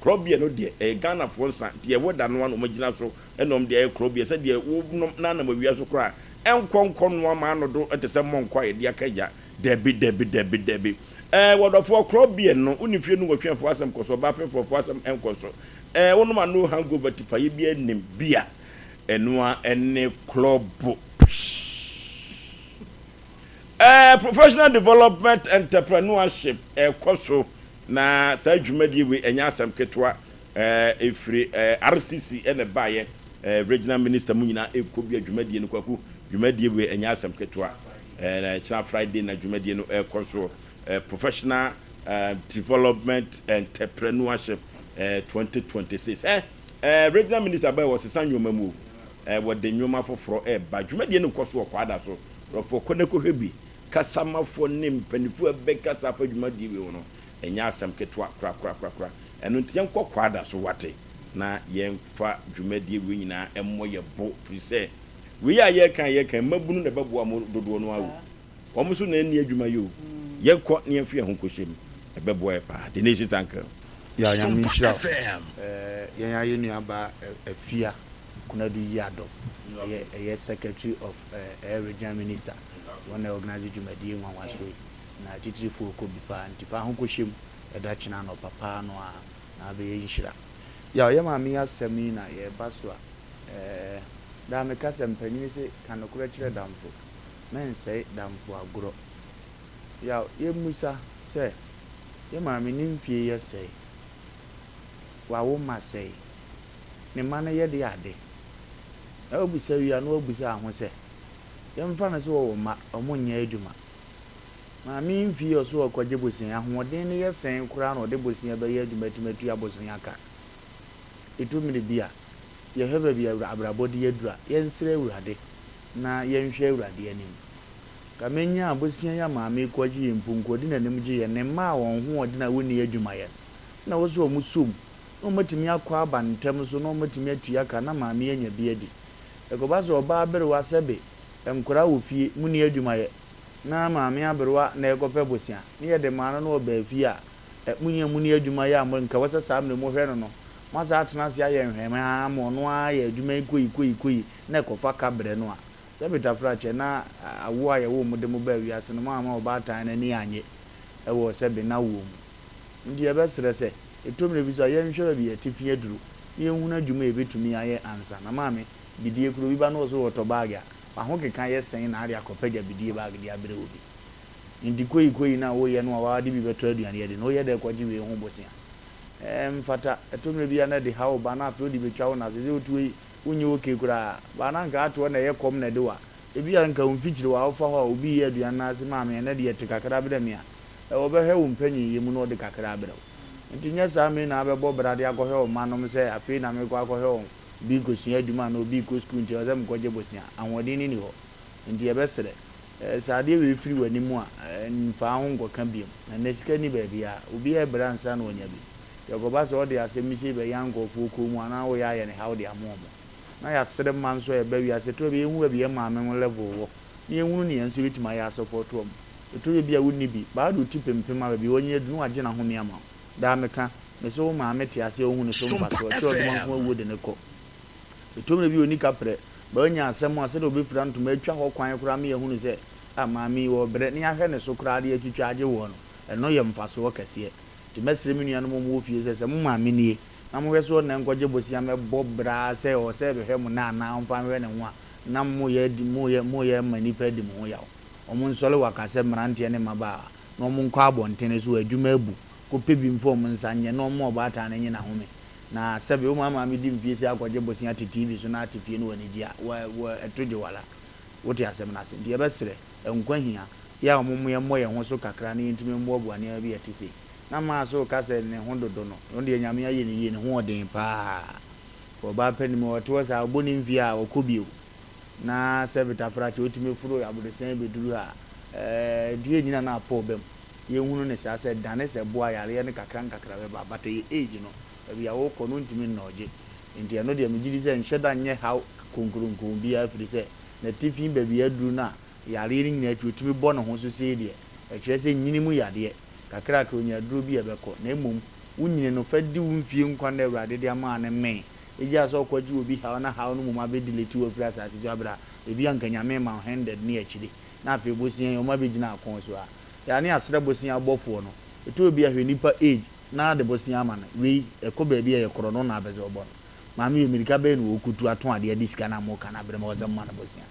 Club beer no deɛ, ɛyɛ Ghanafoɔ nsa, nti yɛn wɛda no ara na wɔagyina so na wɔde ayɛ club beer. Sɛdeɛ wonom na anam awia so koraa a, ɛnkɔ nkɔnoa m'ano do te sɛ mɔnkɔ a yɛde aka gya. Dabi, dabi, dabi, dabi. Ɛɛ, wɔdɔfoɔ, korɔ beer no, wo ne fie no nwɔtweɛfoɔ asɛm kɔ so, ɔbaa pemfoɔfoɔ asɛm nkɔ so. Ɛɛ, wonom a no hangover, tipaeɛ biara nnim, beer, ɛno ara ne klɔbo. Psh! Ɛɛ, professional development entrepreneurship ɛrekɔ so, na saa dwumadie wei ɛnyɛ asɛm ketewa. Ɛɛ, ɛfiri ɛɛ RCC ɛna ɛbaeɛ, ɛɛ regional minister mu nyinaa ɛrekɔ bi a dwumadie no, Kwaku, dwumadie wei ɛnyɛ asɛm ketewa. Ɛɛ, na ɛkyena Friday na dwumadie no ɛrekɔ soɔ. Ɛɛ, Professional ɛɛ Development Entrepreneurship ɛɛ 2026. Ɛ ɛɛ Regional Minister bɛɛ wɔsesa nneɛma mu o. Ɛɛ wɔde nneɛma foforɔ ɛreba. Dwumadie no rekɔ so wɔ Kwada so. Nkurɔfoɔ kɔ na kɔhwɛ bi. Kasamafoɔ ne mpanimfoɔ a ɛbɛkasa afa dwumadie wei ho no, ɛnyɛ asɛm ketewa korakorakorakora. Ɛno nti yɛnkɔ Kwada so wate, na yɛmfa dwumadie wei nyinaa mmɔ yɛn bo firi sɛ Wei a yɛreka a yɛreka yi, mmabunu na ɛbɛboa mo dodoɔ no ara o. Wɔn nso na ɛnni adwuma yɛ o. Yɛnkɔ na yɛmfa yɛn ho nkɔhyɛ mu. Ɛbɛboa yɛn paa. The Nation's Uncle. Yeah, Nyame nhyira wo. Eh, yɛn ara yɛn nua baa Afia Konadu Yiadom, ɛyɛ ɛyɛ Secretary of eh, ɛyɛ Regional Minister, wɔn na organise dwumadie nwanwasoɔ yi, na atitirifoɔ kɔ bi paa, nti fa ho kɔhyɛ mu, ɛda kyena anɔpa paa no ara, na abɛyɛ nhyira. Yeah, yɛ maame yi asɛm yi na yɛreba so a, eh, Daa meka sɛ mpanyini se ka nokorɛ kyerɛ damfo, mɛnsɛe damfo agorɔ. Yaw, yɛmmisa sɛ, yɛ maame ne mfie yɛ sɛe? Wawo mma sɛe? Ne mma no yɛ de ade? Na wobisa wie a na wabisa ho sɛ, yɛmfa no sɛ wɔwɔ mma, wɔn nyɛ adwuma. Maame yi mfie ɔso ɔrekɔgye bosea, ahoɔden no yɛ sɛn koraa na ɔde bosea bɛyɛ adwuma atumi atua bosea ka? Ɛtu mmere bi a, yɛhwɛ baabi a abrabɔ de aduru a, yɛnsrɛ Awurade na yɛnhwɛ Awurade anim. Ka menya abosea yi a maame yi kɔgye yɛn mpo, nka ɔdi n'anim gye yɛn, ne mma a wɔn ho ɔden a wɔnni adwuma yɛ no, na ɛwɔ sɛ wɔn som na wɔatumi akɔ aba ntɛm so na wɔatumi atua ka na maame yi anya bi adi. Ɛkɔba sɛ ɔbaa aberewa sɛbe nkwadaa wɔ fie, monni adwuma yɛ, na maame aberewa na ɛrekɔpɛ bosea, na yɛde maa no na ɔbaa fie a, Ɛ, mo nyinaa monni adwuma yɛ a mo, nka ɛwɔ sɛ saa mmerɛ mohwɛ no no, moasan atena ase ayɛ nhwɛmɛ ara ma ɔno ara ayɛ adwuma yi koi koi koi na ɛkɔfa ka brɛ no a. Sɛ Betafra kyɛ na awoɔ a yɛwoo mo de mo baa wiase no moamma ɔbaatan no ani annye wɔ sɛbe n'awoɔ mu. Nti yɛbɛsrɛ sɛ, ɛtɔ mmerɛ bi so a yɛnhwɛ baabi yɛn atifi aduru na yɛnhunu adwuma a yɛbɛtumi ayɛ ansa na maame, bidie koro obi ba na ɔse ɔretɔ baage a, w'ahokeka yɛ sɛn na ade akɔpagya bidie baage de abrɛ obi? Nti koi koi no a woyɛ no a wode bi bɛtɔ aduane adi no, woyɛ dɛn kɔgye wei ho bosea? Ɛmfata. Ɛtɔ mmerɛ bi a na ɛde haw ba na afei wode bɛtwa wo na seesei wotu yi wonyɛ okay koraa. Baa na anka atoɔ na ɛyɛ kɔm na ɛde wo a, ebi a nka wo mfikyire hɔ a wofa hɔ a obi reyɛ aduane no ase maame ɛnnɛ deɛ te kakra brɛ me a, ɔbɛhwɛ wo mpanyinyɛ mu na ɔde kakra abrɛ wo. Nti nyɛ saa mmere na abɛbɔ bra de akɔhwɛ wo mma nom sɛ afei na merekɔ akɔhwɛ wɔn, obi rekɔsua adwuma anaa obi rekɔ sukuu nti ɛwɔ sɛ mekɔgye bosea. Ahoɔden no nni hɔ. Nti yɛbɛsrɛ, sɛ adeɛ wei firi w'anim a, mfa ho nkɔka biom. Na nnɛ sika nni baabiara. Obiara rebrɛ ansa na wanya bi. Nti ɛkɔba sɛ wode asɛm bi sei bɛya nkurɔfoɔ kɔn mu anaa woyɛ ayɛ no haw de ama wɔn. Na yɛasrɛ mma nso a yɛba wiase, ɛtɔ da bi a yɛnhu baabi yɛn maame mo level wɔ, na yɛnhunu nea yɛn nso yɛbɛtumi ayɛ asɔpɔto wɔn. Ɛtɔ da bi a wonni bi, but wode wo ti pempem a baabi a wanyini adu no wagye n'ahome ama wo. Daa meka, mese wo maame te ase a wohu ne so mfasoɔ, kyerɛ ɔdoma nko awuo de no kɔ. Ɛtɔ mmerɛ bi a ɔnni kaprɛ, but ɔnya asɛm a sɛdeɛ ɔbɛfira ntoma atwa hɔ kwan koraa ma yɛahunu sɛ ah maame yi ɔrebrɛ na yɛahwɛ ne so koraa de atwitwa agye woɔ no, ɛno yɛ mfasoɔ kɛseɛ. Nti mɛsrɛ me nuanom a wɔwɔ fie sɛ, sɛ mo maame nie na mohwɛ sɛ ɔnna nkɔgye bosea mmɛbɔ bra sɛ ɔwɔ sɛ ɛbɛhwɛ mo nnɛ anaa ɔmfa nhwɛ ne ho a, na moyɛ adi moyɛ moyɛ ama nnipa adi mo ho yaw. Wɔnsɔre waka sɛ mmeranteɛ ne mmabaawa na wɔnkɔ abɔntene so adwuma abu kɔpɛ bi mfa wɔn nsa nyɛ na wɔmma ɔbaatan no nye n'ahome. Na sɛbe wo maa maame di mfie sei akɔgye bosea te TV so na ate fie no wɔ anigye a, wɔ wɔ ɛto gye wala. Wote asɛm no ase? Nti yɛbɛsrɛ, nkwa hia, yɛ a wɔn yɛmmɔ yɛn ho so kakra na yɛntumi mmoaboa nneɛma bi a ɛte sei. Na maa so reka sɛ ne ho dodo no, ɔno deɛ Nyame ayɛ no yie, ne ho ɔden paa. Ɔbaa panin mu, ɔte hɔ saa, ɔbɔ ne mfie a, ɔkɔ bio. Na sɛbe tafrakye, ɔtumi foro aborosan bɛduru ha. Ɛɛ, nti yɛnnyina na apɔ ɔba mu. Yɛnhunu no saa sɛ dane sɛ boa yareɛ no kakra nkakra bɛba but ɛyɛ age no baabi a wokɔ no wontumi nnɔɔgye nti ɛno deɛ megye di sɛ nhyɛ da nyɛ haw konkuronkon biara firi sɛ n'atifi baabi aduru no a yareɛ no nyinaa akyi ɔtumi bɔ ne ho so sei deɛ ɛkyerɛ sɛ nyini mu yadeɛ kakrakra ɔnya aduro bi a ɛbɛkɔ na mmom wo nyini no fa di wo mfie nkwa nna Awurade de ama wo no mee gyaa sɛ ɔkɔgye obi haw na haw no mmom abɛ delete wo afiri asase so aberɛ a ebi anka Nyame rema wo handed ne akyire na afei bosea yi ɔma bɛgyina akɔn so a Yɛ ne asrɛ bosea bɔfoɔ no ɛtɔ obi a hwɛ nipa age na de bosea ama no wei ɛkɔ baabi a ɛyɛ korɔ no na apɛ sɛ ɔbɔ no maame wei mirika bɛn na ɔkutu ato adeɛ de sika no a moka no abrɛ ma ɔsɛ moma no bosea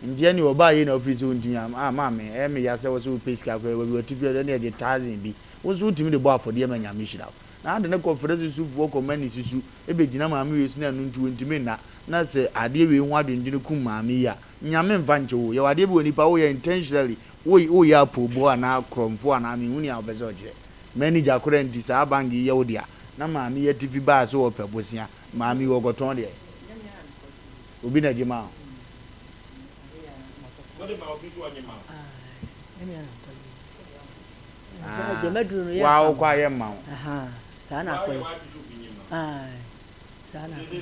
nti ɛne ɔbaa yei na ɔfiri sɛ ɔntumi a ah maame ɛyɛ me ya sɛ wɔ sɛ wopɛ sika koraa wabi watifi ɛde ne ɛgye thousand bi wo nso wotumi de bɔ afɔdeɛ ma nyame hyira wo na ade ne kɔfrɛ susufoɔ kɔma ne susu ɛbɛgyina maame wei so na ɛno nti wɔntumi nna na sɛ adeɛ wei ho adwendwene kum maame yi a Nyame nfa nkyɛ wo. Yɛwɔ adeɛ bi wɔ nipa woyɛ intentionally wo woyɛ apoobɔ anaa korɔmfoɔ anaa menhu nea wopɛ sɛ ɔkyerɛ. Manager koraa nti saa bank yi yɛ wo dea na maame yi atifi baa sɛ ɔpɛ bosea maame yi ɔkɔtɔn deɛ obi na gye maa wo. Ah, waa wokɔ a yɛmma wo. Saa na akɔyɛ. Saa na akɔyɛ.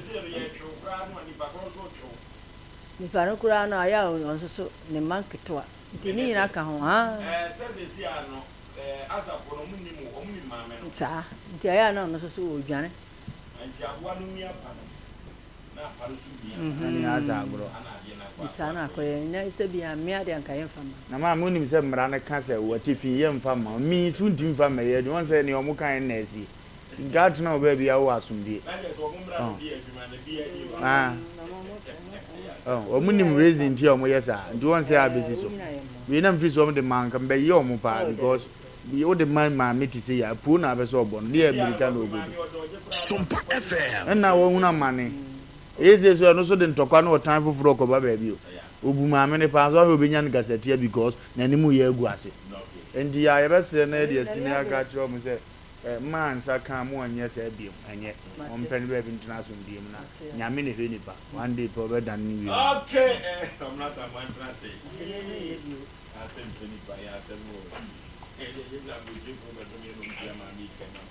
Nipa no koraa no ayɛ a ɔnsoso ne mma nketewa nti ne nyinaa ka ho haa. Ɛɛ sɛ sɛsi a no ɛɛ asafo no ɔmo nim wo ɔmo nim maame no. Saa nti ayɛ a na ɔno nso so ɔredwane. Nti aboa no mia pa no na apa no so mia saa. Ɛne asa agorɔ. Ana adeɛ no akɔ Nti saa na akɔyɛ nyɛ sɛ bia mmea deɛ anka yɛmfa mma. Na maame wonim sɛ mmara no ka sɛ w'atifi yɛmfa mma wo me nso wontumi mfa mmɛyɛ adwuma wohu sɛ nea ɔmo kaeɛ no na asie. Nka atena wo baabi a wowɔ asomdwie. Ah. Oh, wɔn nim reason nti a wɔn yɛ saa. Nti wɔn sɛ abesi so. Wei na mfiri so wɔn de ma nka mbɛyɛ wɔn paa because wo de ma maame te sɛ yɛ apuo na abɛsɛ ɔbɔ no. Deɛ mmirika na ɔbɛdu. Sompa FM. Ɛna wɔn hunu amane. Ɛyɛ sɛ so ɛno so de ntɔkwa ne ɔtan foforɔ kɔba baabi o. Obu maame no paa nso ahwɛ obɛnya no kasatia because n'anim yɛ agu ase. Nti a yɛbɛsrɛ na yɛde asi na yɛaka akyerɛ wɔn sɛ Mmaa nsa ka mo ɔnyɛ saa biom ɛnyɛ ɔmpɛ ne baabi ntena asomdwie mu na Nyame na ɛhwɛ nipa one day pɛ ɔbɛdane ne wiem. Okay eh ɔmra Samoa ntena ase asɛm hwɛ nipa yɛ asɛm o yɛ yɛ na aburokyire bɛdom yɛ nom tua maame yi kɛma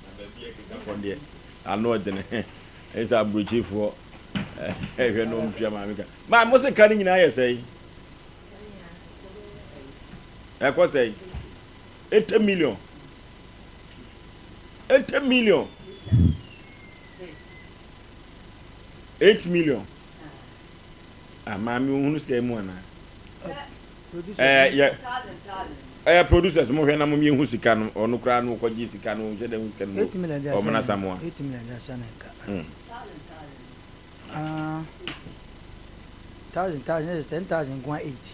na baabi yɛ keka kɔ deɛ ano ɔdene ɛyɛ sɛ aburokyirefoɔ ɛhwɛ nom tua maame ka maa mo se ka ne nyinaa yɛ sɛe ɛkɔ sɛe 80 million 80 million 8 million ah maame ohunu sika mu ana ɛɛ yɛ ɛɛ producers mo hwɛ na mo yɛ hu sika no ɔno koraa no kɔgye sika no hyɛ dɛ hu sika no mu ɔmo na samoa. 8 million de ahyɛ ne nka. Ah, thousand thousand 10,000 nko 8.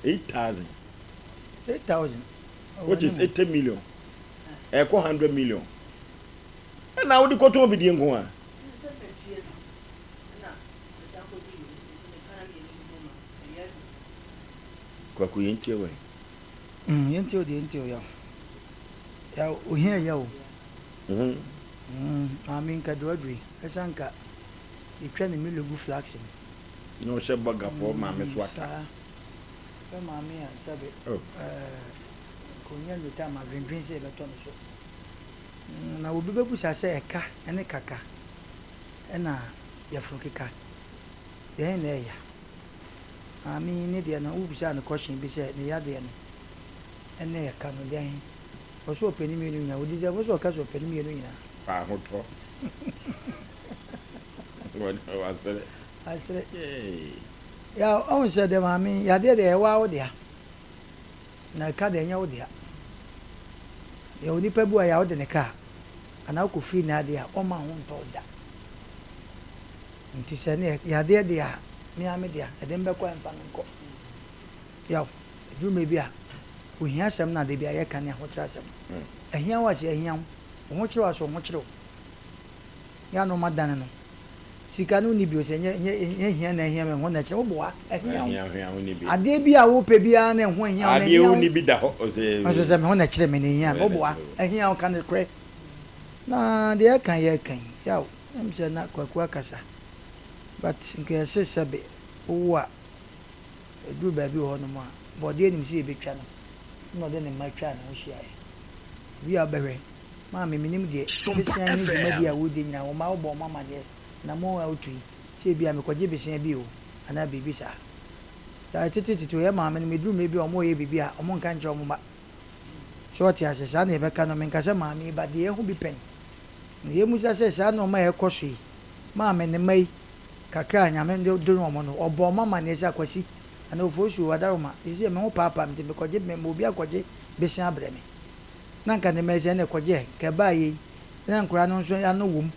8,000. 8,000. Which is 80 million. Ɛkɔ 100 million. Ɛna wode kɔtɔn bidie nko a. Kwaku yɛntie wɛ. Mm, yɛntie o deɛ yɛntie o yaw. Yaw ohia yɛ o. Mm. Mm, maame nka duaduri ɛsɛ nka yɛtwa ne milo gu flax mu. Na ɔhyɛ bɔgafoɔ maame so ata. Saa. Sɛ maame a sɛbe ɛɛ nka ɔnya no time adwendwen sɛ yɛbɛtɔ no so. Na obi bɛbusa sɛ ɛka ne kaka ɛna yafunu keka dɛn na ɛya? Maame yi ne deɛ no wobisaa no question bi sɛ ne yadeɛ no ɛne ɛka no dɛn? Ɔse ɔpɛ ne mmienu nyinaa. Ɔdi sɛ ɔse ɔka sɛ ɔpɛ ne mmienu nyinaa. Fa ahotɔ. Wasere. Wasere. Ya ɔhu sɛ deɛ maame yi yadeɛ deɛ ɛwɔ wo dea. Na ɛka deɛ ɛnyɛ wo dea. Yɛ onipa bi wɔ yɛ a wode ne kaa anaa wokɔ firi n'adeɛ a ɔmma ho ntɔ wo da. Nti sɛ ne yadeɛ deɛ a me ara me dea ɛde me bɛkɔ a ɛmfa me nkɔ. Yaw, ɛduru mmerɛ bi a ohia asɛm no a da bi a yɛka ne ahokyerɛ asɛm no. Ahia wo a sɛ ahia wo, wo ho kyere wo a sɛ wo ho kyere wo. Yɛ a na ɔma dane no. Sika no wonni bio sɛ nyɛ nyɛ nyɛ hia na ahia me ho na ɛkyerɛ wo boa ahia wo. Ahia hia wo ni bi. Adeɛ bi a wopɛ biara na ɛho ahia wo na Adeɛ ahia wo. wonni bi da hɔ ɔsɛ. Nso sɛ me ho na ɛkyerɛ me na ehia me wo boa ahia wo ka no korɛ. Na deɛ ɛka yɛ ɛka yi yaw ɛm sɛ na Kwaku akasa but nka yɛse sɛbe wowo a ɛduru baabi wɔ hɔ nom a bɔdeɛ nim sɛ yɛbɛtwa no na ɔde ne mma twaa ne ho hyiaeɛ obi a wobɛhwɛ Maame, menim deɛ, Sompa besea ne dwumadie a FM. wodi nyinaa, wo mma wobɔ wɔn amaneɛ, anammɔn a wotu yi, sɛ ebia mekɔgye besea bi o, anaa biribi saa. Saa tete tete o, yɛn maame nom, ɛduru mmerɛ bi a wɔreyɛ biribi a, wɔnka nkyerɛ wɔn mma. So wote aseɛ? Saa na yɛbɛka no, menka sɛ maame yi, but deɛ yɛahu bi pɛn. Na yɛmmisa sɛ, saa nnoɔma a ɛrekɔ so yi, maame ne mma yi, kakra a Nyame de dom wɔn no, ɔbɔ wɔn amaneɛ sɛ, Akwasi, anaa Ofosu o, Adaroma, seesei me ho paapaa me nti mekɔgye, mema obi akɔgye besea abrɛ me. Na nka ne mɛsɛ ɛna ɛkɔgye ɛ, nka ɛbaa yei, na nkoraa no nso ano wom,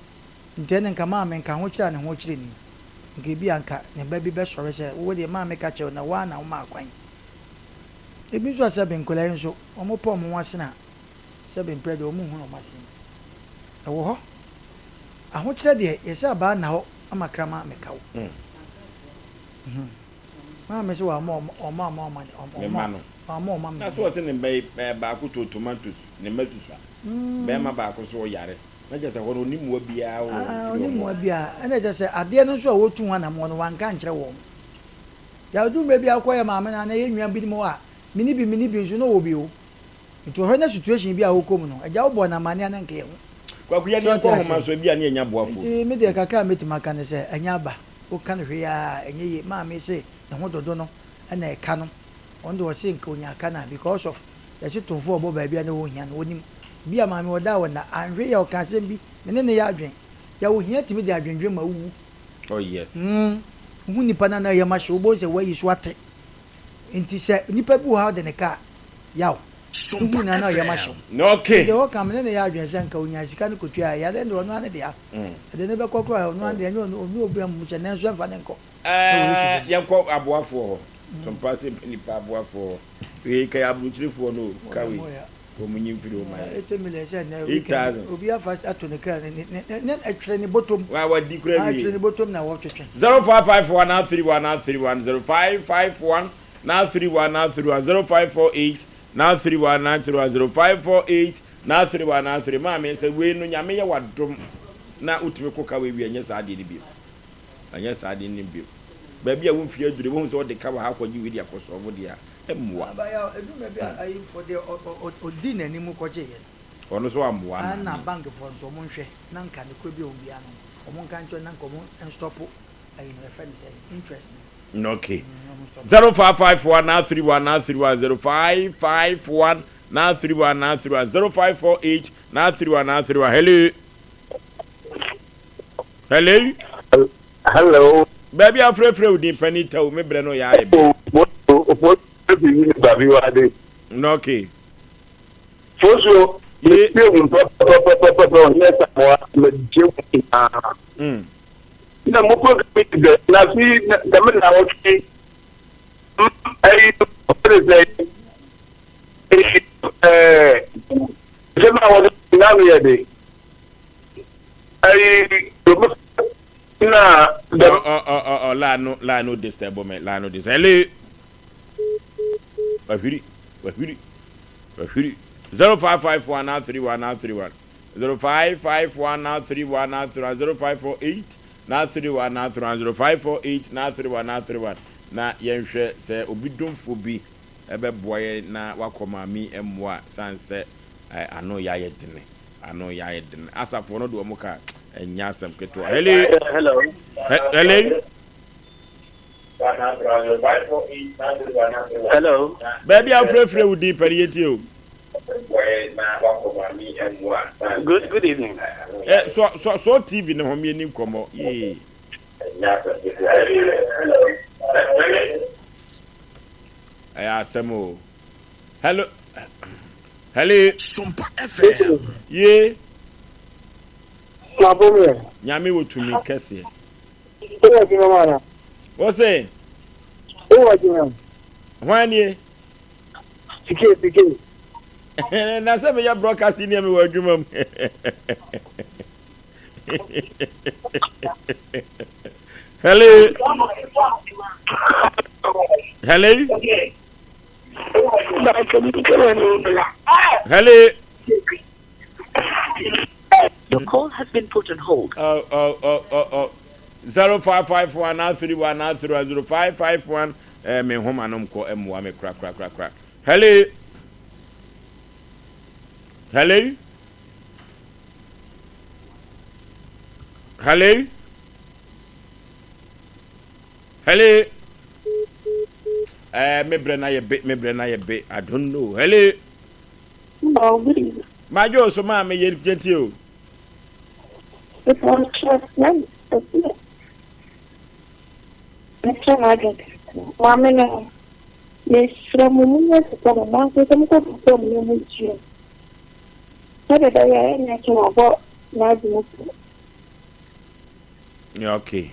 nti ɛne nka maame nka ahokyere a ne ho kyere no yi, nka ebia nka ne ba bi bɛsɔre sɛ wo deɛ maame ka kyerɛ wo na wo ara na womaa kwan. Ebi nso a sɛbe nkwadaa yi nso, wɔn pɛ wɔn ho asene a, sɛbe mprɛ deɛ wɔn nhunu wɔn asene mu. Ɛwɔ hɔ. Ahokyerɛ deɛ, yɛsɛ abaa nna hɔ ama kraman amɛka wo. Maame sɛ wamma ɔma ɔma ɔma Ne mma no. Wamma ɔma Na so ɔse ne mma yi baako tɔ tomatoes, ne mma susua. Bɛɛma baako nso ɔyare. Na kyerɛ sɛ hɔ no ɔnni mmoa biara wɔ Ah, firi ɔnni wɔn mmoa hɔ. biara. Ɛna kyerɛ sɛ adeɛ no nso a wɔtu ho anammɔn no wanka ankyerɛ wɔn. Yɛadu mmerɛ bi a wokɔyɛ maame no anaa yɛn nua binom hɔ a, menni bi, menni bi nso na ɔwɔ bi o. Nti ɔhwɛ na situation bi a wokɔ mu no, agya wobɔɔ no amaneɛ a na nka yɛhu. Kwaku yɛne So ɔte yɛnkɔ nhoma aseɛ? so ebia ne yɛnya boafoɔ bi. Nti me deɛ kakra a mɛtumi aka ne sɛ, ɛnyɛ aba. Woka no hwee a ɛnyɛ yie. Maame se ne ho dodo no na ɛka no. Ɔno deɛ ɔse nka ɔnya ka no a because of yɛse tomfoɔ ɔbɔ baabi a na ɔhia no ɔnim. Bi a maame ɔda a ɔnna anhwɛ yie a ɔka asɛm bi me ne no yɛ adwen. Yɛ ohia tumi de adwendwen ma wowu. Oh yes. Mm wohu nipa no a na yam ahye wo wobɛhu sɛ wayi so ate. Nti sɛ nipa bi wɔ hɔ a wode ne ka a yaw. Sompa Wohu no a na yam ahye FM. wo. Okay. Nti deɛ ɔka me ne no yɛ adwen sɛ nka ɔnya sika no kɔtua a yareɛ no deɛ ɔno ara ne dea. Ɛde no bɛkɔ koraa ɔno ara deɛ ɛnyɛ ɔno ɔne obi amu kyɛ nanso ɛmfa no nkɔ ɛwɔ Yesu Ɛɛ din mu. yɛnkɔ aboafoɔ hɔ. Sompa sɛ nipa aboafoɔ hɔ. Wei ka yɛ aburokyerefoɔ no o, ka wei. Wɔn nyi mfiri hɔ ma yɛn. 80 million sɛ nnɛ weekend 8,000. obi afa ato ne kaa ne ne ne ɛtwere ne bɔtɔm. Wa wadi kura wie. Ɛtwere ne bɔtɔm na wɔtwetwe. 0551 931 931 0551 931 931 0548 931 931 0548 931 93 maame sɛ wei no Nyame yɛ wadom na wotumi ko ka wei wie ɛnyɛ saa adeɛ no bio ɛnyɛ saa adeɛ no bio baabi a wo mfie aduru wohu sɛ ɔde ka wɔ ha akɔgye wei de akɔ sɔfo deɛ a ɛmmoa. Aba yaw ɛduru baabi a ayi fo deɛ ɔdi n'anim kɔgye yɛ no. Ɔno nso ammoa maame. Ɛna bank foɔ nso ɔmo nhwɛ na nka nokorɛ bi a ɔwɔ biara no ɔmo nka nkyerɛ na nka ɔmo nstɔpo ayi no yɛfrɛ no sɛn interest no. Okay. 0551 931 931 0551 931 931 0548 931 931 Hello. Hello. Hello. Baabi afrɛfrɛ wo din pani tɛw me brɛ no yɛ ayɛ bɛ. Babi wade. Okay. Fosuo, metie wo pɛpɛpɛpɛpɛ ɔnyɛ samoa metie wo nyinaa. Na mo program yi dɛ na fi dɛm na ɔtwe ɛyi ɔfɛn sɛ ɛɛ sɛm a wɔde nam yɛ de ɛyi domi na dɛm. Ɔ ɔ ɔ ɔ line no line no disturb me line no disturb hello wahwiri wahwiri wahwiri 0551 931 931 0551 931 931 0548. 931 931 0548 931 931 na yɛnhwɛ sɛ obi domfoɔ bi bɛboa yɛn na wakɔ maame yi mmoa sane sɛ ano yɛ ayɛ dene ano yɛ ayɛ dene asafoɔ no de wɔn ka ɛnyɛ asɛm ketewa. Hello. Hello. Hello. Hello. Baabi a wofrɛfrɛ wo din pɛ no yɛtie o. Good good evening. Eh, so so so TV ne ho mieni nkɔmɔ. Yee. Ɛyɛ asɛm o. Hello. Hello. Sompa FM. Ye. Mabomɛ. Nyame wɔ tumi kɛseɛ. Wowɔ adwuma mu ana? Wo se? Wowɔ adwuma mu? Hwan nie? Pike pike. Na sɛ meyɛ broadcasting ni mewɔ adwuma mu. Hello. Hello. Hello. Your call has been put on hold. Oh, oh, oh, oh, oh. 0551 931 931 0551 eh, me nhoma no nkɔ mmoa me kora kora kora kora. Hello. Hello. Hello. Hello. Eh, me brɛ na yɛ be, me brɛ na yɛ be. I don't know. Hello. Hello, good evening. Madwo so maa me yɛ yɛntie o. Mesrɛ m'adwene kakra. Maame no, mesrɛ mo monyɛ sika no mo ankasa mokɔ sika mu na montua. Sɛdeɛ ɛbɛyɛ a ɛnyɛ sɛ wabɔ n'adwene mu pɔ. Yeah, okay.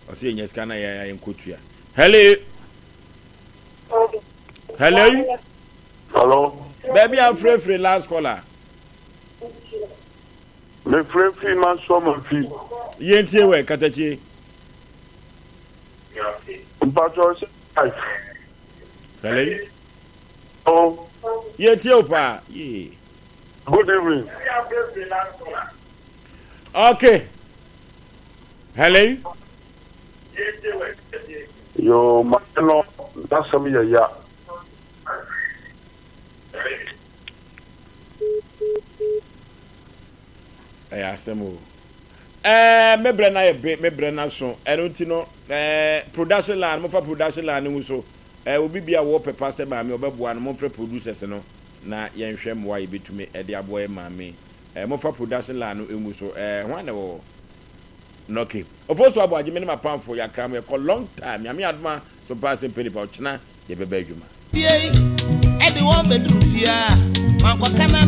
Ɔsɛ yɛnya sika na yɛn yɛnkɔtua. Hello. Hello. Hello. Baabi a frɛfrɛ last caller. Mefrɛ fi Mansoa Manfi. Yɛntie wɛ katakyie. Mpatsɔ sɛ life. Hello. Hello. Yɛntie o paa. Yee. Good evening. Okay. Hello. Yoo, maame no n'asɛm yɛ ya. Ɛyɛ asɛm o. Ɛɛ me brɛ no ayɛ be, me brɛ no aso. Ɛno nti no, ɛɛ production line, mofa production line no ngu so. Ɛɛ obi bi a wɔ pɛ pa sɛ maame ɔbɛboa no, momfrɛ producers no na yɛnhwɛ mmoa a yɛbɛtumi de aboa yɛn maame. Ɛɛ momfa production line no ngu so. Ɛɛ hwan na ɛwɔ hɔ? Okay. Ofosu Aboagye, me ne m'apamfo, yɛakra mo, yɛkɔ long time. Nyame adom a, so paa sɛ mpɛ nipa, ɔkyena yɛbɛba adwuma. Fie yi, ɛde wɔn bɛduru fie a, mankɔka na.